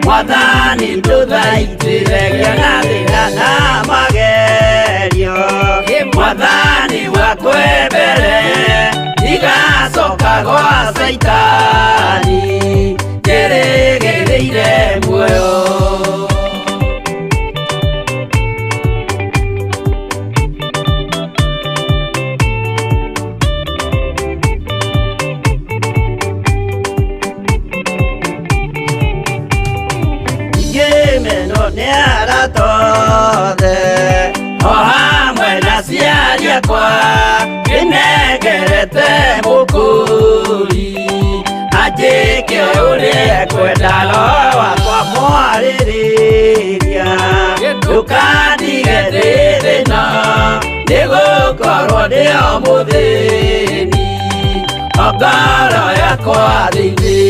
Mwathani ndũthaitĩre ngĩona thĩna na magerio. Mwathani wakwembere, ndigacoka gwa Caitani, njĩrĩgĩrĩire muoyo. Ngĩmenwo nĩ arata othe, o hamwe na aciari akwa, ndĩnengerete mũkũri, anjĩke ũrĩa ekwenda, roho wakwa mwarĩrĩria. Ndũkandige ndĩ thĩna, nĩgũkorwo ndĩ o mũthĩni, o ngoro yakwa thĩinĩ.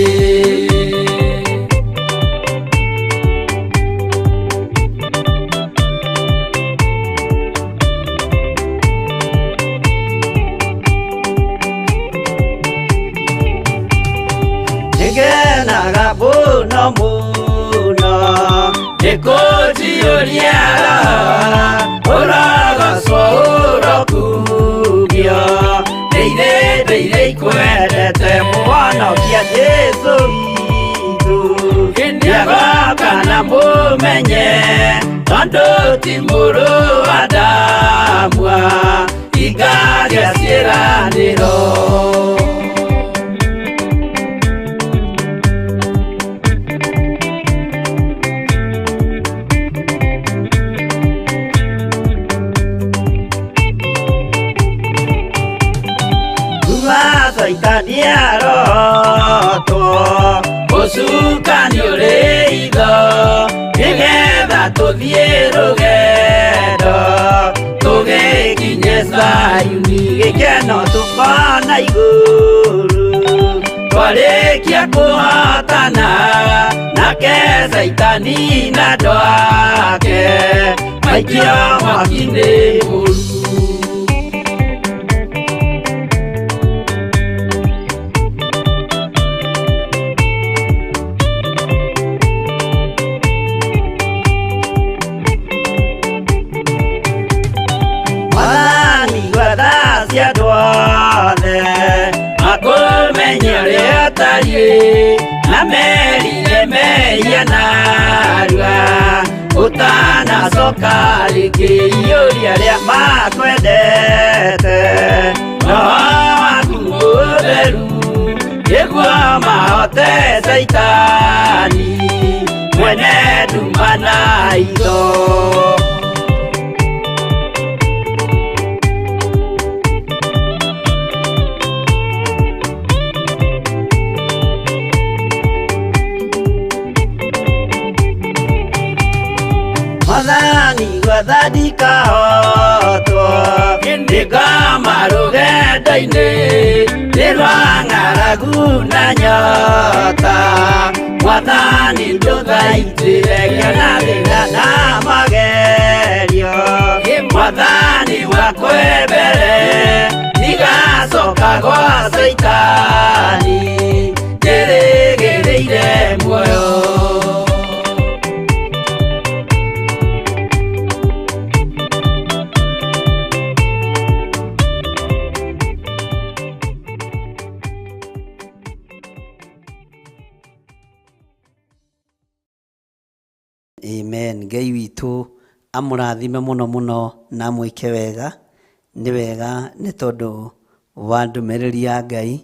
Nĩngenaga mũno mũno, nĩkũnjiyũria roho, ũrogocwo ũrokumio. Ndĩire ndĩire ikwendete Mũhonokia Jesũ witũ. Nĩagoka na mũmenye, tondũ ti mũrũ wa Adamu, hingagia ciĩranĩro. Kuma Caitani arotwo, ũcukani ũrĩ itho, nĩgetha tũthiĩ rũgendo, tũgĩkinye Zayuni, gĩkeno tũkona igũrũ. Twarĩkia kũhotana, nake Caitani na andũ ake, maikio mwaki-inĩ mũru. Mwathani gwetha cia andũ othe, makũmenye ũrĩa ũtariĩ, na merire mehia narua, ũtanacoka rĩngĩ iyũria arĩa makwendete. Roho waku mũtheru, nĩguo mahote Caitani, mwene nduma na itho. Mwathani gwetha ndikahotwo, ndĩkoma rũgendo-inĩ, nĩ rwa ng'aragu na nyota. Mwathani ndũthaitĩre ngĩona thĩna na magerio. Mwathani wakwe mbere ndigacoka gwa Caitani njĩrĩgĩrĩire muoyo. Amen. Ngai witũ amũrathime mũno mũno na amwĩke wega. Nĩ wega nĩ tondũ wa ndũmĩrĩri ya Ngai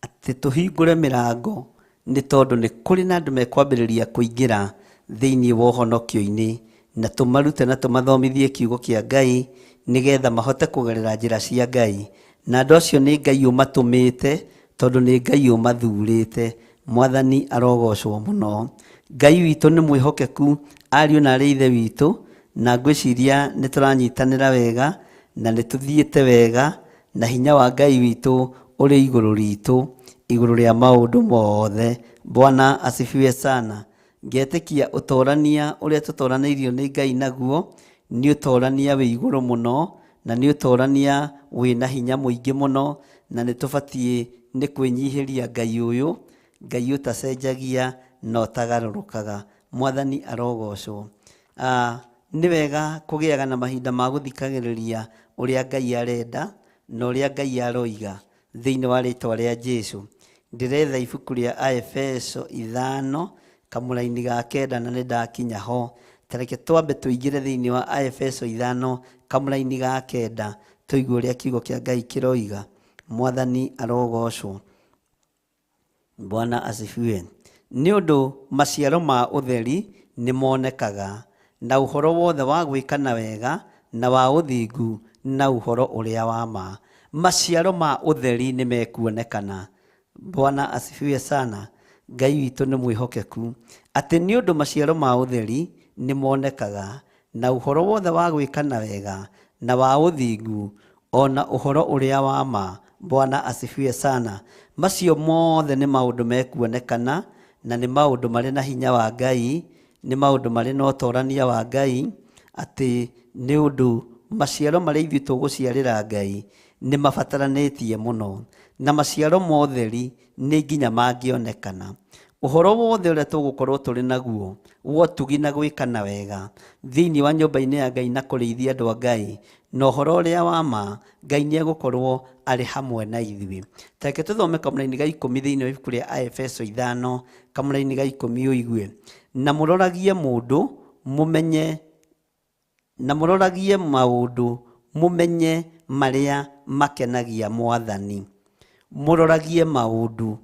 atĩ tũhingũre mĩrango, nĩ tondũ nĩ kũrĩ na andũ mekwambĩrĩria kũingĩra thĩinĩ wa ũhonokio-inĩ, na tũmarute na tũmathomithie kiugo kĩa Ngai nĩgetha mahote kũgerera njĩra cia Ngai. Na andũ acio nĩ Ngai ũmatũmĩte, tondũ nĩ Ngai ũmathurĩte. Mwathani arogocwo mũno. Ngai witũ nĩ mwĩhokeku, ariũ na arĩ ithe witũ, na ngwĩciria nĩ tũranyitanĩra wega na nĩ tũthiĩte wega, na hinya wa Ngai witũ ũrĩ igũrũ ritũ, igũrũ rĩa maũndũ mothe. Bwana asifiwe sana. Ngetĩkia ũtorania ũrĩa tũtoranĩirio nĩ Ngai naguo nĩ ũtorania wĩ igũrũ mũno, na nĩ ũtorania wĩna hinya mũingĩ mũno, na nĩ tũbatiĩ nĩ kwĩnyihĩria Ngai ũyũ, Ngai ũtacenjagia na ũtagarũrũkaga. Mwathani arogocwo. Nĩ wega kũgĩaga na mahinda ma gũthikagĩrĩria ũrĩa Ngai arenda na ũrĩa Ngai aroiga thĩinĩ wa rĩtwa rĩa Jesũ. Ndĩretha ibuku rĩa Aefeso 5 kamũraini ga 9 na nĩ ndakinya ho. Tareke twambe tũingĩre thĩinĩ wa Aefeso 5 kamũraini ga 9 tũigue ũrĩa kiugo kĩa Ngai kĩroiga. Mwathani arogocwo. Bwana asifiwe. Nĩ ũndũ maciaro ma ũtheri nĩ monekaga, na ũhoro wothe wa gwĩkana wega na wa ũthingu na ũhoro ũrĩa wa ma. Maciaro ma ũtheri nĩ mekuonekana. Bwana asifiwe sana. Ngai witũ nĩ mwĩhokeku atĩ nĩ ũndũ maciaro ma ũtheri nĩ monekaga, na ũhoro wothe wa gwĩkana wega na wa ũthingu ona ũhoro ũrĩa wa ma. Bwana asifiwe sana. Macio mothe nĩ maũndũ mekuonekana, na nĩ maũndũ marĩ na hinya wa Ngai, nĩ maũndũ marĩ na ũtorania wa Ngai, atĩ nĩ ũndũ maciaro marĩa ithuĩ tũgũciarĩra Ngai nĩ mabataranĩtie mũno, na maciaro ma ũtheri nĩ nginya mangĩonekana. Ũhoro wothe ũrĩa tũgũkorwo tũrĩ naguo wa ũtugi na gwĩkana wega thĩinĩ wa nyũmba-inĩ ya Ngai na kũrĩithia andũ a Ngai na ũhoro ũrĩa wa ma, Ngai nĩ egũkorwo arĩ hamwe na ithuĩ. Tareke tũthome kamũraini ga 10 thĩinĩ wa ibuku rĩa Aefeso 5 kamũraini ga 10 ũigue. Na mũroragie mũndũ mũmenye, na mũroragie maũndũ mũmenye marĩa makenagia Mwathani. Mũroragie maũndũ.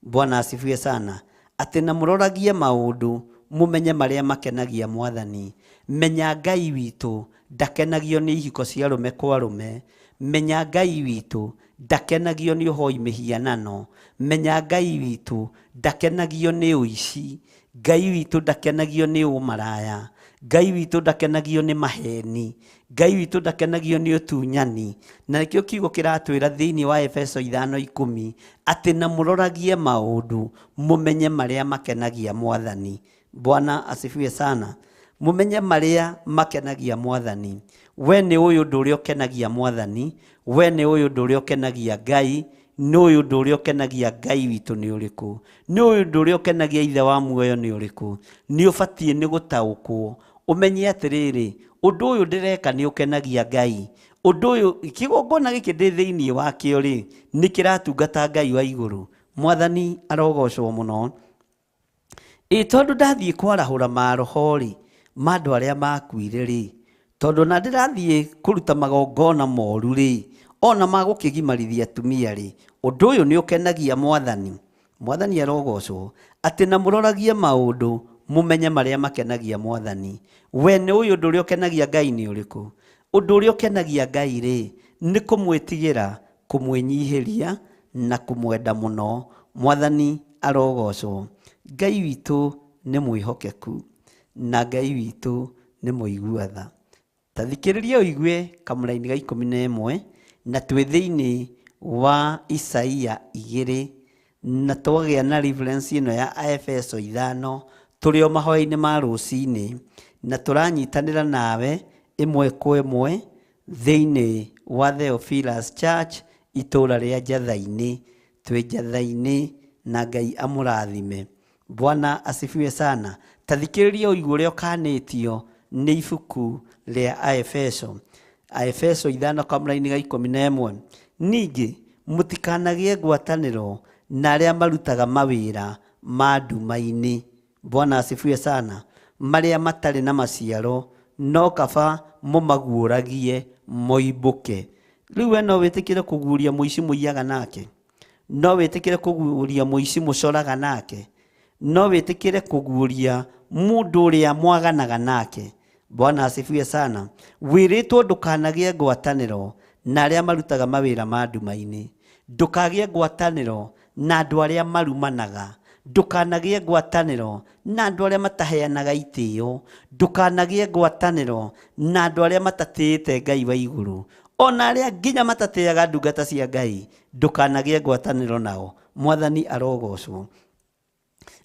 Bwana asifiwe sana. Atĩ na mũroragie maũndũ mũmenye marĩa makenagia Mwathani. Menya Ngai witũ ndakenagio nĩ ihiko cia arũme kwa arũme. Menya Ngai witũ ndakenagio nĩ ũhoi mĩhianano. Menya Ngai witũ ndakenagio nĩ ũici. Ngai witũ ndakenagio nĩ ũmaraya. Ngai witũ ndakenagio nĩ maheni. Ngai witũ ndakenagio nĩ ũtunyani. Na nĩkĩo kiugo kĩratwĩra thĩinĩ wa Efeso 5:10 atĩ na mũroragie maũndũ mũmenye marĩa makenagia Mwathani. Bwana asifiwe sana. Mũmenye marĩa makenagia Mwathani. We nĩ ũyũ ũndũ ũrĩa ũkenagia Mwathani, we nĩ ũyũ ũndũ ũrĩa ũkenagia Ngai, nĩ ũyũ ũndũ ũrĩa ũkenagia Ngai witũ nĩ ũrĩkũ, nĩ ũyũ ũndũ ũrĩa ũkenagia Ithe wa muoyo nĩ ũrĩkũ. Nĩ ũbatiĩ nĩ gũtaũkwo ũmenye atĩrĩrĩ, ũndũ ũyũ ndĩreka nĩ ũkenagia Ngai. Ũndũ ũyũ kĩgongona gĩkĩ ndĩ thĩinĩ wakĩo rĩ, nĩ kĩratungata Ngai wa igũrũ. Mwathani arogocwo mũno. Ĩ tondũ ndathiĩ kwarahũra maroho rĩ, ma andũ arĩa makuire rĩ, tondũ na ndĩrathiĩ kũruta magongona moru rĩ, ona ma gũkĩgimarithia atumia rĩ, ũndũ ũyũ nĩ ũkenagia Mwathani. Mwathani arogocwo. Atĩ na mũroragie maũndũ mũmenye marĩa makenagia Mwathani. We nĩ ũyũ ũndũ ũrĩa ũkenagia Ngai nĩ ũrĩkũ? Ũndũ ũrĩa ũkenagia Ngai rĩ, nĩ kũmwĩtigĩra, kũmwĩnyihĩria na kũmwenda mũno. Mwathani arogocwo. Ngai witũ nĩ mwĩhokeku na Ngai witũ nĩ mũigua tha. Ta thikĩrĩria ũigue kamũraini ga 11 na twĩ thĩinĩ wa Isaia 2 na twagĩa na reference ĩno ya Aefeso 5 tũrĩ o mahoya-inĩ ma rũcinĩ, na tũranyitanĩra nawe ĩmwe kwa ĩmwe Thĩinĩ wa Theophilus Church itũũra rĩa Njatha-inĩ. Twĩ Njatha-inĩ na Ngai amũrathime. Bwana asifiwe sana. Ta thikĩrĩria ũigue ũrĩa ũkanĩtio nĩ ibuku rĩa Aefeso. Aefeso ithano kamũraini ga 11. Ningĩ mũtikanagĩe ngwatanĩro na arĩa marutaga mawĩra ma nduma-inĩ. Bwana asifiwe sana. Marĩa matarĩ na maciaro no kaba mũmaguũragie moimbũke. Rĩu we no wĩtĩkĩre kũguũria mũici mũiyaga nake? No wĩtĩkĩre kũguũria mũici mũcoraga nake? No wĩtĩkĩre kũguũria mũndũ ũrĩa mwaganaga nake? Bwana asifiwe sana. Wĩrĩtwo ndũkanagĩe ngwatanĩro na arĩa marutaga mawĩra ma nduma-inĩ. Ndũkagĩe ngwatanĩro na andũ arĩa marumanaga. Ndũkanagĩe ngwatanĩro na andũ arĩa mataheanaga itĩo. Ndũkanagĩe ngwatanĩro na andũ arĩa matatĩĩte Ngai wa igũrũ. Ona arĩa nginya matatĩaga ndungata cia Ngai, ndũkanagĩe ngwatanĩro nao. Mwathani arogocwo.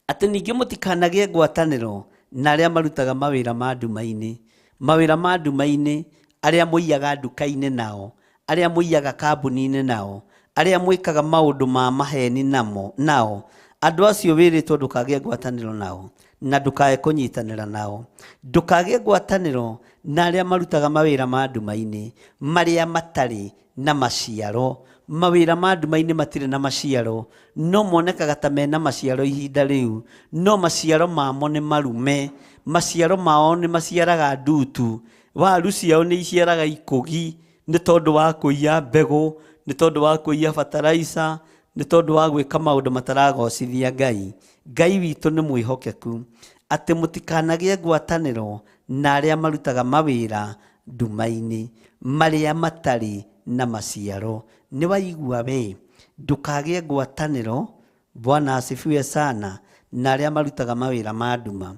Atĩ ningĩ mũtikanagĩe ngwatanĩro na arĩa marutaga mawĩra ma nduma-inĩ. Mawĩra ma nduma-inĩ, arĩa mũiyaga nduka-inĩ nao, arĩa mũiyaga kambuni-inĩ nao, arĩa mwĩkaga maũndũ ma maheni namo nao, andũ acio wĩrĩtwo ndũkagĩe ngwatanĩro nao na ndũkae kũnyitanĩra nao. Ndũkagĩe ngwatanĩro na arĩa marutaga mawĩra ma nduma-inĩ, marĩa matarĩ na maciaro. Mawĩra ma nduma-inĩ matirĩ na maciaro, no monekaga ta mena maciaro ihinda rĩu, no maciaro mamo nĩ marume, maciaro mao nĩ maciaraga ndutu, waru ciao nĩ iciaraga ikũgi, nĩ tondũ wa kũiya mbegũ, nĩ tondũ wa kũiya bataraica, nĩ tondũ wa gwĩka maũndũ mataragocithia Ngai. Ngai witũ nĩ mwĩhokeku atĩ mũtikanagĩe ngwatanĩro na arĩa marutaga mawĩra nduma-inĩ, marĩa matarĩ na maciaro. Nĩ waigua we, ndũkagĩe ngwatanĩro, Bwana asifiwe sana, na arĩa marutaga mawĩra ma nduma.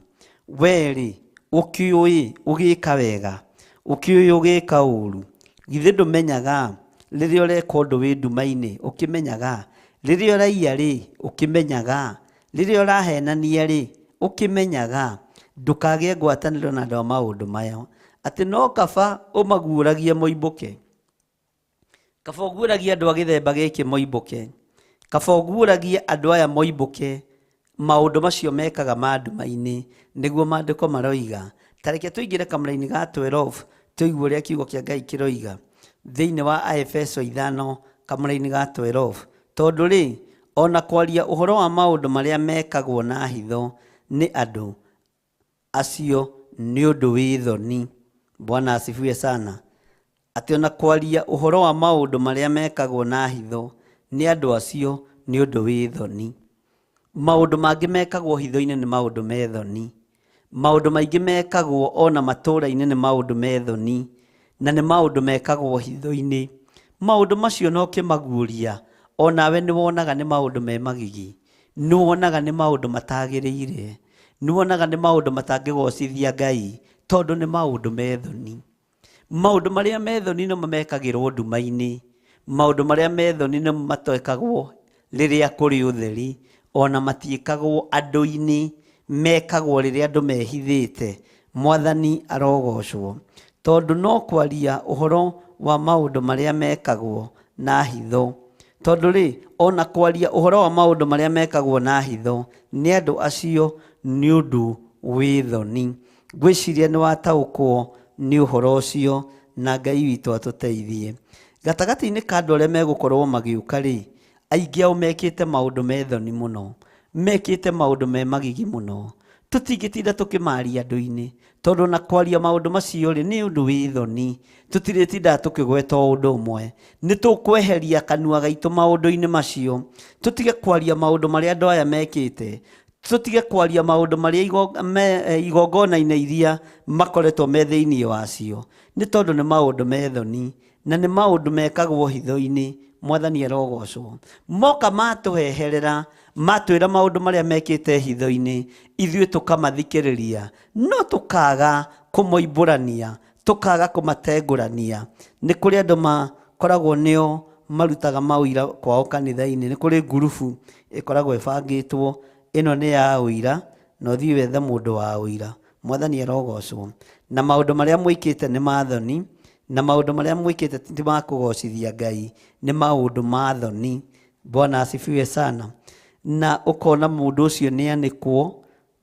We rĩ, ũkĩũĩ ũgĩka wega, ũkĩũĩ ũgĩka ũru, githĩ ndũmenyaga rĩrĩa ũreka ũndũ wĩ nduma-inĩ, ũkĩmenyaga rĩrĩa ũraiya rĩ, ũkĩmenyaga rĩrĩa ũrahenania rĩ, ũkĩmenyaga. Ndũkagĩe ngwatanĩro na andũ a maũndũ maya, atĩ no kaba ũmaguũragie moimbũke. Kaba ũguũragie andũ a gĩthemba gĩkĩ moimbũke. Kaba ũguũragie andũ aya moimbũke maũndũ macio mekaga ma nduma-inĩ, nĩguo maandĩko maroiga. Ta reke tũingĩre kamũra-inĩ ga 12 tũigue ũrĩa kiugo kĩa Ngai kĩroiga thĩinĩ wa Aefeso ithano kamũra-inĩ ga 12. Tondũ rĩ, ona kwaria ũhoro wa maũndũ marĩa mekagwo na hitho nĩ andũ acio nĩ ũndũ wĩ thoni. Bwana asifiwe sana. Atĩ ona kwaria ũhoro wa maũndũ marĩa mekagwo na hitho nĩ andũ acio nĩ ũndũ wĩ thoni. Maũndũ mangĩ mekagwo hitho-inĩ nĩ maũndũ me thoni. Maũndũ maingĩ mekagwo ona matũũra-inĩ nĩ maũndũ me thoni, na nĩ maũndũ mekagwo hitho-inĩ. Maũndũ macio no kĩmaguũria, onawe nĩ wonaga nĩ maũndũ me magigi, nĩ wonaga nĩ maũndũ matagĩrĩire, nĩ wonaga nĩ maũndũ matangĩgocithia Ngai, tondũ nĩ maũndũ me thoni. Maũndũ marĩa me thoni nĩmo mekagĩrwo nduma-inĩ. Maũndũ marĩa me thoni nĩmo matekagwo rĩrĩa kũrĩ ũtheri, ona matiĩkagwo andũ-inĩ, mekagwo rĩrĩa andũ mehithĩte. Mwathani arogocwo. Tondũ no kwaria ũhoro wa maũndũ marĩa mekagwo na hitho. Tondũ rĩ, ona kwaria ũhoro wa maũndũ marĩa mekagwo na hitho nĩ andũ acio nĩ ũndũ wĩ thoni. Ngwĩciria nĩ wataũkwo nĩ ũhoro ũcio, na Ngai witũ atũteithie. Gatagatĩ-inĩ ka andũ arĩa megũkorwo magĩũka rĩ, aingĩ ao mekĩte maũndũ me thoni mũno, mekĩte maũndũ me magigi mũno. Tũtingĩtinda tũkĩmaria andũ-inĩ, tondũ na kwaria maũndũ macio rĩ, nĩ ũndũ wĩ thoni. Tũtirĩtindaga tũkĩgweta o ũndũ ũmwe. Nĩ tũkweheria kanua gaitũ maũndũ-inĩ macio, tũtige kwaria maũndũ marĩa andũ aya mekĩte, tũtige kwaria maũndũ marĩa igongona-inĩ iria makoretwo me thĩinĩ wacio, nĩ tondũ nĩ maũndũ me thoni na nĩ maũndũ mekagwo hitho-inĩ. Mwathani arogocwo. Moka matũheherera, matwĩra maũndũ marĩa mekĩte hitho-inĩ, ithuĩ tũkamathikĩrĩria, no tũkaga kũmoimbũrania, tũkaga kũmatengũrania. Nĩ kũrĩ andũ makoragwo nĩo marutaga maũira kwao kanitha-inĩ. Nĩ kũrĩ ngurubu ĩkoragwo ĩbangĩtwo, ĩno nĩ ya ũira, na ũthiĩ wethe mũndũ wa ũira. Mwathani arogocwo. Na maũndũ marĩa mwĩkĩte nĩ ma thoni, Na maũndũ marĩa mwĩkĩte ti ma kũgocithia Ngai, nĩ maũndũ ma thoni. Bwana asifiwe sana. Na ũkona mũndũ ũcio nĩ anĩkwo,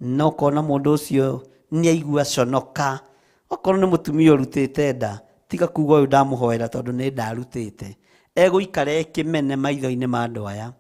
na ũkona mũndũ ũcio nĩ aigua conoka. Okorwo nĩ mũtumia ũrutĩte nda, tiga kuga ũyũ ndamũhoera tondũ nĩ ndarutĩte. Egũikara ekĩmene maitho-inĩ ma andũ aya.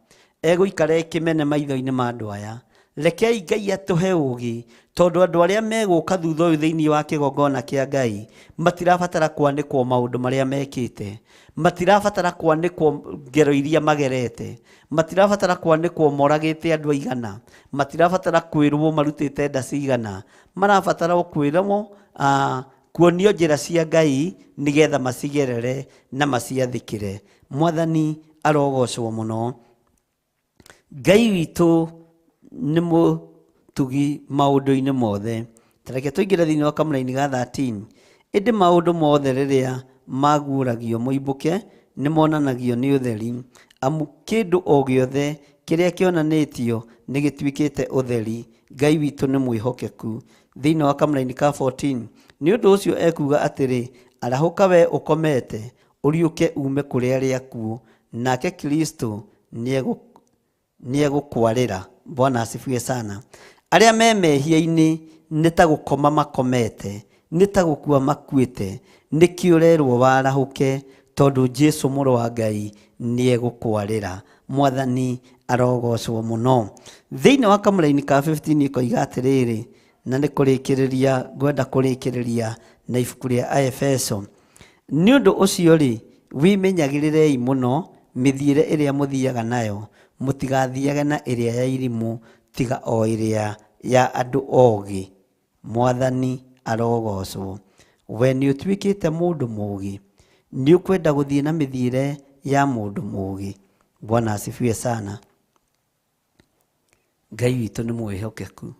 Egũikara ekĩmene maitho-inĩ ma andũ aya. Rekei Ngai atũhe ũgĩ, tondũ andũ arĩa megũka thutha ũyũ thĩinĩ wa kĩgongona kĩa Ngai matirabatara kwanĩkwo maũndũ marĩa mekĩte, matirabatara kwanĩkwo ngero iria magerete, matirabatara kwanĩkwo moragĩte andũ aigana, matirabatara kwĩrwo marutĩte nda cigana, marabatara o kwĩrwo kuonio njĩra cia Ngai nĩgetha macigerere na maciathĩkĩre. Mwathani arogocwo mũno. Ngai witũ nĩ mũtugi maũndũ-inĩ mothe. Ta reke tũingĩre thĩinĩ wa kamũraini ga 13. Ĩndĩ maũndũ mothe rĩrĩa maguũragio moimbũke nĩ monanagio nĩ ũtheri, amu kĩndũ o gĩothe kĩrĩa kĩonanĩtio nĩ gĩtuĩkĩte ũtheri. Ngai witũ nĩ mwĩhokeku. Thĩinĩ wa kamũraini ka 14, nĩ ũndũ ũcio ekuuga atĩrĩ, arahũka we ũkomete, ũriũke ume kũrĩ arĩa akuũ, nake Kristo nĩegũkwarĩra. Bwana asifiwe sana. Arĩa me mehia-inĩ nĩ ta gũkoma makomete, nĩ ta gũkua makuĩte, nĩkĩo ũrerwo warahũke, tondũ Jesu mũrũ wa Ngai nĩegũkwarĩra. Mwathani arogocwo mũno. Thĩinĩ wa kamũraini ka 15 ĩkoiga atĩrĩrĩ, na nĩ kũrĩkĩrĩria ngwenda kũrĩkĩrĩria na ibuku rĩa Aefeso. Nĩ ũndũ ũcio rĩ, wĩmenyagĩrĩrei mũno mĩthiĩre ĩrĩa mũthiaga nayo, mũtigathiage na ĩrĩa ya irimũ, tiga o ĩrĩa ya andũ ogĩ. Mwathani arogocwo. We nĩ ũtuĩkĩte mũndũ mũũgĩ, nĩ ũkwenda gũthiĩ na mĩthiĩre ya mũndũ mũũgĩ. Bwana asifiwe sana. Ngai witũ nĩ mwĩhokeku.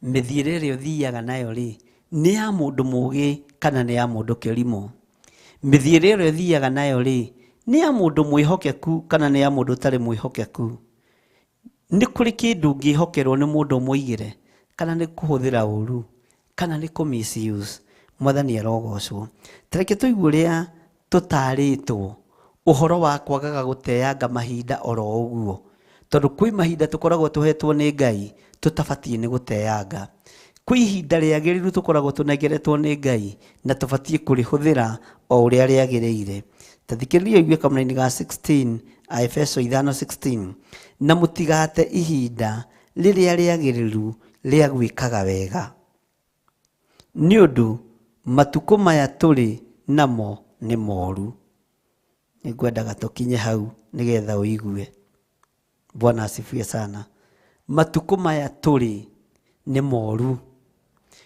Mĩthiĩre ĩrĩa ũthiaga nayo rĩ, nĩ ya mũndũ mũũgĩ kana nĩ ya mũndũ kĩrimũ? Mĩthiĩre ĩrĩa ũthiaga nayo rĩ, nĩ ya mũndũ mwĩhokeku kana nĩ ya mũndũ ũtarĩ mwĩhokeku? Nĩ kũrĩ kĩndũ ũngĩhokerwo nĩ mũndũ ũmũigĩre, kana nĩ kũhũthĩra ũru, kana nĩ kũ misuse. Mwathani arogocwo. Ta reke tũigue ũrĩa tũtarĩtwo ũhoro wa kwagaga gũteanga mahinda oro ũguo, tondũ kwĩ mahinda tũkoragwo tũhetwo nĩ Ngai tũtabatiĩ nĩ gũteanga. Kwĩ ihinda rĩagĩrĩru tũkoragwo tũnengeretwo nĩ Ngai na tũbatiĩ kũrĩhũthĩra o ũrĩa rĩagĩrĩire. Ta thikĩrĩria ũigue kamũraini ga 16, Aefeso 5:16, na mũtigate ihinda rĩrĩa rĩagĩrĩru rĩa gwĩkaga wega, nĩ ũndũ matukũ maya tũrĩ namo nĩ moru. Nĩngwendaga tũkinye hau nĩgetha ũigue. Bwana asifiwe sana. Matukũ maya tũrĩ nĩ moru.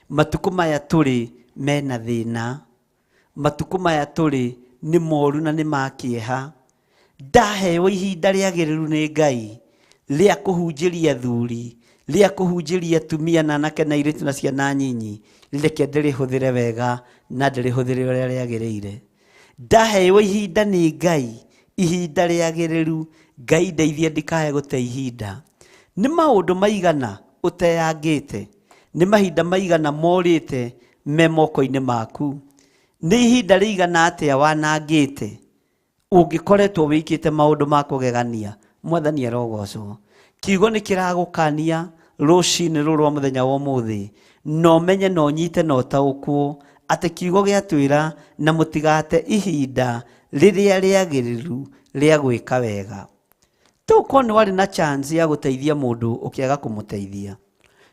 Matukũ maya tũrĩ mena thĩna. Matukũ maya tũrĩ nĩ moru na nĩ ma kĩeha. Ndaheo ihinda rĩagĩrĩru nĩ Ngai rĩa kũhunjĩria athuri, rĩa kũhunjĩria atumia na anake na airĩtu na ciana nyinyi, reke ndĩrĩhũthĩre wega na ndĩrĩhũthĩre ũrĩa rĩagĩrĩire. Ndaheo ihinda nĩ Ngai, ihinda rĩagĩrĩru, Ngai ndeithie ndikae gũte ihinda. Nĩ maũndũ maigana ũteangĩte, nĩ mahinda maigana morĩte me moko-inĩ maku, nĩ ihinda rĩigana atĩa wanangĩte ũngĩkoretwo wĩkĩte maũndũ ma kũgegania. Mwathani arogocwo. Kiugo nĩ kĩragũkania rũcinĩ rũrũ rwa mũthenya wa ũmũthĩ, na ũmenye na ũnyite na ũtaũkwo atĩ kiugo gĩatwĩra na mũtigate ihinda rĩrĩa rĩagĩrĩru rĩa gwĩka wega. Tokorwo nĩ warĩ na chance ya gũteithia mũndũ ũkĩaga kũmũteithia,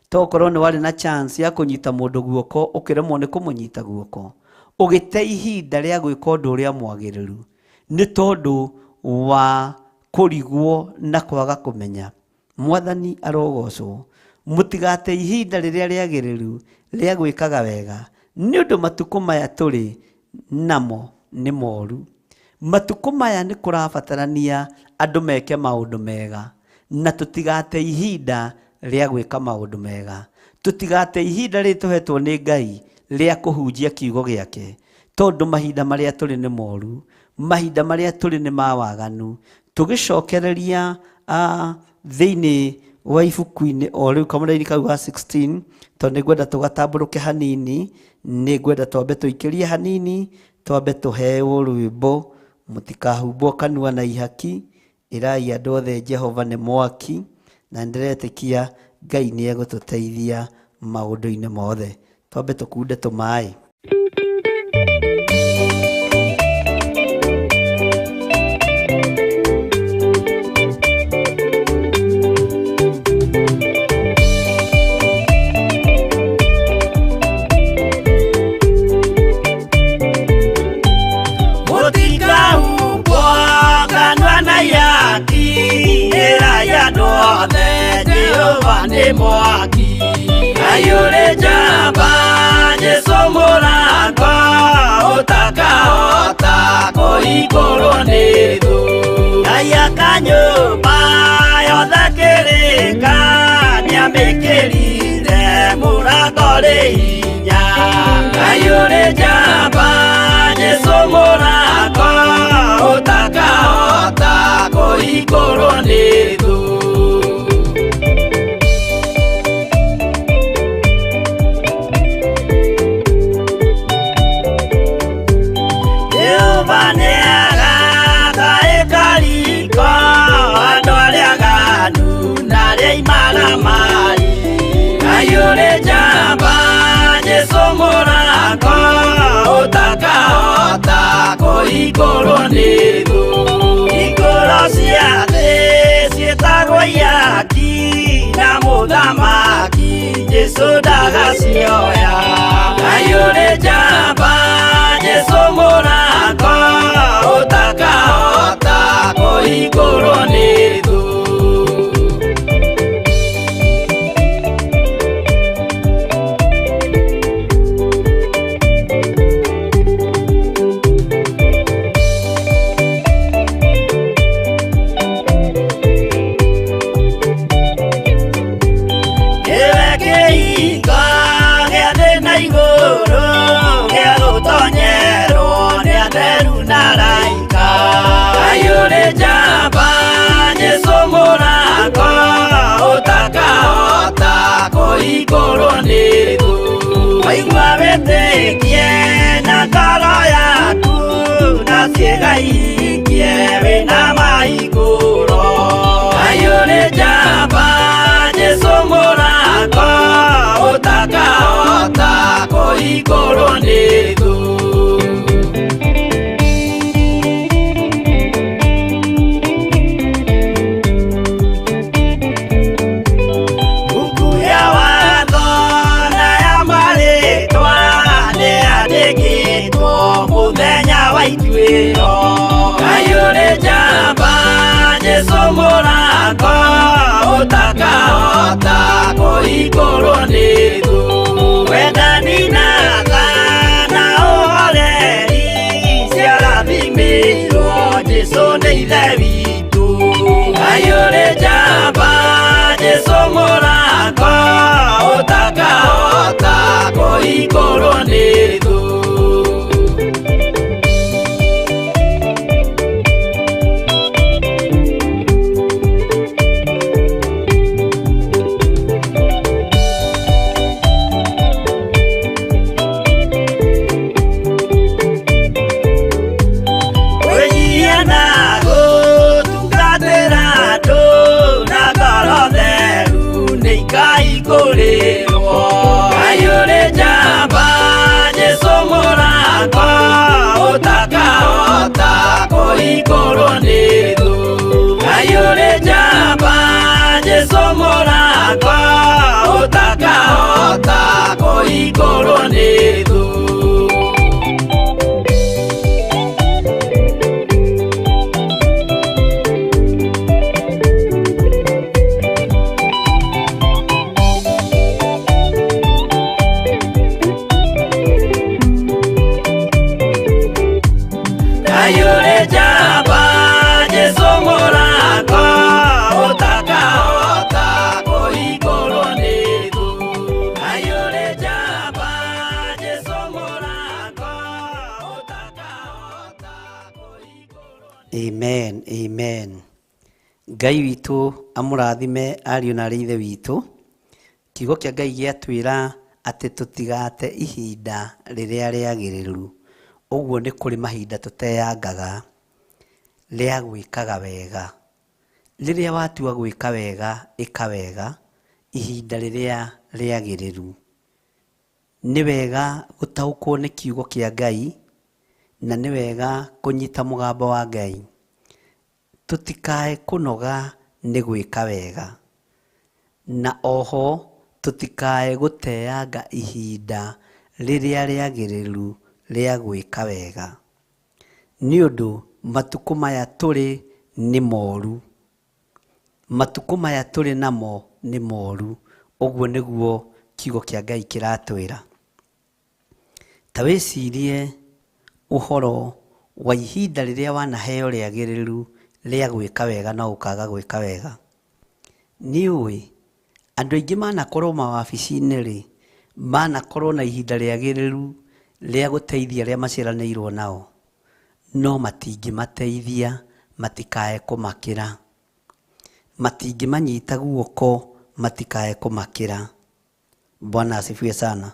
tokorwo nĩ warĩ na chance ya kũnyita mũndũ guoko ũkĩremwo nĩ kũmũnyita guoko, ũgĩte ihinda rĩa gwĩka ũndũ ũrĩa mwagĩrĩru nĩ tondũ wa kũrigwo na kwaga kũmenya. Mwathani arogocwo. Mũtigate ihinda rĩrĩa rĩagĩrĩru rĩa gwĩkaga wega, nĩ ũndũ matukũ maya tũrĩ namo nĩ moru. Matukũ maya nĩ kũrabatarania andũ meke maũndũ mega, na tũtigate ihinda rĩa gwĩka maũndũ mega. Tũtigate ihinda rĩrĩ tũhetwo nĩ Ngai rĩa kũhunjia kiugo gĩake, tondũ mahinda marĩa tũrĩ nĩ moru, mahinda marĩa tũrĩ nĩ ma waganu. Tũgĩcokereria thĩinĩ wa ibuku-inĩ o rĩu kamũraini kau ga 16 tondũ nĩ ngwenda tũgatambũrũke hanini, nĩ ngwenda twambe tũikĩrie hanini, twambe tũheo rwĩmbo mũtikahumbwo kanua na ihaki, ĩrai andũ othe Jehova nĩ mwaki, na nĩndĩretĩkia Ngai nĩ egũtũteithia maũndũ-inĩ mothe. Twambe tũkunde tũmaĩ. Nĩ mwaki ayũrĩ njamba Jesũ mũrango ũtakahota kũhingũrwo nĩ thũ. Ngai akanyũmba yothe kĩrĩka nĩamĩkĩrire mũrango rĩ hinya. Ayũrĩ njamba Jesũ mũrango ũtakahota kũhingũrwo nĩ thũ. Ayũrĩ njamba Jesũ mũrango ũtakahota kũhingũrwo nĩ thũ. Hingũro cia thĩ ciĩtagwo ihaki na mũthamaki Jesũ ndagacioya. Ayũrĩ njamba Jesũ mũrango ũtakahota kũhingũrwo nĩ thũ. Ayũrĩ njamba Jesũ mũrango ũtakahota kũhingũrwo nĩ thũ. Waigua wĩtĩkie na ngoro yaku na ciĩga ihingie wĩna mahingũro. Ayũrĩ njamba Jesũ mũrango ũtakahota kũhingũrwo nĩ thũ. Ayũrĩ njamba Jesũ mũrango ũtakahota kũhingũrwo nĩ thũ. Wendani na tha na ũhoreri ciarathimĩirwo Jesũ nĩ Ithe witũ. Ayũrĩ njamba Jesũ mũrango ũtakahota kũhingũrwo nĩ thũ. Ayũrĩ njamba Jesũ mũrango ũtakahota kũhingũrwo nĩ thũ. Ayũrĩ njamba Jesũ mũrango ũtakahota kũhingũrwo nĩ thũ. Ayũrĩ njamba Jesũ mũrango ũtakahota kũhingũrwo nĩ thũ. Ayũrĩ njamba Jesũ mũrango ũtakahota kũhingũrwo. Amen, amen. Ngai witũ amũrathime ariũ na arĩ ithe witũ. Kiugo kĩa Ngai gĩatwĩra atĩ tũtigate ihinda rĩrĩa rĩagĩrĩru. Ũguo nĩ kũrĩ mahinda tũteangaga rĩa gwĩkaga wega. Rĩrĩa watua gwĩka wega, ĩka wega ihinda rĩrĩa rĩagĩrĩru. Nĩ wega gũtaũkwo nĩ kiugo kĩa Ngai na nĩ wega kũnyita mũgambo wa Ngai. Tũtikae kũnoga nĩ gwĩka wega, na oho tũtikae gũteanga ihinda rĩrĩa rĩagĩrĩru rĩa gwĩka wega, nĩ ũndũ matukũ maya tũrĩ nĩ moru. Matukũ maya tũrĩ namo nĩ moru. Ũguo nĩguo kiugo kĩa Ngai kĩratwĩra. Ta wĩcirie ũhoro wa ihinda rĩrĩa wanaheo rĩagĩrĩru rĩa gwĩka wega no ũkaga gwĩka wega. Nĩ ũĩ andũ aingĩ manakorwo mawabici-inĩ rĩ, manakorwo na ihinda rĩagĩrĩru rĩa gũteithia arĩa maciaranĩirwo nao, no matingĩmateithia matikae kũmakĩra. Matingĩmanyita guoko matikae kũmakĩra. Bwana asifiwe sana.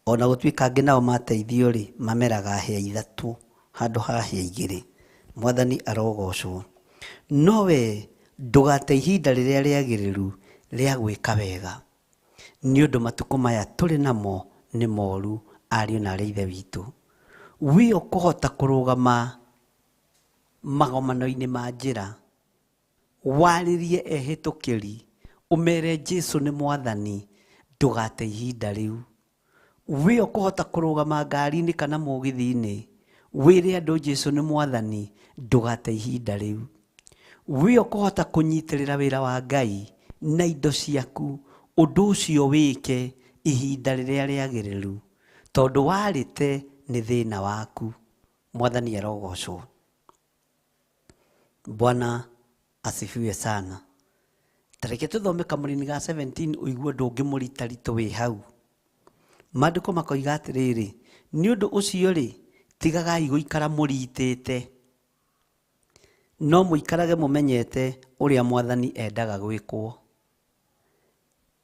Ona gũtuĩka angĩ nao mateithio rĩ, mameraga hĩa ithatũ handũ ha hĩa igĩrĩ. Mwathani arogocwo. No we ndũgate ihinda rĩrĩa rĩagĩrĩru rĩa gwĩka wega, nĩ ũndũ matukũ maya tũrĩ namo nĩ moru, ariũ na arĩ ithe witũ. Wĩ ũkũhota kũrũgama magomano-inĩ ma njĩra, warĩrie ehĩtũkĩri, ũmere Jesu nĩ mwathani, ndũgate ihinda rĩu. Wĩ ũkũhota kũrũgama ngari-inĩ kana mũgithi-inĩ, wĩre andũ Jesu nĩ mwathani, ndũgate ihinda rĩu. Wĩ ũkũhota kũnyitĩrĩra wĩra wa Ngai na indo ciaku, ũndũ ũcio wĩke ihinda rĩrĩa rĩagĩrĩru, tondũ warĩte nĩ thĩna waku. Mwathani arogocwo. Bwana asifiwe sana. Ta reke tũthome kamũrini ga 17 ũigue ũndũ ũngĩ mũritaritũ wĩ hau. Maandĩko makoiga atĩrĩrĩ, nĩ ũndũ ũcio rĩ, tigagai gũikara mũritĩte, no mũikarage mũmenyete ũrĩa mwathani endaga gwĩkwo.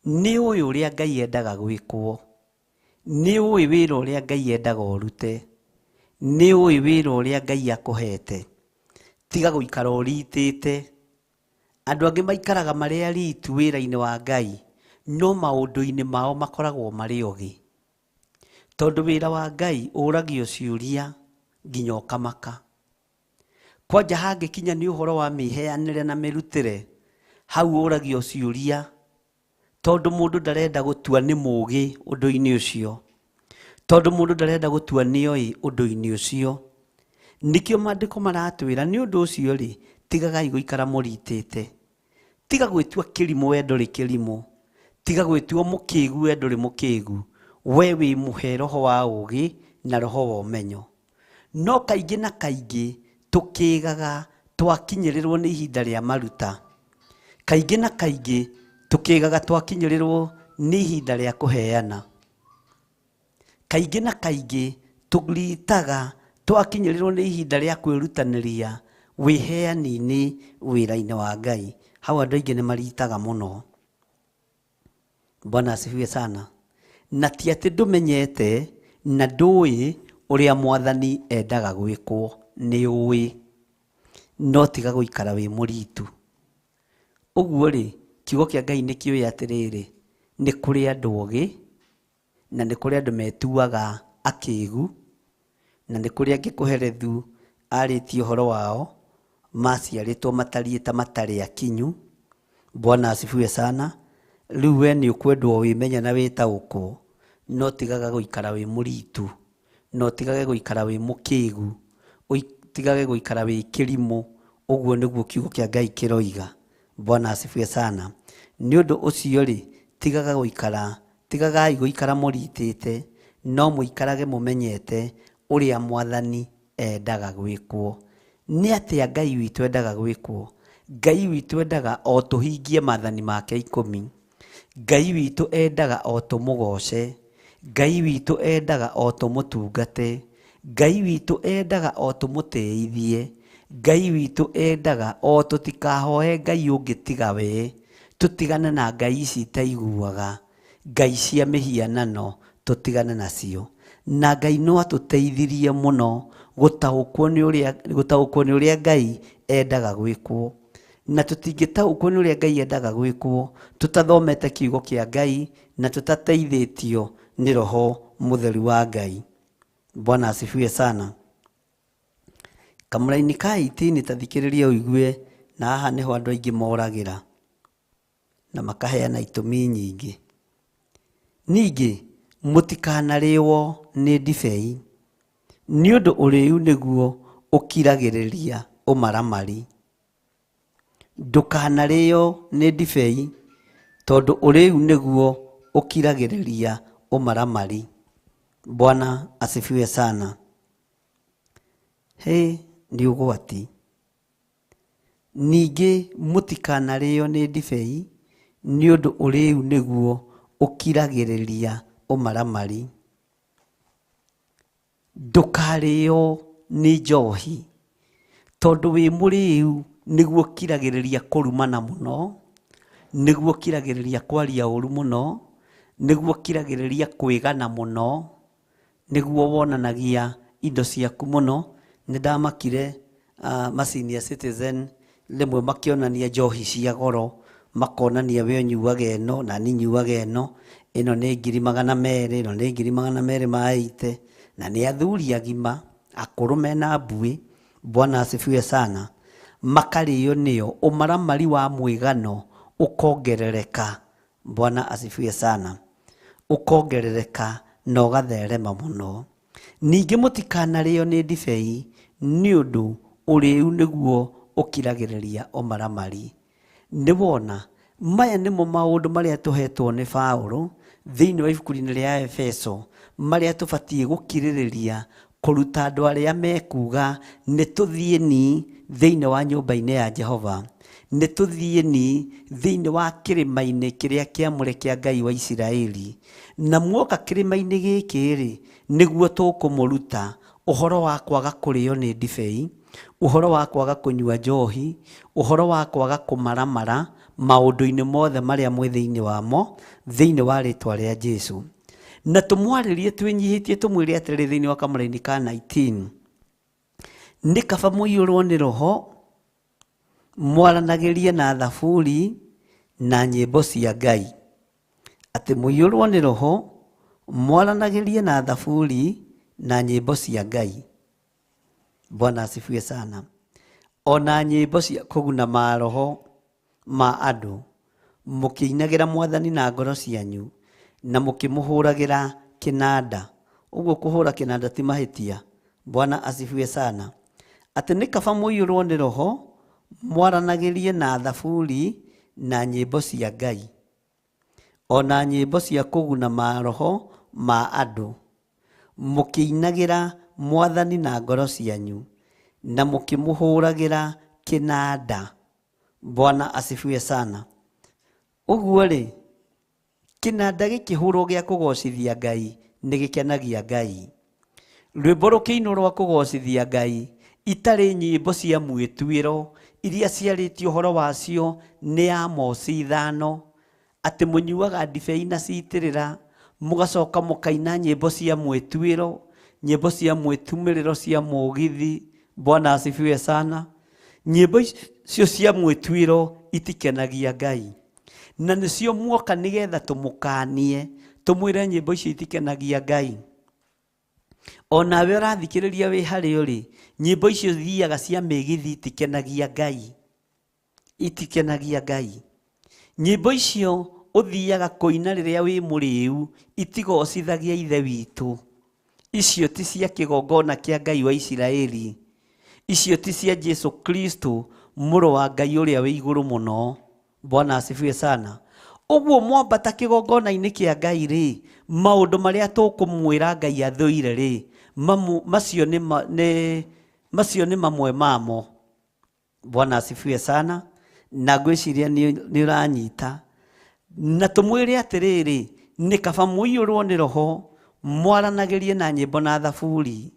Nĩ ũĩ ũrĩa Ngai endaga gwĩkwo. Nĩ ũĩ wĩra ũrĩa Ngai endaga ũrute. Nĩ ũĩ wĩra ũrĩa Ngai akũhete. Tiga gũikara ũritĩte. Andũ angĩ maikaraga marĩ aritu wĩra-inĩ wa Ngai, no maũndũ-inĩ mao makoragwo marĩ ogĩ. Tondũ wĩra wa Ngai ũragio ciũria nginya ũkamaka. Kwanja hangĩkinya nĩ ũhoro wa mĩheanĩre na mĩrutĩre, hau ũragio ciũria tondũ mũndũ ndarenda gũtua nĩ mũũgĩ ũndũ-inĩ ũcio, tondũ mũndũ ndarenda gũtua nĩ oĩ ũndũ-inĩ ũcio. Nĩkĩo maandĩko maratwĩra nĩ ũndũ ũcio rĩ, tigagai gũikara mũritĩte. Tiga gwĩtua kĩrimũ we ndũrĩ kĩrimũ. Tiga gwĩtua mũkĩgu we ndũrĩ mũkĩgu. We wĩ mũhe roho wa ũũgĩ na roho wa ũmenyo. No kaingĩ na kaingĩ tũkĩgaga twakinyĩrĩrwo nĩ ihinda rĩa maruta. Kaingĩ na kaingĩ tũkĩgaga twakinyĩrĩrwo nĩ ihinda rĩa kũheana. Kaingĩ na kaingĩ tũritaga twakinyĩrĩrwo nĩ ihinda rĩa kwĩrutanĩria wĩheani-inĩ wĩra-inĩ wa Ngai. Hau andũ aingĩ nĩ maritaga mũno. Bwana asifiwe sana. Na ti atĩ ndũmenyete na ndũĩ ũrĩa mwathani endaga gwĩkwo, nĩ ũĩ, no tiga gũikara wĩ mũritu. Ũguo rĩ, kiugo kĩa Ngai nĩ kĩũĩ atĩrĩrĩ, nĩ kũrĩ andũ ogĩ na nĩ kũrĩ andũ metuaga akĩgu, na nĩ kũrĩ angĩ Kohelethu arĩtie ũhoro wao, maciarĩtwo matariĩ ta matarĩ akinyu. Bwana asifiwe sana. Rĩu we nĩ ũkwendwo wĩmenye na wĩtaũkwo, no tigaga gũikara wĩ mũritu, no tigage gũikara wĩ mũkĩgu, tigage gũikara wĩ kĩrimũ. Ũguo nĩguo kiugo kĩa Ngai kĩroiga. Bwana asifiwe sana. Nĩ ũndũ ũcio rĩ, tigaga gũikara, tigagai gũikara mũritĩte, no mũikarage mũmenyete ũrĩa mwathani endaga gwĩkwo. Nĩ atĩa Ngai witũ endaga gwĩkwo? Ngai witũ endaga o tũhingie maathani make ikũmi. Ngai witũ endaga o tũmũgoce. Ngai witũ endaga o tũmũtungate. Ngai witũ endaga o tũmũtĩithie. Ngai witũ endaga o tũtikahoe Ngai ũngĩ tiga we, tũtigane na ngai ici itaiguaga, ngai cia mĩhianano tũtigane nacio. Na Ngai no atũteithirie mũno gũtaũkwo nĩ ũrĩa, gũtaũkwo nĩ ũrĩa Ngai endaga gwĩkwo. Na tũtingĩtaũkwo nĩ ũrĩa Ngai endaga gwĩkwo tũtathomete kiugo kĩa Ngai na tũtateithĩtio nĩ Roho Mũtheru wa Ngai. Bwana asifiwe sana. Kamũraini ka 18 ta thikĩrĩria ũigue, na haha nĩho andũ aingĩ moragĩra na makaheana itũmi nyingĩ. Ningĩ mũtikanarĩwo nĩ ndibei, nĩ ũndũ ũrĩu nĩguo ũkiragĩrĩria ũmaramari. Ndũkanarĩo nĩ ndibei, tondũ ũrĩu nĩguo ũkiragĩrĩria ũmaramari. Bwana asifiwe sana. Hĩ, nĩ ũgwati. Ningĩ mũtikanarĩo nĩ ndibei, nĩ ũndũ ũrĩu nĩguo ũkiragĩrĩria ũmaramari. Ndũkarĩo nĩ njohi, tondũ wĩ mũrĩu nĩguo ũkiragĩrĩria kũrumana mũno, nĩguo ũkiragĩrĩria kwaria ũru mũno, nĩguo ũkiragĩrĩria kwĩgana mũno, nĩguo wonanagia indo ciaku mũno. Nĩ ndamakire ma senior citizen rĩmwe makĩonania njohi cia goro, makonania we ũnyuaga ĩno na niĩ nyuaga ĩno, ĩno nĩ ngiri magana merĩ, ĩno nĩ ngiri magana merĩ ma eighty, na nĩ athuri agima akũrũ mena mbuĩ, Bwana asifiwe sana, makarĩo nĩyo, ũmaramari wa mwĩgano ũkongerereka, Bwana asifiwe sana, ũkongerereka na ũgatherema mũno. Ningĩ mũtikanarĩo nĩ ndibei, nĩ ũndũ ũrĩĩu nĩguo ũkiragĩrĩria ũmaramari. Nĩ wona, maya nĩmo maũndũ marĩa tũhetwo nĩ Paũlũ thĩinĩ wa ibuku-inĩ rĩa Efeso, marĩa tũbatiĩ gũkirĩrĩria kũruta andũ arĩa mekuga nĩ tũthiĩni thĩinĩ wa nyũmba-inĩ ya Jehova, nĩ tũthiĩni thĩinĩ wa kĩrĩma-inĩ kĩrĩa kĩamũre kĩa Ngai wa Isiraeli. Na muoka kĩrĩma-inĩ gĩkĩ-rĩ, nĩguo tũkũmũruta ũhoro wa kwaga kũrĩo nĩ ndibei, ũhoro wa kwaga kũnyua njohi, ũhoro wa kwaga kũmaramara maũndũ-inĩ mothe marĩa mwĩ thĩinĩ wamo, thĩinĩ wa rĩtwa rĩa Jesu. Na tũmwarĩrie twĩnyihĩtie tũmwĩre atĩrĩrĩ thĩinĩ wa kamũraini ka 19, nĩ kaba mũiyũrwo nĩ Roho, mwaranagĩrie na thaburi na nyĩmbo cia Ngai. Atĩ mũiyũrwo nĩ Roho, mwaranagĩrie na thaburi na nyĩmbo cia Ngai. Bwana asifiwe sana. Ona nyĩmbo cia kũguna maroho ma andũ, mũkĩinagĩra Mwathani na ngoro cianyu, na mũkĩmũhũragĩra kĩnanda. Ũguo kũhũra kĩnanda ti mahĩtia. Bwana asifiwe sana. Atĩ nĩ kaba mũiyũrwo nĩ Roho, mwaranagĩrie na thaburi na nyĩmbo cia Ngai. Ona nyĩmbo cia kũguna maroho ma andũ, mũkĩinagĩra Mwathani na ngoro cianyu, na mũkĩmũhũragĩra kĩnanda. Bwana asifiwe sana. Ũguo-rĩ, kĩnanda gĩkĩhũrwo gĩa kũgocithia Ngai nĩ gĩkenagia Ngai. Rwĩmbo rũkĩinwo rwa kũgocithia Ngai, itarĩ nyĩmbo cia mwĩtuĩro iria ciarĩtio ũhoro wacio nĩ Amosi ithano, atĩ mũnyuaga ndibei na citĩrĩra, mũgacoka mũkaina nyĩmbo cia mwĩtuĩro, nyĩmbo cia mwĩtumĩrĩro cia mũgithi. Bwana asifiwe sana. Nyĩmbo icio cia mwĩtuĩro itikenagia Ngai. Na nĩcio muoka nĩgetha tũmũkanie, tũmwĩre nyĩmbo icio itikenagia Ngai. Onawe ũrathikĩrĩria wĩ harĩa ũrĩ, nyĩmbo icio thiaga cia mĩgithi itikenagia Ngai. Itikenagia Ngai. Nyĩmbo icio ũthiaga kũina rĩrĩa wĩ mũrĩu itigocithagia Ithe witũ. Icio ti cia kĩgongona kĩa Ngai wa Isiraeli. Icio ti cia Jesu Kristo mũrũ wa Ngai ũrĩa wĩ igũrũ mũno. Bwana asifiwe sana. Ũguo mwambata kĩgongona-inĩ kĩa Ngai rĩ, maũndũ marĩa tũkũmwĩra Ngai athũire rĩ, macio nĩ nĩ macio nĩ mamwe mamo. Bwana asifiwe sana. Na ngwĩciria nĩ ũranyita. Na tũmwĩre atĩrĩrĩ, nĩ kaba mũiyũrwo nĩ Roho, mwaranagĩrie na nyĩmbo na thaburi.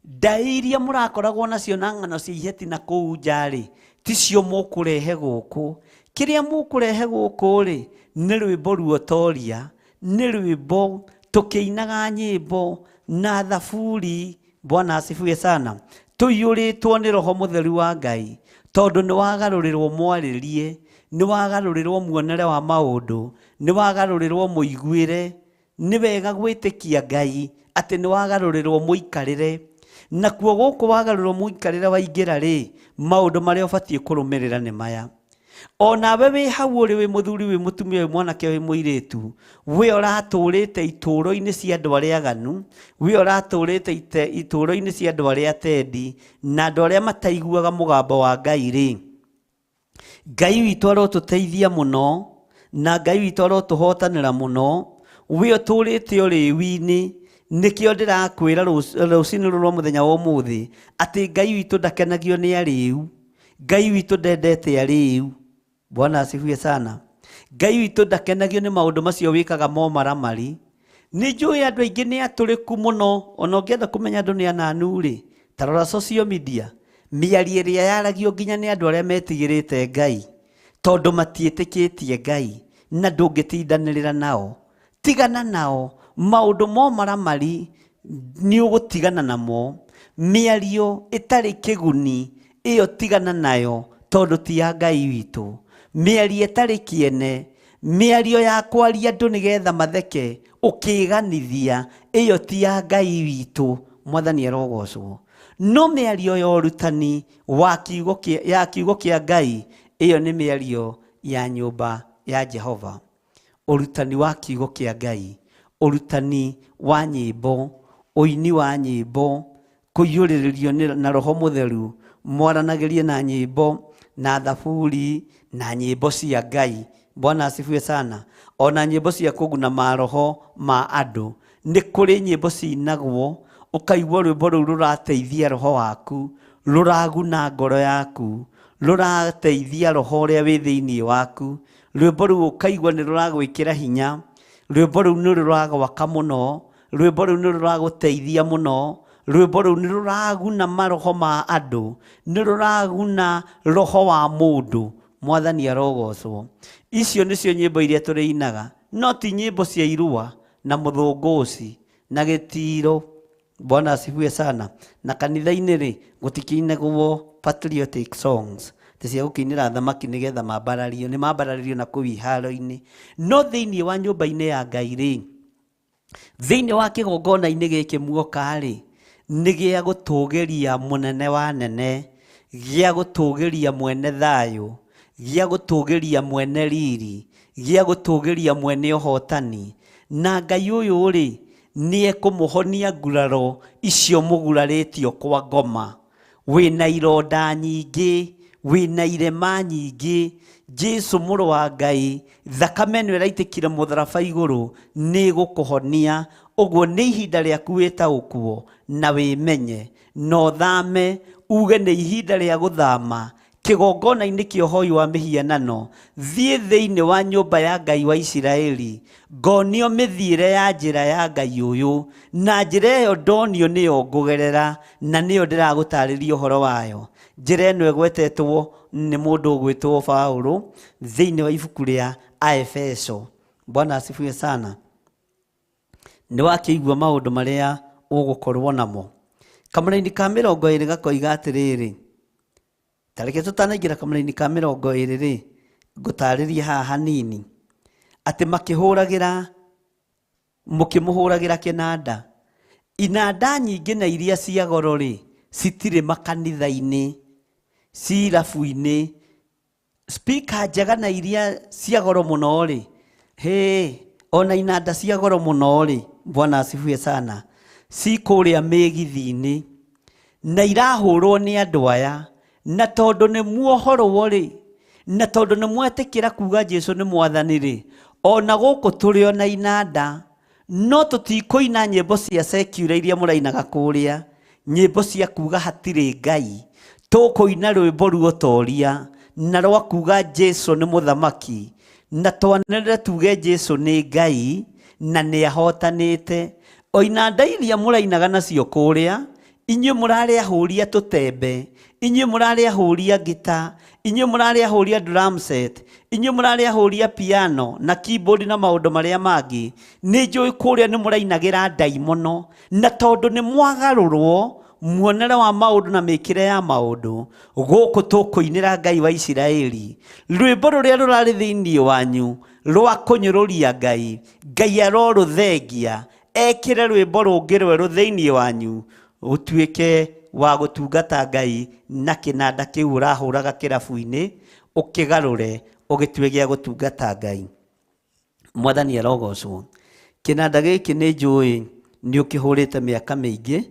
Ndaĩ iria mũrakoragwo nacio na ng'ano cia iheti na kũu nja-rĩ, ticio mũkũrehe gũkũ. Kĩrĩa mũkũrehe gũkũ-rĩ, nĩ rwĩmbo ruotoria, nĩ rwĩmbo tũkĩinaga nyĩmbo na thaburi. Bwana asifiwe sana. Tũiyũrĩtwo nĩ Roho Mũtheru wa Ngai, tondũ nĩ wagarũrĩrwo mwarĩrie, nĩ wagarũrĩrwo muonere wa maũndũ, nĩ wagarũrĩrwo mũiguĩre. Nĩ wega gwĩtĩkia Ngai atĩ nĩ wagarũrĩrwo mũikarĩre. Nakuo gũkũ wagarũrwo mũikarĩre waingĩra rĩ, maũndũ marĩa ũbatiĩ kũrũmĩrĩra nĩ maya. Onawe wĩ hau ũrĩ wĩ mũthuri, wĩ mũtumia, wĩ mwanake, wĩ mũirĩtu, we ũratũrĩte itũũro-inĩ cia andũ arĩa aganu, we ũratũrĩte itũũro-inĩ cia andũ arĩa atendi na andũ arĩa mataiguaga mũgambo wa Ngai rĩ, Ngai witũ arotũteithia mũno na Ngai witũ arotũhotanĩra mũno. We ũtũrĩte ũrĩu-inĩ, nĩkĩo ndĩrakwĩra rũcinĩ rũrũ rwa mũthenya wa ũmũthĩ atĩ Ngai witũ ndakenagio nĩ arĩu, Ngai witũ ndendete arĩu. Bwana asifiwe sana. Ngai witũ ndakenagio nĩ maũndũ macio wĩkaga momaramari. Nĩ njũĩ andũ aingĩ nĩ atũrĩku mũno, ona ũngĩenda kũmenya andũ nĩ ananu rĩ, ta rora social media, mĩario ĩrĩa yaragio nginya nĩ andũ arĩa metigĩrĩte Ngai, tondũ matiĩtĩkĩtie Ngai na ndũngĩtindanĩrĩra nao. Tigana nao, maũndũ momaramari nĩ ũgũtigana namo. Mĩario ĩtarĩ kĩguni ĩyo tigana nayo, tondũ ti ya Ngai witũ. Mĩario ĩtarĩ kĩene, mĩario ya kwaria andũ nĩgetha matheke ũkĩganithia, ĩyo ti ya Ngai witũ. Mwathani arogocwo. No mĩario ya ũrutani wa kiugo kĩa, ya kiugo kĩa Ngai, ĩyo nĩ mĩario ya nyũmba ya Jehova. Ũrutani wa kiugo kĩa Ngai, ũrutani wa nyĩmbo, ũini wa nyĩmbo, kũiyũrĩrĩrio na Roho Mũtheru, mwaranagĩrie na nyĩmbo na thaburi na nyĩmbo cia Ngai. Bwana asifiwe sana. Ona nyĩmbo cia kũguna maroho ma andũ, nĩ kũrĩ nyĩmbo cinagwo ũkaigua rwĩmbo rũu rũrateithia roho waku, rũraguna ngoro yaku, rũrateithia roho ũrĩa wĩ thĩinĩ waku. Rwĩmbo rũu ũkaigua nĩ rũragwĩkĩra hinya, rwĩmbo rũu nĩ rũragwaka mũno, rwĩmbo rũu nĩ rũragũteithia mũno, rwĩmbo rũu nĩ rũraguna maroho ma andũ, nĩ rũraguna roho wa mũndũ. Mwathani arogocwo. Icio nĩcio nyĩmbo iria tũrĩinaga, no ti nyĩmbo cia irua na mũthũngũci na gĩtiro. Bwana asifiwe sana. Na kanitha-inĩ rĩ, gũtikĩinagwo patriotic songs, ti cia gũkĩinĩra thamaki nĩgetha mambarario, nĩ mambararirio na kũu iharo-inĩ. No thĩinĩ wa nyũmba-inĩ ya Ngai rĩ, thĩinĩ wa kĩgongona-inĩ gĩkĩ muoka rĩ, nĩ gĩa gũtũgĩria mũnene wa nene, gĩa gũtũgĩria mwene thayũ, gĩa gũtũgĩria mwene riri, gĩa gũtũgĩria mwene ũhotani. Na Ngai ũyũ rĩ, nĩ ekũmũhonia nguraro icio mũgurarĩtio kwa ngoma. Wĩna ironda nyingĩ, wĩna irema nyingĩ, Jesu mũrũ wa Ngai, thakame ĩno ĩraitĩkire mũtharaba igũrũ nĩ ĩgũkũhonia. Ũguo nĩ ihinda rĩaku wĩtaũkwo na wĩmenye, na ũthame, uge nĩ ihinda rĩa gũthama kĩgongona-inĩ kĩa ũhoi wa mĩhianano, thiĩ thĩinĩ wa nyũmba ya Ngai wa Isiraeli, ngonio mĩthiĩre ya njĩra ya Ngai ũyũ, na njĩra ĩyo ndonio nĩyo ngũgerera, na nĩyo ndĩragũtarĩria ũhoro wayo. Njĩra ĩno ĩgwetetwo nĩ mũndũ ũgwĩtwo Paũlũ thĩinĩ wa ibuku rĩa Aefeso. Bwana asifiwe sana. Nĩ wakĩigua maũndũ marĩa ũgũkorwo namo. Kamũraini ka 20 gakoiga atĩrĩrĩ, tareke tũtanaingĩra kamũraini ka 20 rĩ, ngũtarĩrie haha hanini atĩ makĩhũragĩra, mũkĩmũhũragĩra kĩnanda. Inanda nyingĩ na iria cia goro rĩ, citirĩ makanitha-inĩ, ci irabu-inĩ. Speaker njega na iria cia goro mũno rĩ, hĩ, ona inanda cia goro mũno rĩ, Bwana asifiwe sana, ci kũrĩa mĩgithi-inĩ na irahũrwo nĩ andũ aya, na tondũ nĩ muohorwo rĩ, na tondũ nĩ mwetĩkĩra kuga Jesu nĩ mwathani rĩ, ona gũkũ tũrĩ ona inanda, no tũtikũina nyĩmbo cia secular iria mũrainaga kũrĩa, nyĩmbo cia kuga hatirĩ Ngai. Tũkũina rwĩmbo ruotoria na rwa kuga Jesu nĩ mũthamaki, na twanĩrĩre tuge Jesu nĩ Ngai na nĩ ahotanĩte. O inanda iria mũrainaga nacio kũrĩa, Inyuĩ mũrarĩ ahũri a tũtembe, inyuĩ mũrarĩ ahũri a ngita, inyuĩ mũrarĩ ahũri a drum set, inyuĩ mũrarĩ ahũri a piano na keyboard na maũndũ marĩa mangĩ. Nĩ njũĩ kũrĩa nĩ mũrainagĩra ndaimono, na tondũ nĩ mwagarũrwo muonere wa maũndũ na mĩkĩre ya maũndũ, gũkũ tũkũinĩra Ngai wa Isiraeli rwĩmbo rũrĩa rũrarĩ thĩinĩ wanyu rwa kũnyũrũria Ngai. Ngai arorũthengia, ekĩre rwĩmbo rũngĩ rwerũ thĩinĩ wanyu, ũtuĩke wa gũtungata Ngai na kĩnanda kĩu ũrahũraga kĩrabu-inĩ, ũkĩgarũre ũgĩtue gĩa gũtungata Ngai. Mwathani arogocwo. Kĩnanda gĩkĩ nĩ njũĩ nĩ ũkĩhũrĩte mĩaka mĩingĩ,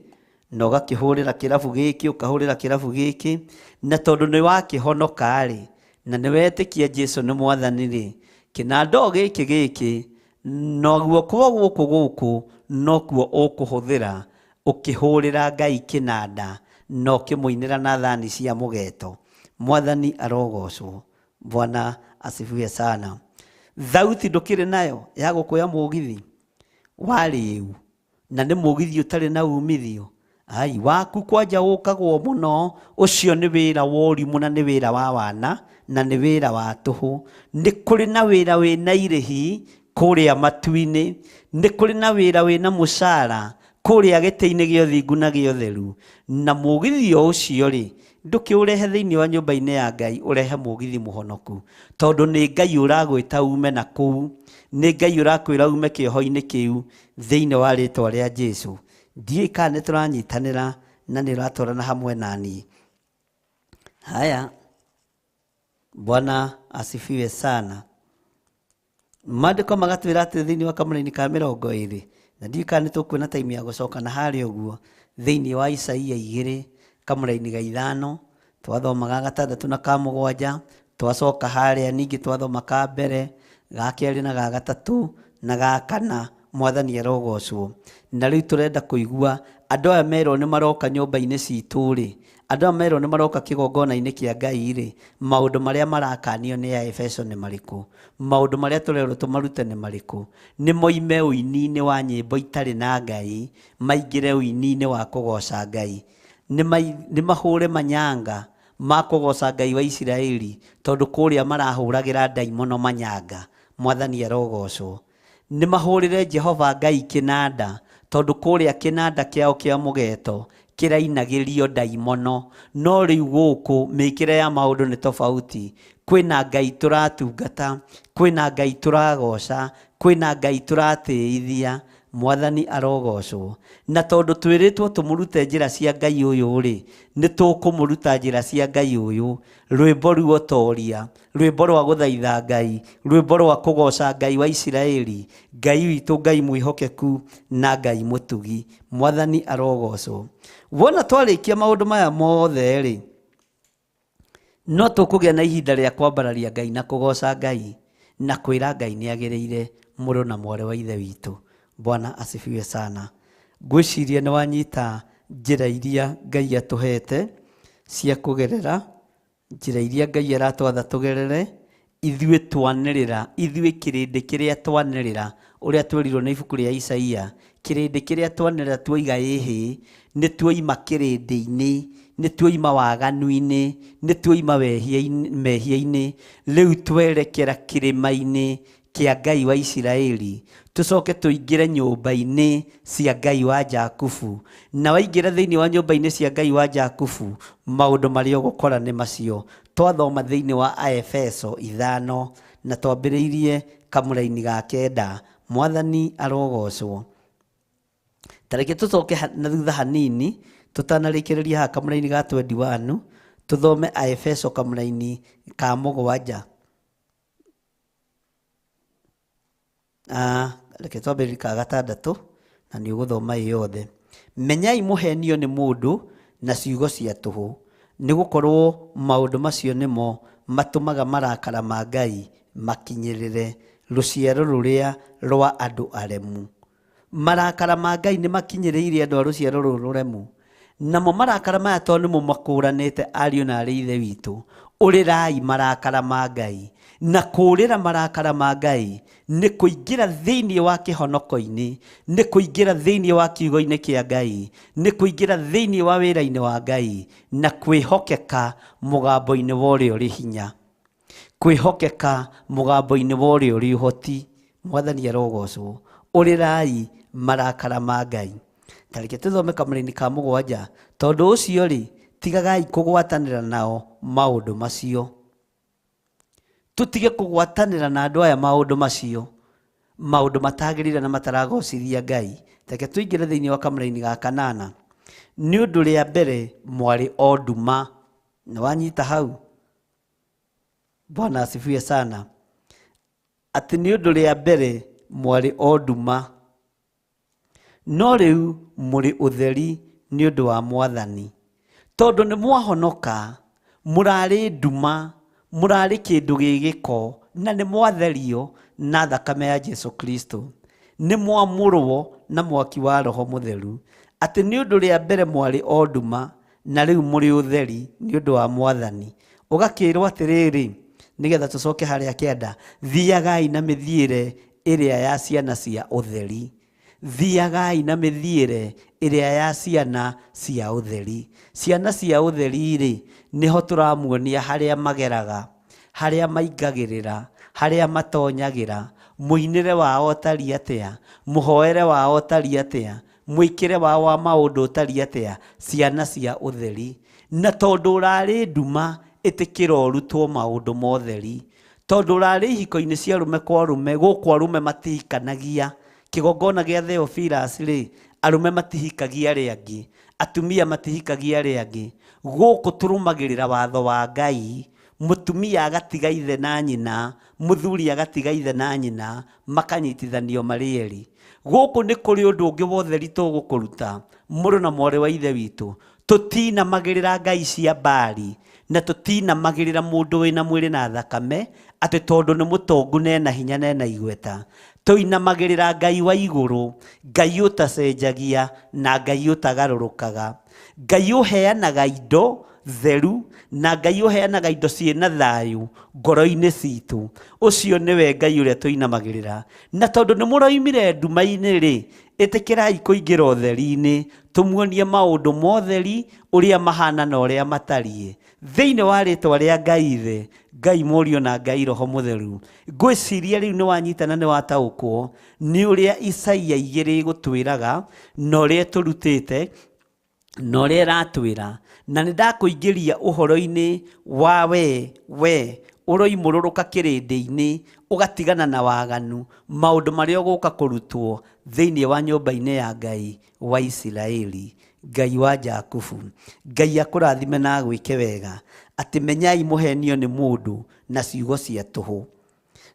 na ũgakĩhũrĩra kĩrabu gĩkĩ, ũkahũrĩra kĩrabu gĩkĩ, na tondũ nĩ wakĩhonoka-rĩ, na nĩ wetĩkia Jesu nĩ mwathani-rĩ, kĩnanda o gĩkĩ gĩkĩ, na guoko gũkũ gũkũ nokuo ũkũhũthĩra ũkĩhũrĩra Ngai kĩnanda na ũkĩmũinĩra na thani cia mũgeto. Mwathani arogocwo. Bwana asifiwe sana. Thauti ndũkĩrĩ nayo ya gũkũya mũgithi warĩu, na nĩ mũgithi ũtarĩ na umithio. Ai, waku kwanja ũkagwo mũno, ũcio nĩ wĩra wa ũrimũ na nĩ wĩra wa wana na nĩ wĩra wa tũhũ. Nĩ kũrĩ na wĩra wĩna irĩhi kũrĩa matu-inĩ, nĩ kũrĩ na wĩra wĩna mũcara kũrĩa gĩtĩ-inĩ gĩa ũthingu na gĩa ũtheru. Na mũgithi o ũcio rĩ, ndũkĩũrehe thĩinĩ wa nyũmba-inĩ ya Ngai, ũrehe mũgithi mũhonoku, tondũ nĩ Ngai ũragwĩta ume na kũu, nĩ Ngai ũrakwĩra ume kĩoho-inĩ kĩu thĩinĩ wa rĩtwa rĩa Jesu. Ndiũĩ kana nĩ tũranyitanĩra na nĩ ũratwarana hamwe na niĩ. Haya, Bwana asifiwe sana. Maandĩko magatwĩra atĩ thĩinĩ wa kamũraini ka mĩrongo ĩrĩ, na ndiũĩ kana nĩ tũkuona time ya gũcoka na harĩa ũguo, thĩinĩ wa Isaia 2 kamũraini ga 5, twathoma ga gatandatũ na ka mũgwanja, twacoka harĩa ningĩ twathoma ka mbere, ga kerĩ na ga gatatũ na ga kana. Mwathani arogocwo. Na rĩu tũrenda kũigua andũ aya merwo nĩ maroka nyũmba-inĩ citũ rĩ, andũ aya merwo nĩ maroka kĩgongona-inĩ kĩa Ngai rĩ, maũndũ marĩa marakanio nĩ Aefeso nĩ marĩkũ? Maũndũ marĩa tũrerwo tũmarute nĩ marĩkũ? Nĩ moime ũini-inĩ wa nyĩmbo itarĩ na Ngai, maingĩre ũini-inĩ wa kũgoca Ngai. Nĩ mahũre manyanga ma kũgoca Ngai wa Isiraeli, tondũ kũrĩa marahũragĩra ndaimono manyanga. Mwathani arogocwo. Nĩ mahũrĩre Jehova Ngai kĩnanda, tondũ kũrĩa kĩnanda kĩao kĩa mũgeto kĩrainagĩrio ndaimono. No rĩu gũkũ mĩkĩre ya maũndũ nĩ tofauti. Kwĩna Ngai tũratungata, kwĩna Ngai tũragoca, kwĩna Ngai tũratĩithia. Mwathani arogocwo. Na tondũ twĩrĩtwo tũmũrute njĩra cia Ngai ũyũ rĩ, nĩ tũkũmũruta njĩra cia Ngai ũyũ. Rwĩmbo ruotoria, rwĩmbo rwa gũthaitha Ngai, rwĩmbo rwa kũgoca Ngai wa Isiraeli, Ngai witũ, Ngai mwĩhokeku na Ngai mũtugi. Mwathani arogocwo. Wona twarĩkia maũndũ maya mothe rĩ, no tũkũgĩa na ihinda rĩa kwambararia Ngai na kũgoca Ngai na kwĩra Ngai nĩ agĩrĩire mũrũ na mwarĩ wa ithe witũ. Bwana asifiwe sana. Ngwĩciria nĩ wanyita njĩra iria Ngai atũhete cia kũgerera, njĩra iria Ngai aratwatha tũgerere, ithuĩ twanĩrĩra, ithuĩ kĩrĩndĩ kĩrĩa twanĩrĩra, ũrĩa twerirwo nĩ ibuku rĩa Isaia, kĩrĩndĩ kĩrĩa twanĩrĩra tuoiga ĩhĩ, nĩ tuoima kĩrĩndĩ-inĩ, nĩ tuoima waganu-inĩ, nĩ tuoima mehia-inĩ, rĩu twerekera kĩrĩma-inĩ kĩa Ngai wa Isiraeli, tũcoke tũingĩre nyũmba-inĩ cia Ngai wa Jakubu. Na waingĩra thĩinĩ wa nyũmba-inĩ cia Ngai wa Jakubu, maũndũ marĩa ũgũkora nĩ macio twathoma thĩinĩ wa Aefeso 5, na twambĩrĩirie kamũraini ga 9. Mwathani arogocwo. Ta reke tũcoke na thutha hanini, tũtanarĩkĩrĩria haha kamũraini ga 21, tũthome Aefeso kamũraini ka 7. Reke twambĩrĩrie ka 6, na nĩ ũgũthoma ĩ yothe. Menyai mũhenio nĩ mũndũ na ciugo cia tũhũ, nĩ gũkorwo maũndũ macio nĩmo matũmaga marakara ma Ngai makinyĩrĩre rũciaro rũrĩa rwa andũ aremu. Marakara ma Ngai nĩ makinyĩrĩire andũ a rũciaro rũrũ rũremu. Namo marakara maya tondũ nĩmo makũranĩte ariũ na arĩ ithe witũ. Ũrĩrai marakara ma Ngai. Na kũũrĩra marakara ma Ngai nĩ kũingĩra thĩinĩ wa kĩhonoko-inĩ, nĩ kũingĩra thĩinĩ wa kiugo-inĩ kĩa Ngai, nĩ kũingĩra thĩinĩ wa wĩra-inĩ wa Ngai, na kwĩhokeka mũgambo-inĩ wa ũrĩa ũrĩ hinya, kwĩhokeka mũgambo-inĩ wa ũrĩa ũrĩ ũhoti. Mwathani arogocwo. Ũrĩrai marakara ma Ngai. Ta reke tũthome kamũraini ka mũgwanja. Tondũ ũcio-rĩ, tigagai kũgwatanĩra nao maũndũ macio. Tũtige kũgwatanĩra na andũ aya maũndũ macio, maũndũ matagĩrĩire na mataragocithia Ngai. Reke tũingĩre thĩinĩ wa kamũraini ga kanana. Nĩ ũndũ rĩa mbere mwarĩ o nduma. Nĩ wanyita hau? Bwana asifiwe sana. Atĩ nĩ ũndũ rĩa mbere mwarĩ o nduma, no rĩu mũrĩ ũtheri nĩ ũndũ wa Mwathani. Tondũ nĩ mwahonoka, mũrarĩ nduma, mũrarĩ kĩndũ gĩ gĩko, na nĩ mwatherio na thakame ya Jesu Kristo. Nĩ mwamũrwo na mwaki wa Roho Mũtheru. Atĩ nĩ ũndũ rĩa mbere mwarĩ o nduma, na rĩu mũrĩ ũtheri nĩ ũndũ wa Mwathani. Ũgakĩrwo atĩrĩrĩ, nĩgetha tũcoke harĩa kĩanda, thiagai na mĩthiĩre ĩrĩa ya ciana cia ũtheri. Thiagai na mĩthiĩre ĩrĩa ya ciana cia ũtheri. Ciana cia ũtheri-rĩ, nĩho tũramuonia harĩa mageraga, harĩa maingagĩrĩra, harĩa matonyagĩra, mũinĩre wao ũtariĩ atĩa, mũhoere wao ũtariĩ atĩa, mwĩkĩre wao wa maũndũ ũtariĩ atĩa, ciana cia ũtheri. Na tondũ ũrarĩ nduma, ĩtĩkĩra ũrutwo maũndũ ma ũtheri. Tondũ ũrarĩ ihiko-inĩ cia arũme kwa arũme, gũkũ arũme matihikanagia. Kĩgongona gĩa Theophilus rĩ, arũme matihikagia arĩa angĩ, atumia matihikagia arĩa angĩ. Gũkũ tũrũmagĩrĩra watho wa Ngai, mũtumia agatiga ithe na nyina, mũthuri agatiga ithe na nyina, makanyitithanio marĩ erĩ. Gũkũ nĩ kũrĩ ũndũ ũngĩ wa ũtheri tũgũkũruta, mũrũ na mwarĩ wa Ithe witũ. Tũtinamagĩrĩra ngai cia Baali, na tũtinamagĩrĩra mũndũ wĩna mwĩrĩ na thakame, atĩ tondũ nĩ mũtongu na ena hinya na ena igweta. Tũinamagĩrĩra Ngai wa igũrũ, Ngai ũtacenjagia na Ngai ũtagarũrũkaga. Ngai ũheanaga indo theru na Ngai ũheanaga indo ciĩna thayũ ngoro-inĩ citũ. Ũcio nĩwe Ngai ũrĩa tũinamagĩrĩra. Na tondũ nĩ mũroimire nduma-inĩ-rĩ, ĩtĩkĩrai kũingĩra ũtheri-inĩ, tũmuonie maũndũ ma ũtheri ũrĩa mahana na ũrĩa matariĩ. Thĩinĩ wa rĩtwa rĩa Ngai Ithe, Ngai Mũriũ na Ngai Roho Mũtheru. Ngwĩciria rĩu nĩ wanyita na nĩ wataũkwo nĩ ũrĩa Isaia igĩrĩ ĩgũtwĩraga na ũrĩa ĩtũrutĩte na ũrĩa ĩratwĩra. Na nĩ ndakũingĩria ũhoro-inĩ wa we, we ũroimũrũrũka kĩrĩndĩ-inĩ ũgatigana na waganu, maũndũ marĩa ũgũka kũrutwo thĩinĩ wa nyũmba-inĩ ya Ngai wa Isiraeli, Ngai wa Jakubu. Ngai akũrathime na agwĩke wega. Atĩ menyai mũhenio nĩ mũndũ na ciugo cia tũhũ.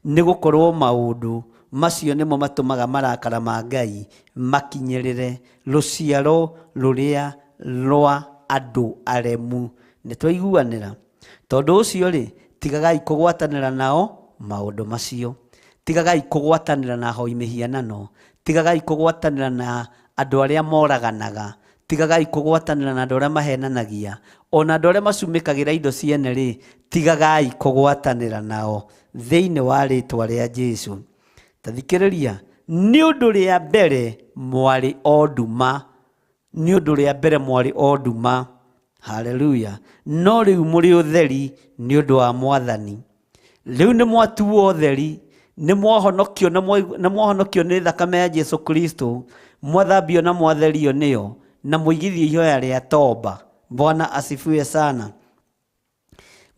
Nĩ gũkorũo maũndũ macio nĩmo matũmaga marakara ma Ngai makinyĩrĩre rũciaro rũrĩa rwa andũ aremu. Nĩ twaiguanĩra? Tondũ ũcio-rĩ, tigagai kũgwatanĩra nao maũndũ macio. Tigagai kũgwatanĩra na ahoi mĩhianano. Tigagai kũgwatanĩra na andũ arĩa moraganaga. Tigagai kũgwatanĩra na andũ arĩa mahenanagia. O na andũ arĩa macumĩkagĩra indo ciene-rĩ, tigagai kũgwatanĩra nao. Thĩinĩ wa rĩĩtwa rĩa Jesu. Ta thikĩrĩria, nĩ ũndũ rĩa mbere mwarĩ o nduma. Nĩ ũndũ rĩa mbere mwarĩ o nduma. Haleluya. No rĩu mũrĩ ũtheri nĩ ũndũ wa Mwathani. Rĩu nĩ mwatuo ũtheri, nĩ mwahonokio na nĩ mwahonokio nĩ thakame ya Jesu Kristo, mwathambio na mwatherio nĩyo, na mũigithio ihoya rĩa toba. Bwana asifiwe sana.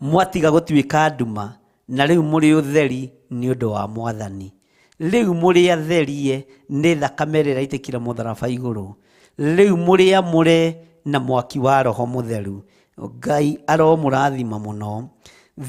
Mwatiga gũtuĩka nduma, na rĩu mũrĩ ũtheri nĩ ũndũ wa Mwathani. Rĩu mũrĩ atherie nĩ thakame ĩrĩa ĩraitĩkire mũtharaba igũrũ. Rĩu mũrĩ amũre na mwaki wa Roho Mũtheru. Ngai aromũrathima mũno.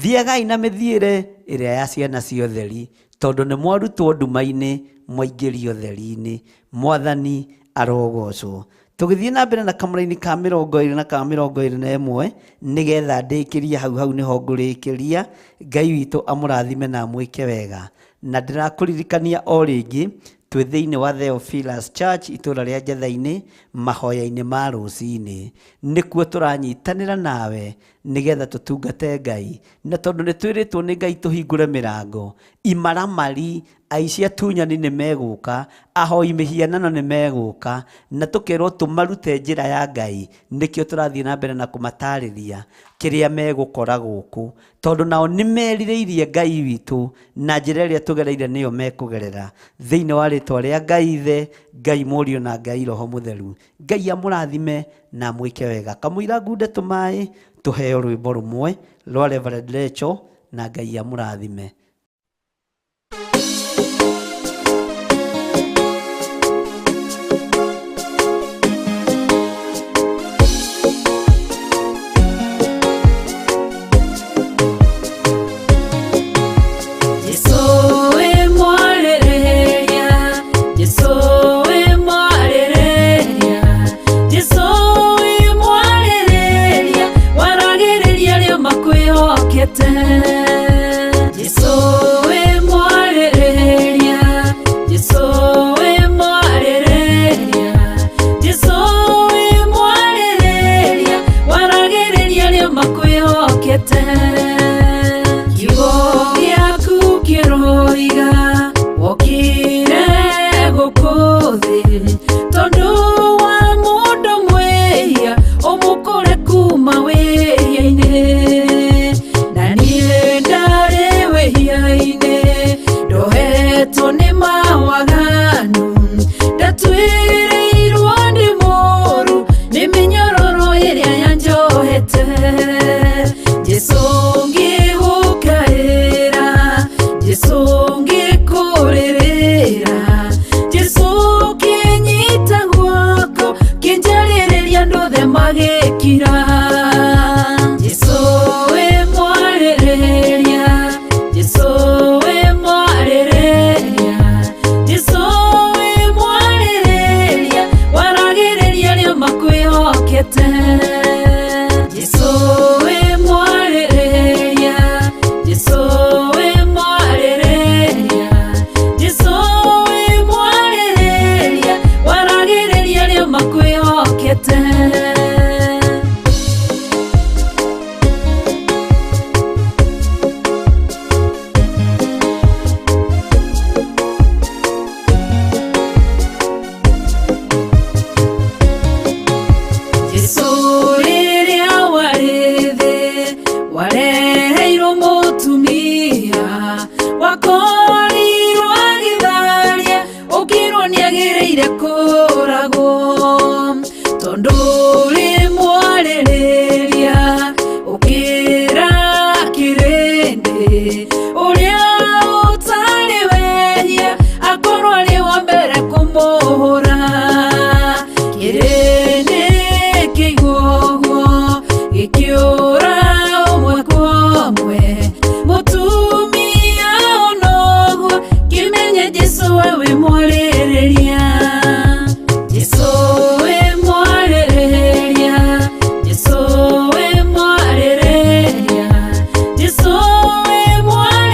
Thiagai na mĩthiĩre ĩrĩa ya ciana cia ũtheri, tondũ nĩ mwarutwo nduma-inĩ mwaingĩrio ũtheri-inĩ. Mwathani arogocwo. Tũgĩthiĩ na mbere na kamũraini ka 21 na ka 21, nĩgetha ndĩkĩrie hau hau nĩho ngũrĩkĩria. Ngai witũ amũrathime na amwĩke wega. Na ndĩrakũririkania o rĩngĩ, twĩ thĩinĩ wa Theophilus Church itũũra rĩa Njetha-inĩ, mahoya-inĩ ma rũcinĩ. Nĩkuo tũranyitanĩra nawe. Nĩgetha tũtungate Ngai, na tondũ nĩ twĩrĩtwo nĩ Ngai tũhingũre mĩrango, imaramari, aici, atunyani nĩ megũka, ahoi mĩhianano nĩ megũka, na tũkerwo tũmarute njĩra ya Ngai. Nĩkĩo tũrathiĩ na mbere na kũmatarĩria kĩrĩa megũkora gũkũ, tondũ nao nĩ merirĩirie Ngai witũ, na njĩra ĩrĩa tũgereire nĩyo mekũgerera. Thĩinĩ wa rĩtwa rĩa Ngai Ithe, Ngai Mũriũ na Ngai Roho Mũtheru, Ngai amũrathime na amwĩke wega. Kamũira ngunde tũmaĩ, tũheo rwĩmbo rũmwe rwa Reverend Rachel, na Ngai amũrathime. Jesũ wĩ mwarĩrĩria, Jesũ wĩ mwarĩrĩria, Jesũ wĩ mwarĩrĩria, waragĩrĩria arĩa makwĩhokete. Jesũ wĩ mwarĩrĩria, Jesũ wĩ mwarĩrĩria, Jesũ wĩ mwarĩrĩria, waragĩrĩria arĩa makwĩhokete. Kiugo gĩaku kĩroiga wokire gũkũ thĩ tondũ wa mũndũ mwĩhia, ũmũkũre kuma wĩhia-inĩ, na niĩ ndarĩ wĩhia-inĩ, ndohetwo nĩ mawaganu, ndatwĩrĩirwo nĩ mũru nĩ mĩnyororo ĩrĩa yanjohete. Jesũ ngĩgũkaĩra, Jesũ ngĩkũrĩrĩra, Jesũ kĩnyita guoko, kĩnjarĩrĩria andũ othe magĩkira. Jesũ wĩ mwarĩrĩria, Jesũ wĩ mwarĩrĩria, Jesũ wĩ mwarĩrĩria, waragĩrĩria arĩa makwĩhokete. Jesũ wĩ mwarĩrĩria, Jesũ wĩ mwarĩrĩria, Jesũ wĩ mwarĩrĩria, waragĩrĩria arĩa makwĩhokete. Jesũ rĩrĩa warĩ thĩ, wareheirwo mũtumia wakorirwo agĩtharia, ũkĩrwo nĩagĩrĩire kũragwo, tondũ ũrĩ mwarĩrĩria, ũkĩra kĩrĩndĩ ũrĩa ũtarĩ wehia akorwo arĩ wa mbere kũmũhũra. Kĩrĩndĩ kĩigua ũguo gĩkĩũra ũmwe kwa ũmwe, mũtumia onoguo kĩmenye Jesũ we wĩ mwarĩrĩria. Jesũ wĩ mwarĩrĩria, Jesũ wĩ mwarĩrĩria, Jesũ wĩ mwarĩrĩria.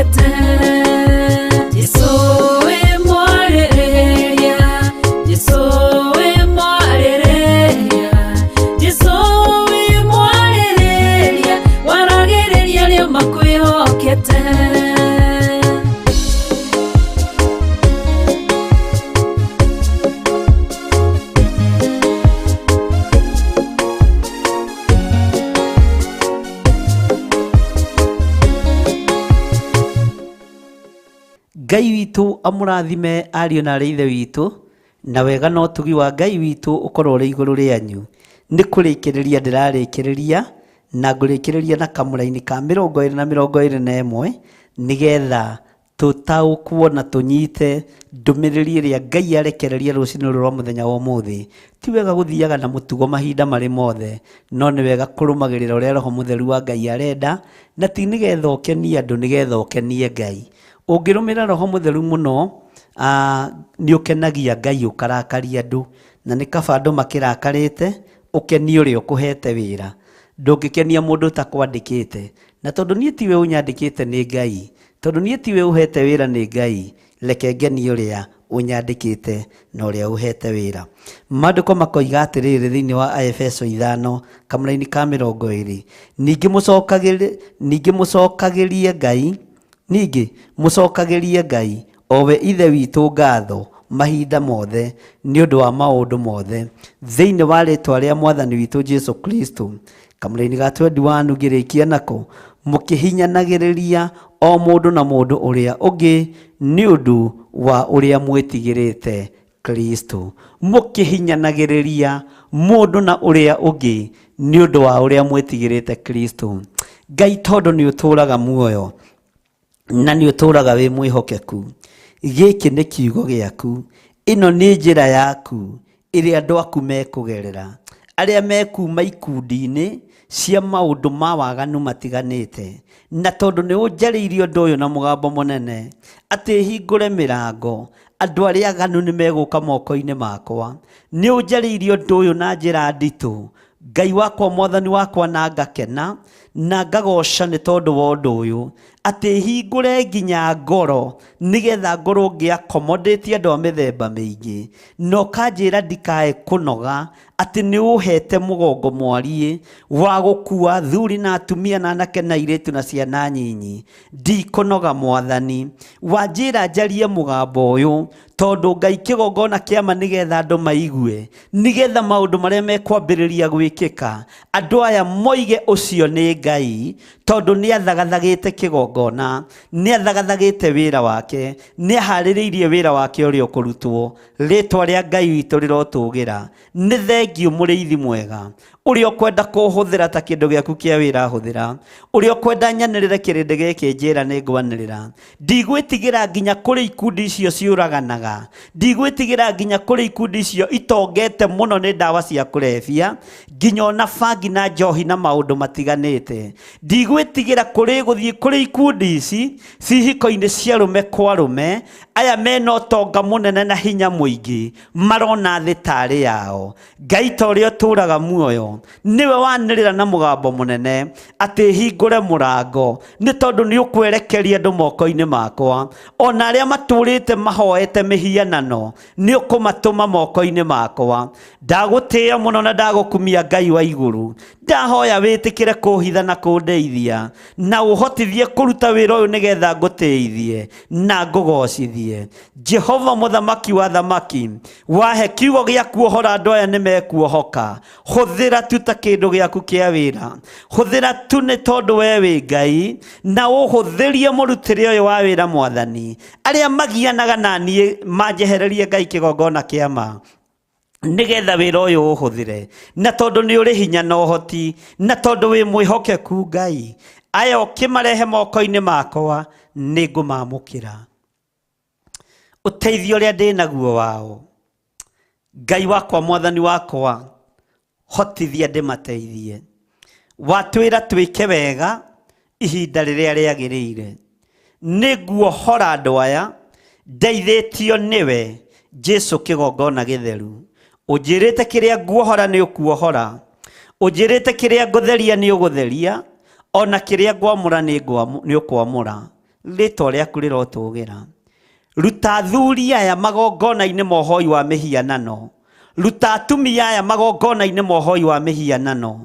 makwĩhokete. Jesũ wĩ mwarĩrĩria, Jesũ wĩ mwarĩrĩria, Jesũ wĩ mwarĩrĩria, waragĩrĩria arĩa makwĩhokete. Ngai witũ amũrathime ariũ na arĩ ithe witũ, na wega na ũtugi wa Ngai witũ ũkorwo ũrĩ igũrũ rĩanyu. Nĩ kũrĩkĩrĩria ndĩrarĩkĩrĩria, na ngũrĩkĩrĩria na kamũraini ka 20 na 21, nĩgetha tũtaũkwo na tũnyite ndũmĩrĩri ĩrĩa Ngai arekereria rũcinĩ rũrũ rwa mũthenya wa ũmũthĩ. Ti wega gũthiaga na mũtugo mahinda marĩ mothe, no nĩ wega kũrũmagĩrĩra ũrĩa Roho Mũtheru wa Ngai arenda, na ti nĩgetha ũkenie andũ, nĩgetha ũkenie Ngai. Ũngĩrũmĩrĩra Roho Mũtheru mũno, nĩ ũkenagia Ngai ũkarakaria andũ, na nĩ kaba andũ makĩrakarĩte, ũkenie ũrĩa ũkũhete wĩra. Ndũngĩkenia mũndũ ũtakwandĩkĩte. Na tondũ niĩ tiwe ũnyandĩkĩte nĩ Ngai, tondũ niĩ tiwe ũhete wĩra nĩ Ngai, reke ngenie ũrĩa ũnyandĩkĩte na ũrĩa ũhete wĩra. Maandĩko makoiga atĩrĩrĩ thĩinĩ wa Aefeso 5 kamũraini ka 20, ningĩ mũcokagĩrie Ngai, ningĩ mũcokagĩrie Ngai o we Ithe witũ ngatho mahinda mothe nĩ ũndũ wa maũndũ mothe thĩinĩ wa rĩĩtwa rĩa Mwathani witũ Jesu Kristo. Kamũraini ga 21 ngĩrĩkia nako, mũkĩhinyanagĩrĩria o mũndũ na mũndũ ũrĩa ũngĩ nĩ ũndũ wa ũrĩa mwĩtigĩrĩte Kristo. Mũkĩhinyanagĩrĩria mũndũ na ũrĩa ũngĩ nĩ ũndũ wa ũrĩa mwĩtigĩrĩte Kristo. Ngai tondũ nĩ ũtũũraga muoyo na nĩ ũtũũraga wĩ mwĩhokeku, gĩkĩ nĩ kiugo gĩaku, ĩno nĩ njĩra yaku ĩrĩa andũ aku mekũgerera, arĩa mekuma ikundi-inĩ cia maũndũ ma waganu matiganĩte. Na tondũ nĩ ũnjarĩirie ũndũ ũyũ na mũgambo mũnene, atĩ hingũre mĩrango, andũ arĩa aganu nĩ megũka moko-inĩ makwa. Nĩ ũnjarĩirie ũndũ ũyũ na njĩra nditũ, Ngai wakwa, Mwathani wakwa, na ngakena na ngagoca nĩ tondũ wa ũndũ ũyũ, atĩ hingũre nginya ngoro nĩgetha ngorwo ngĩ-accommodate andũ a mĩthemba mĩingĩ, na ũkanjĩra ndikae kũnoga, atĩ nĩ ũhete mũgongo mwariĩ wa gũkua thuri na atumia na anake na airĩtu na ciana nyinyi. Ndikũnoga Mwathani, wanjĩra njarie mũgambo ũyũ tondũ Ngai kĩgongona kĩama nĩgetha andũ maigue, nĩgetha maũndũ marĩa mekwambĩrĩria gwĩkĩka andũ aya moige ũcio nĩ Ngai, tondũ nĩ athagathagĩte kĩgongona, nĩ athagathagĩte wĩra wake, nĩ aharĩrĩirie wĩra wake ũrĩa ũkũrutwo. Rĩtwa rĩa Ngai witũ rĩrotũgĩra. Nĩ thengiũ mũrĩithi mwega, ũrĩa ũkwenda kũhũthĩra ta kĩndũ gĩaku kĩa wĩra hũthĩra, ũrĩa ũkwenda nyanĩrĩre kĩrĩndĩ gĩkĩ njĩra nĩ ngwanĩrĩra. Ndigwĩtigĩra nginya kũrĩ ikundi icio ciũraganaga, ndigwĩtigĩra nginya kũrĩ ikundi icio itongete mũno nĩ ndawa cia kũrebia, nginya ona bangi na njohi na maũndũ matiganĩte. Ndigwĩtigĩra kũrĩ gũthiĩ kũrĩ ikundi ici cihiko-inĩ cia arũme kwa arũme, aya mena ũtonga mũnene na hinya mũingĩ, marona thĩ tarĩ yao. Ngai ta ũrĩa ũtũũraga muoyo, nĩwe wanĩrĩra na mũgambo mũnene atĩ hingũre mũrango, nĩ tondũ nĩ ũkwerekeria andũ moko-inĩ makwa. Ona arĩa matũũrĩte mahoete mĩhianano, nĩ ũkũmatũma moko-inĩ makwa. Ndagũtĩĩa mũno na ndagũkumia Ngai wa igũrũ. Ndahoya wĩtĩkĩre kũhitha na kũndeithia, na ũhotithie kũruta wĩra ũyũ nĩgetha ngũtĩithie na ngũgocithie. Jehova mũthamaki wa thamaki, wahe kiugo gĩaku ũhoro andũ aya nĩ mekuohoka. Hũthĩra tu ta kĩndũ gĩaku kĩa wĩra, hũthĩra tu nĩ tondũ we wĩ Ngai, na ũhũthĩrie mũrutĩre ũyũ wa wĩra Mwathani. Arĩa magianaga na niĩ manjehererie Ngai kĩgongona kĩa ma, nĩgetha wĩra ũyũ ũhũthĩre, na tondũ nĩ ũrĩ hinya na ũhoti, na tondũ wĩ mwĩhokeku Ngai, aya ũkĩmarehe moko-inĩ makwa nĩ ngũmamũkĩra. Ũteithio ũrĩa ndĩ naguo wao, Ngai wakwa, Mwathani wakwa, hotithia ndĩmateithie. Watwĩra twĩke wega ihinda rĩrĩa rĩagĩrĩire. Nĩ nguohora andũ aya ndeithĩtio nĩwe Jesu kĩgongona gĩtheru. Ũnjĩrĩte kĩrĩa nguohora nĩ ũkuohora, ũnjĩrĩte kĩrĩa ngũtheria nĩ ũgũtheria, ona kĩrĩa ngwamũra nĩ ũkwamũra. Rĩtwa rĩaku rĩrotũgĩra. Ruta athuri aya magongona-inĩ ma ũhoi wa mĩhianano. Ruta atumia aya magongona-inĩ ma ũhoi wa mĩhianano.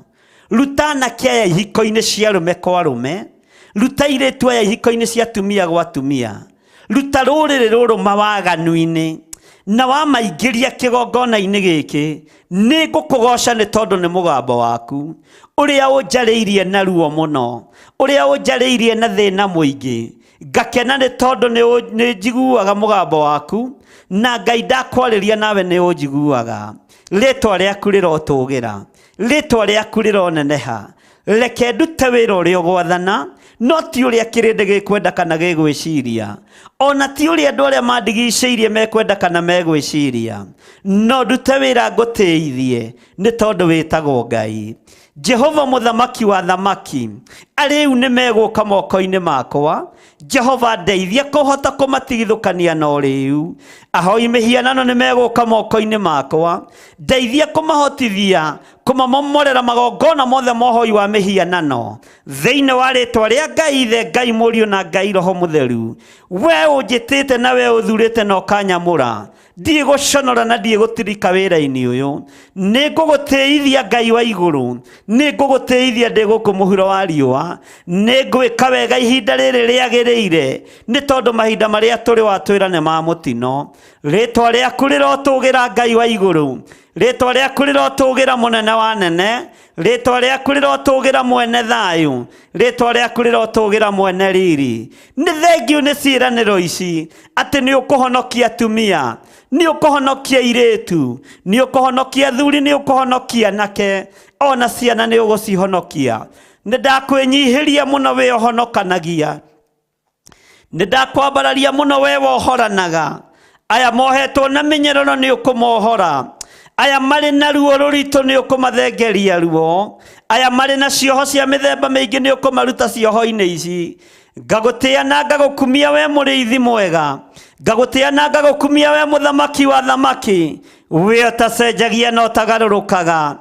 Ruta anake aya ihiko-inĩ cia arũme kwa arũme. Ruta airĩtu aya ihiko-inĩ cia atumia gwa atumia. Ruta rũrĩrĩ rũrũ mawaganu-inĩ na wamaingĩria kĩgongona-inĩ gĩkĩ. Nĩ ngũkũgoca nĩ tondũ nĩ mũgambo waku ũrĩa ũnjarĩirie na ruo mũno, ũrĩa ũnjarĩirie na thĩna mũingĩ. Ngakena nĩ tondũ nĩ njiguaga mũgambo waku, na Ngai ndakwarĩria nawe nĩ ũnjiguaga. Rĩtwa rĩaku rĩrotũgĩra, rĩtwa rĩaku rĩroneneha. Reke ndute wĩra ũrĩa ũgwathana, no ti ũrĩa kĩrĩndĩ gĩkwenda kana gĩgwĩciria, ona ti ũrĩa andũ arĩa mandigicĩirie mekwenda kana megwĩciria, no ndute wĩra ngũtĩithie nĩ tondũ wĩtagwo Ngai. Jehova mũthamaki wa thamaki, arĩu nĩ megũka moko-inĩ makwa. Jehova ndeithia kũhota kũmatigithũkania na ũrĩu. Ahoi mĩhianano nĩ megũka moko-inĩ makwa. Ndeithia kũmahotithia kũmamomorera magongona mothe ma ũhoi wa mĩhianano thĩinĩ wa rĩtwa rĩa Ngai Ithe, Ngai Mũriũ na Ngai Roho Mũtheru. We ũnjĩtĩte na we ũthurĩte na ũkanyamũra, ndiĩ gũconora na ndiĩ gũtirika wĩra-inĩ ũyũ. Nĩ ngũgũtĩithia Ngai wa igũrũ, nĩ ngũgũtĩithia ndĩ gũkũ mũhuro wa riũa. Nĩ ngwĩka wega ihinda rĩrĩ rĩagĩrĩire, nĩ tondũ mahinda marĩa tũrĩ watwĩra nĩ ma mũtino. Rĩtwa rĩaku rĩrotũgĩra Ngai wa igũrũ, rĩtwa rĩaku rĩrotũgĩra mũnene wa nene, rĩtwa rĩaku rĩrotũgĩra mwene thayũ, rĩtwa rĩaku rĩrotũgĩra mwene riri. Nĩ thengiũ nĩ ciĩranĩro ici atĩ nĩ ũkũhonokia atumia, nĩ ũkũhonokia airĩtu, nĩ ũkũhonokia athuri, nĩ ũkũhonokia anake, ona ciana nĩ ũgũcihonokia. Nĩ ndakwĩnyihĩria mũno wĩ ũhonokanagia, nĩ ndakwambararia mũno we wohoranaga. Aya mohetwo na mĩnyororo nĩ ũkũmohora, aya marĩ na ruo rũritũ nĩ ũkũmathengeria ruo, aya marĩ na cioho cia mĩthemba mĩingĩ nĩ ũkũmaruta cioho-inĩ ici. Ngagũtĩa na ngagũkumia we mũrĩithi mwega, ngagũtĩa na ngagũkumia we mũthamaki wa thamaki, we ũtacenjagia na ũtagarũrũkaga.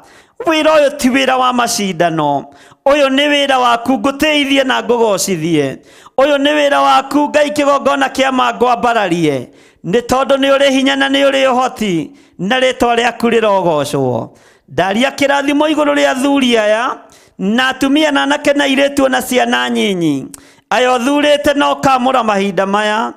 Wĩra ũyũ ti wĩra wa macindano, ũyũ nĩ wĩra waku ngũtĩithie na ngũgocithie. Ũyũ nĩ wĩra waku Ngai kĩgongona kĩa ma ngwambararie, nĩ tondũ nĩ ũrĩ hinya na nĩ ũrĩ ũhoti, na rĩtwa rĩaku rĩrogocwo. Ndaria kĩrathimo igũrũ rĩa athuri aya na atumia na anake na airĩtu na ciana nyinyi, aya ũthurĩte na ũkamũra mahinda maya,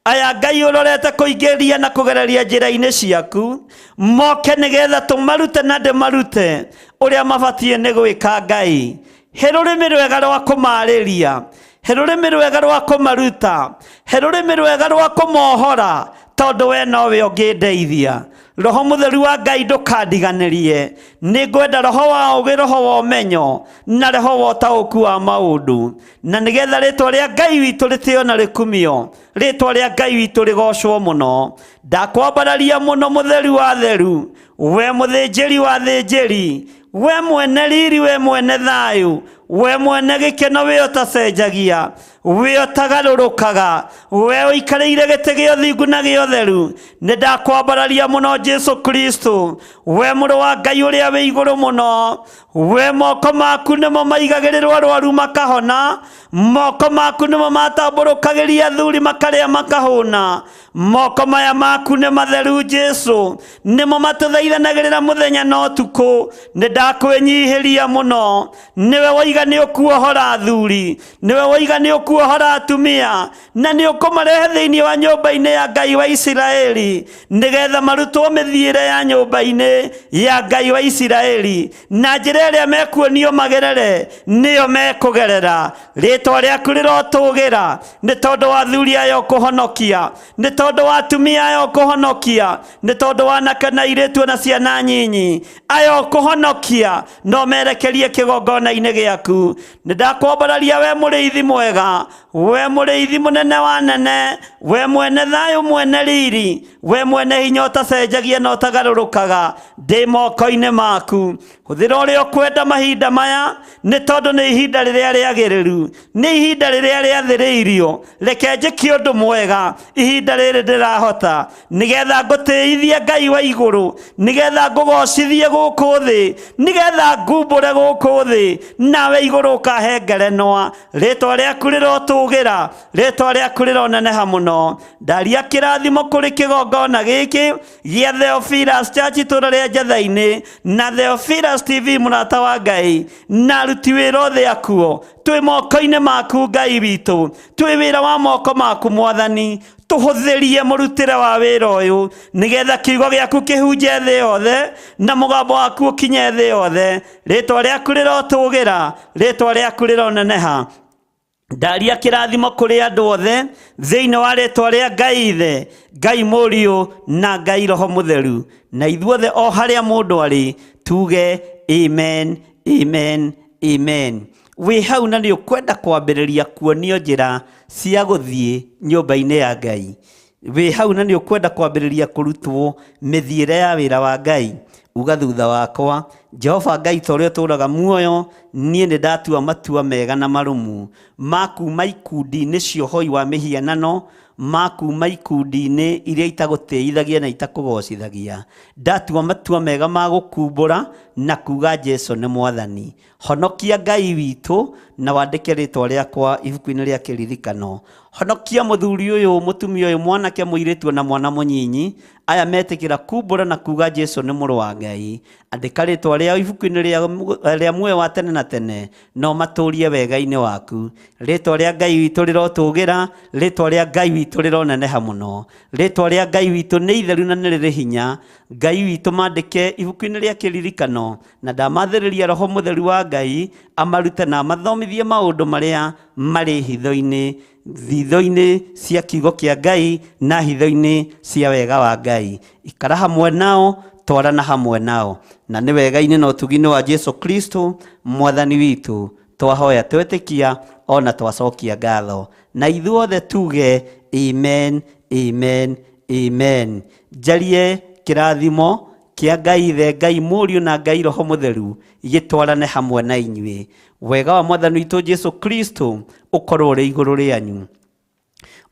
aya Ngai ũrorete kũingĩria na kũgereria njĩra-inĩ ciaku, moke nĩgetha tũmarute na ndĩmarute ũrĩa mabatiĩ nĩ gwĩka. Ngai, he rũrĩmĩ rwega rwa kũmarĩria, he rũrĩmĩ rwega rwa kũmaruta, he rũrĩmĩ rwega rwa kũmohora, tondũ we nowe ũngĩndeithia. Roho Mũtheru wa Ngai ndũkandiganĩrie. Nĩ ngwenda roho wa ũũgĩ, roho wa ũmenyo, na roho wa ũtaũku wa maũndũ, na nĩgetha rĩtwa rĩa Ngai witũ rĩtĩo na rĩkumio, rĩtwa rĩa Ngai witũ rĩgocwo mũno. Ndakwambararia mũno mũtheru wa theru, we mũthĩnjĩri wa thĩnjĩri, we mwene riri, we mwene thayũ, we mwene gĩkeno, we ũtacenjagia, we ũtagarũrũkaga, we ũikarĩire gĩtĩ gĩa ũthingu na gĩa ũtheru. Nĩ ndakwambararia mũno Jesu Kristo, we mũrũ wa Ngai ũrĩa wĩ igũrũ mũno. We moko maku nĩmo maigagĩrĩrwo arwaru makahona, moko maku nĩmo matambũrũkagĩria athuri makarĩa makahũna. Moko maya maku nĩ matheru Jesu, nĩmo matũthaithanagĩrĩra mũthenya na ũtukũ. Nĩ ndakwĩnyihĩria mũno, nĩwe woiga nĩ ũkuohora athuri, nĩwe woiga nĩ ũkuohora atumia, na nĩ ũkũmarehe thĩinĩ wa nyũmba-inĩ ya Ngai wa Isiraeli, nĩgetha marutwo mĩthiĩre ya nyũmba-inĩ ya Ngai wa Isiraeli, na njĩra ĩrĩa mekuonio magerere nĩyo mekũgerera. Rĩtwa rĩaku rĩrotũgĩra nĩ tondũ wa athuri aya ũkũhonokia, nĩ tondũ wa atumia aya ũkũhonokia, nĩ tondũ wa anake na airĩtu na ciana nyinyi aya ũkũhonokia, no merekerie kĩgongona-inĩ gĩaku. Nĩ ndakwambararia we mũrĩithi mwega, we mũrĩithi mũnene wa nene, we mwene thayũ, mwene riri, we mwene hinya ũtacenjagia na ũtagarũrũkaga. Ndĩ moko-inĩ maku. Hũthĩra ũrĩa ũkwenda mahinda maya, nĩ tondũ nĩ ihinda rĩrĩa rĩagĩrĩru, nĩ ihinda rĩrĩa rĩathĩrĩirio. Reke njĩke ũndũ mwega ihinda rĩrĩ ndĩrahota, nĩgetha ngũtĩithie Ngai wa igũrũ, nĩgetha ngũgocithie gũkũ thĩ, nĩgetha ngumbũre gũkũ thĩ, nawe igũrũ ũkahe ngerenwa. Rĩtwa rĩaku rĩrotũgĩra, rĩtwa rĩaku rĩroneneha mũno. Ndaria kĩrathimo kũrĩ kĩgongona gĩkĩ gĩa Theophilus Church itũũra rĩa Njatha-inĩ na Theophilus TV mũrata wa Ngai na aruti wĩra othe akuo. Twĩ moko-inĩ maku Ngai witũ, twĩ wĩra wa moko maku Mwathani. Tũhũthĩrie mũrutĩre wa wĩra ũyũ nĩgetha kiugo gĩaku kĩhunje thĩ yothe na mũgambo waku ũkinye thĩ yothe. Rĩtwa rĩaku rĩrotũgĩra, rĩtwa rĩaku rĩroneneha. Ndaria kĩrathimo kũrĩ andũ othe thĩinĩ wa rĩtwa rĩa Ngai Ithe, Ngai Mũriũ na Ngai Roho Mũtheru, na ithuothe o harĩa mũndũ arĩ tuge amen, amen, amen. Wĩ hau na nĩ ũkwenda kwambĩrĩria kuonio njĩra cia gũthiĩ nyũmba-inĩ ya Ngai. Wĩ hau na nĩ ũkwenda kwambĩrĩria kũrutwo mĩthiĩre ya wĩra wa Ngai. Uga thutha wakwa, Jehova Ngai ta ũrĩa ũtũũraga muoyo, niĩ nĩ ndatua matua mega na marũmu ma kuma ikundi-inĩ cia ũhoi wa mĩhianano, ma kuma ikundi-inĩ iria itagũtĩithagia na itakũgocithagia. Ndatua matua mega ma gũkumbũra na kuga Jesu nĩ Mwathani. Honokia Ngai witũ na wandĩke rĩtwa rĩakwa ibuku-inĩ rĩa kĩririkano. Honokia mũthuri ũyũ, mũtumia ũyũ, mwanake, mũirĩtu na mwana mũnyinyi, aya metĩkĩra kumbũra na kuga Jesu nĩ mũrũ wa Ngai. Andĩka rĩtwa rĩao ibuku-inĩ rĩa muoyo wa tene na tene, na ũmatũrie wega-inĩ waku. Rĩtwa rĩa Ngai witũ rĩrotũgĩra, rĩtwa rĩa Ngai witũ rĩroneneha mũno. Rĩtwa rĩa Ngai witũ nĩ itheru na nĩ rĩrĩ hinya. Ngai witũ mandĩke ibuku-inĩ rĩa kĩririkano, na ndamathĩrĩria Roho Mũtheru wa Ngai amarute na amathomithie maũndũ marĩa marĩ hitho-inĩ, hitho-inĩ cia kiugo kĩa Ngai na hitho-inĩ cia wega wa Ngai. Ikara hamwe nao, twarana hamwe nao, na nĩ wega-inĩ na ũtugi-inĩ wa Jesu Kristo Mwathani witũ twahoya twetĩkia ona twacokia ngatho, na ithuothe tuge amen, amen, amen. Njarie kĩrathimo kĩa Ngai Ithe, Ngai Mũriũ na Ngai Roho Mũtheru gĩtwarane hamwe na inyuĩ. Wega wa Mwathani witũ Jesu Kristo ũkorwo ũrĩ igũrũ rĩanyu.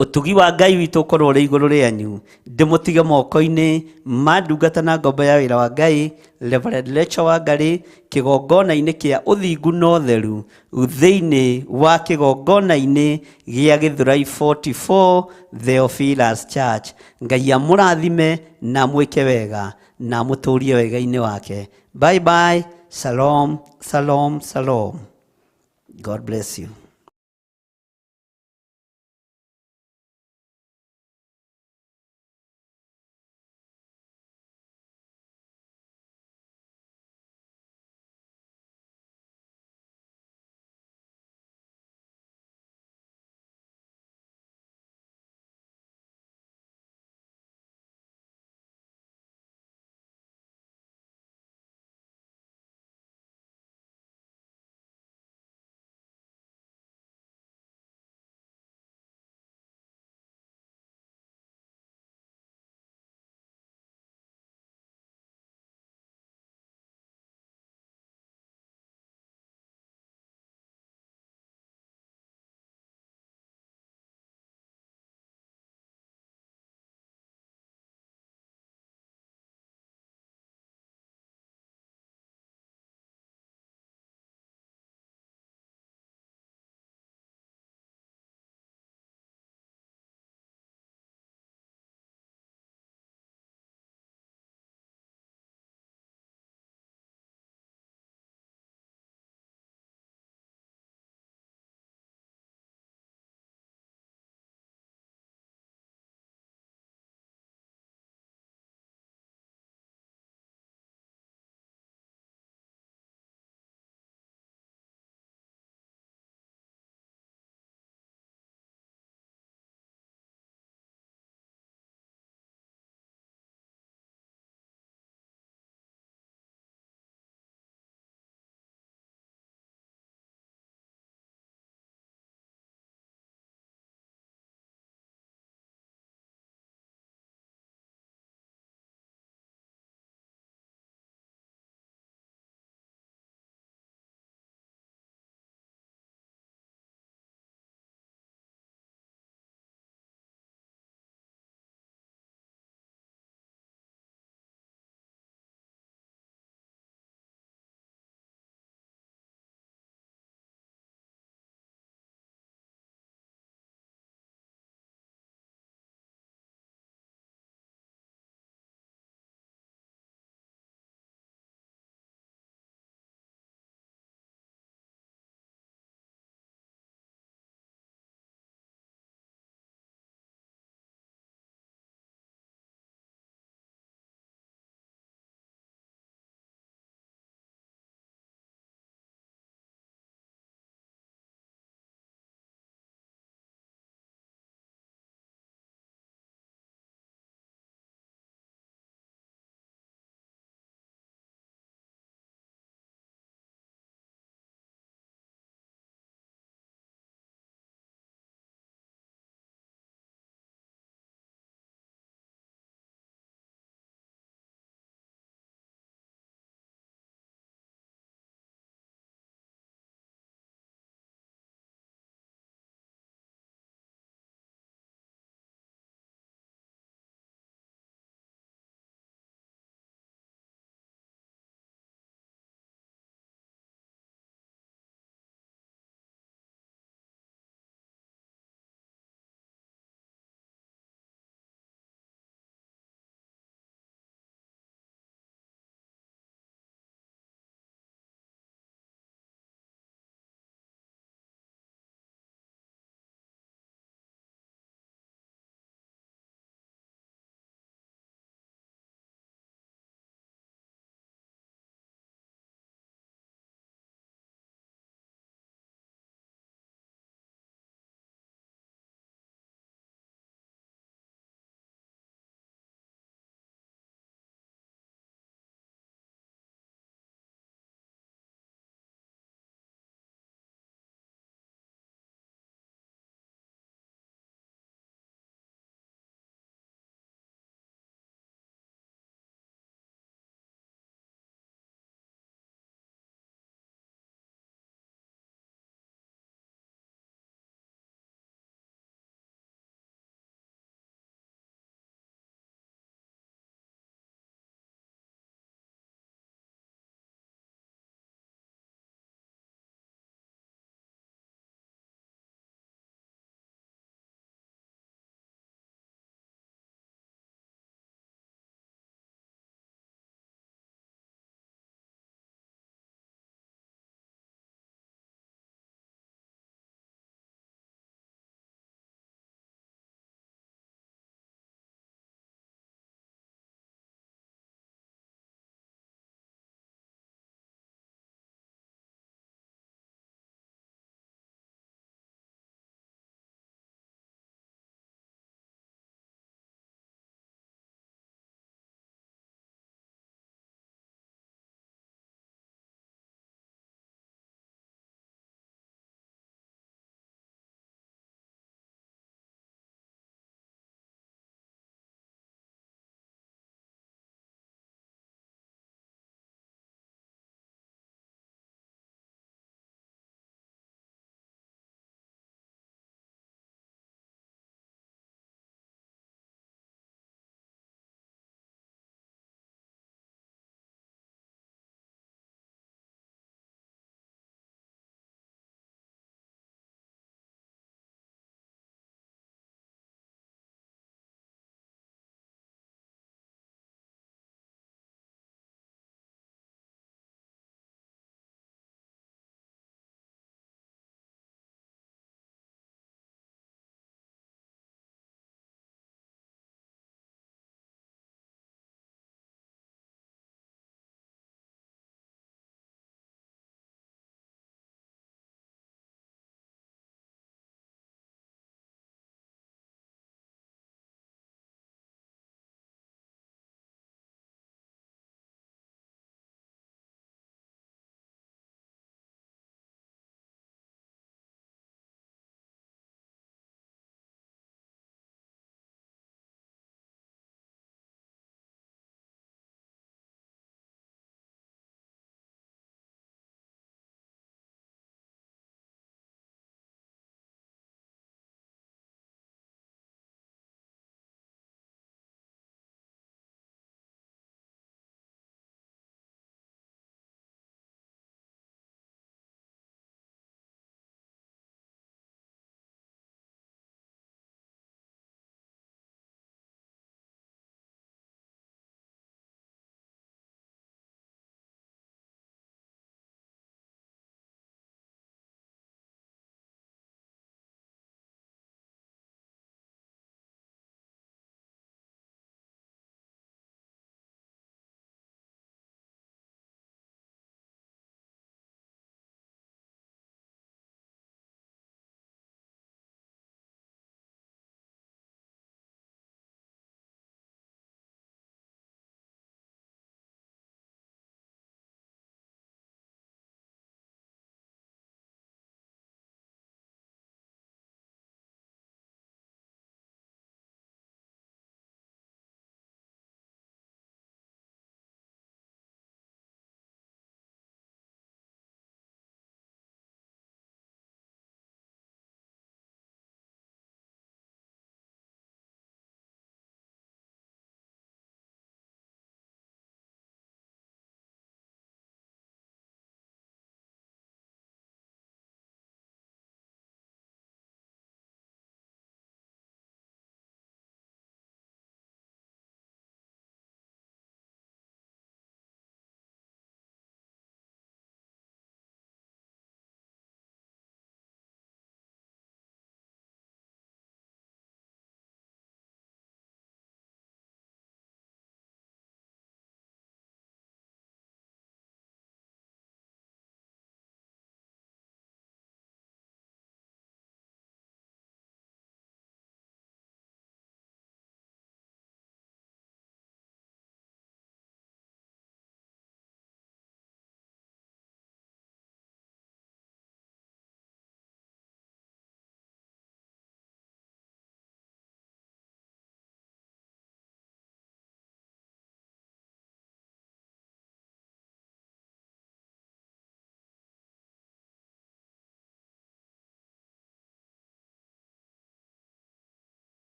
Ũtugi wa Ngai witũ ũkorwo ũrĩ igũrũ rĩanyu. Ndĩmũtige moko-inĩ ma ndungata na ngombo ya wĩra wa Ngai, Reverend Rachel Wangari, kĩgongona-inĩ kĩa ũthingu na ũtheru, thĩinĩ wa kĩgongona-inĩ gĩa Gĩthũrai 44 Theophilus Church. Ngai amũrathime na amwĩke wega na amũtũrie wega-inĩ wake. Bye bye. Shalom, shalom, shalom. God bless you.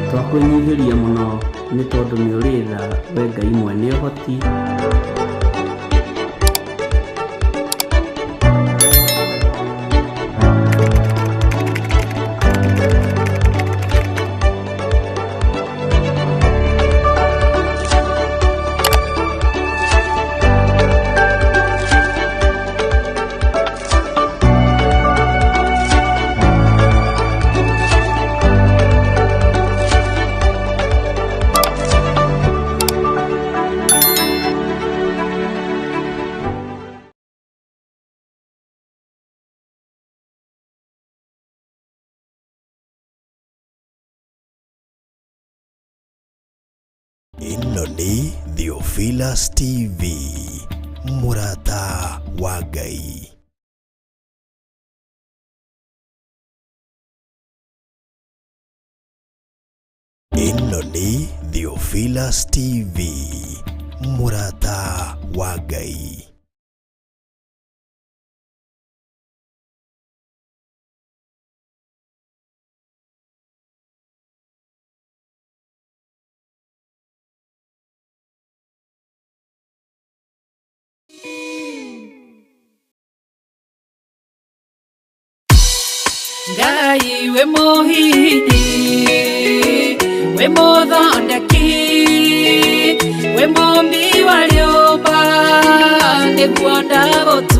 Twakwĩnyihĩria mũno nĩ tondũ nĩ ũrĩ tha we Ngai mwene ũhoti. Ĩno nĩ Theophilus TV, mũrata wa Ngai. Ĩno nĩ Theophilus TV, mũrata wa Ngai. Ngai wĩ mũhihinyi, wĩ mũthondeki, wĩ mũmbi wa rĩũmba, nĩguo ndagũtua.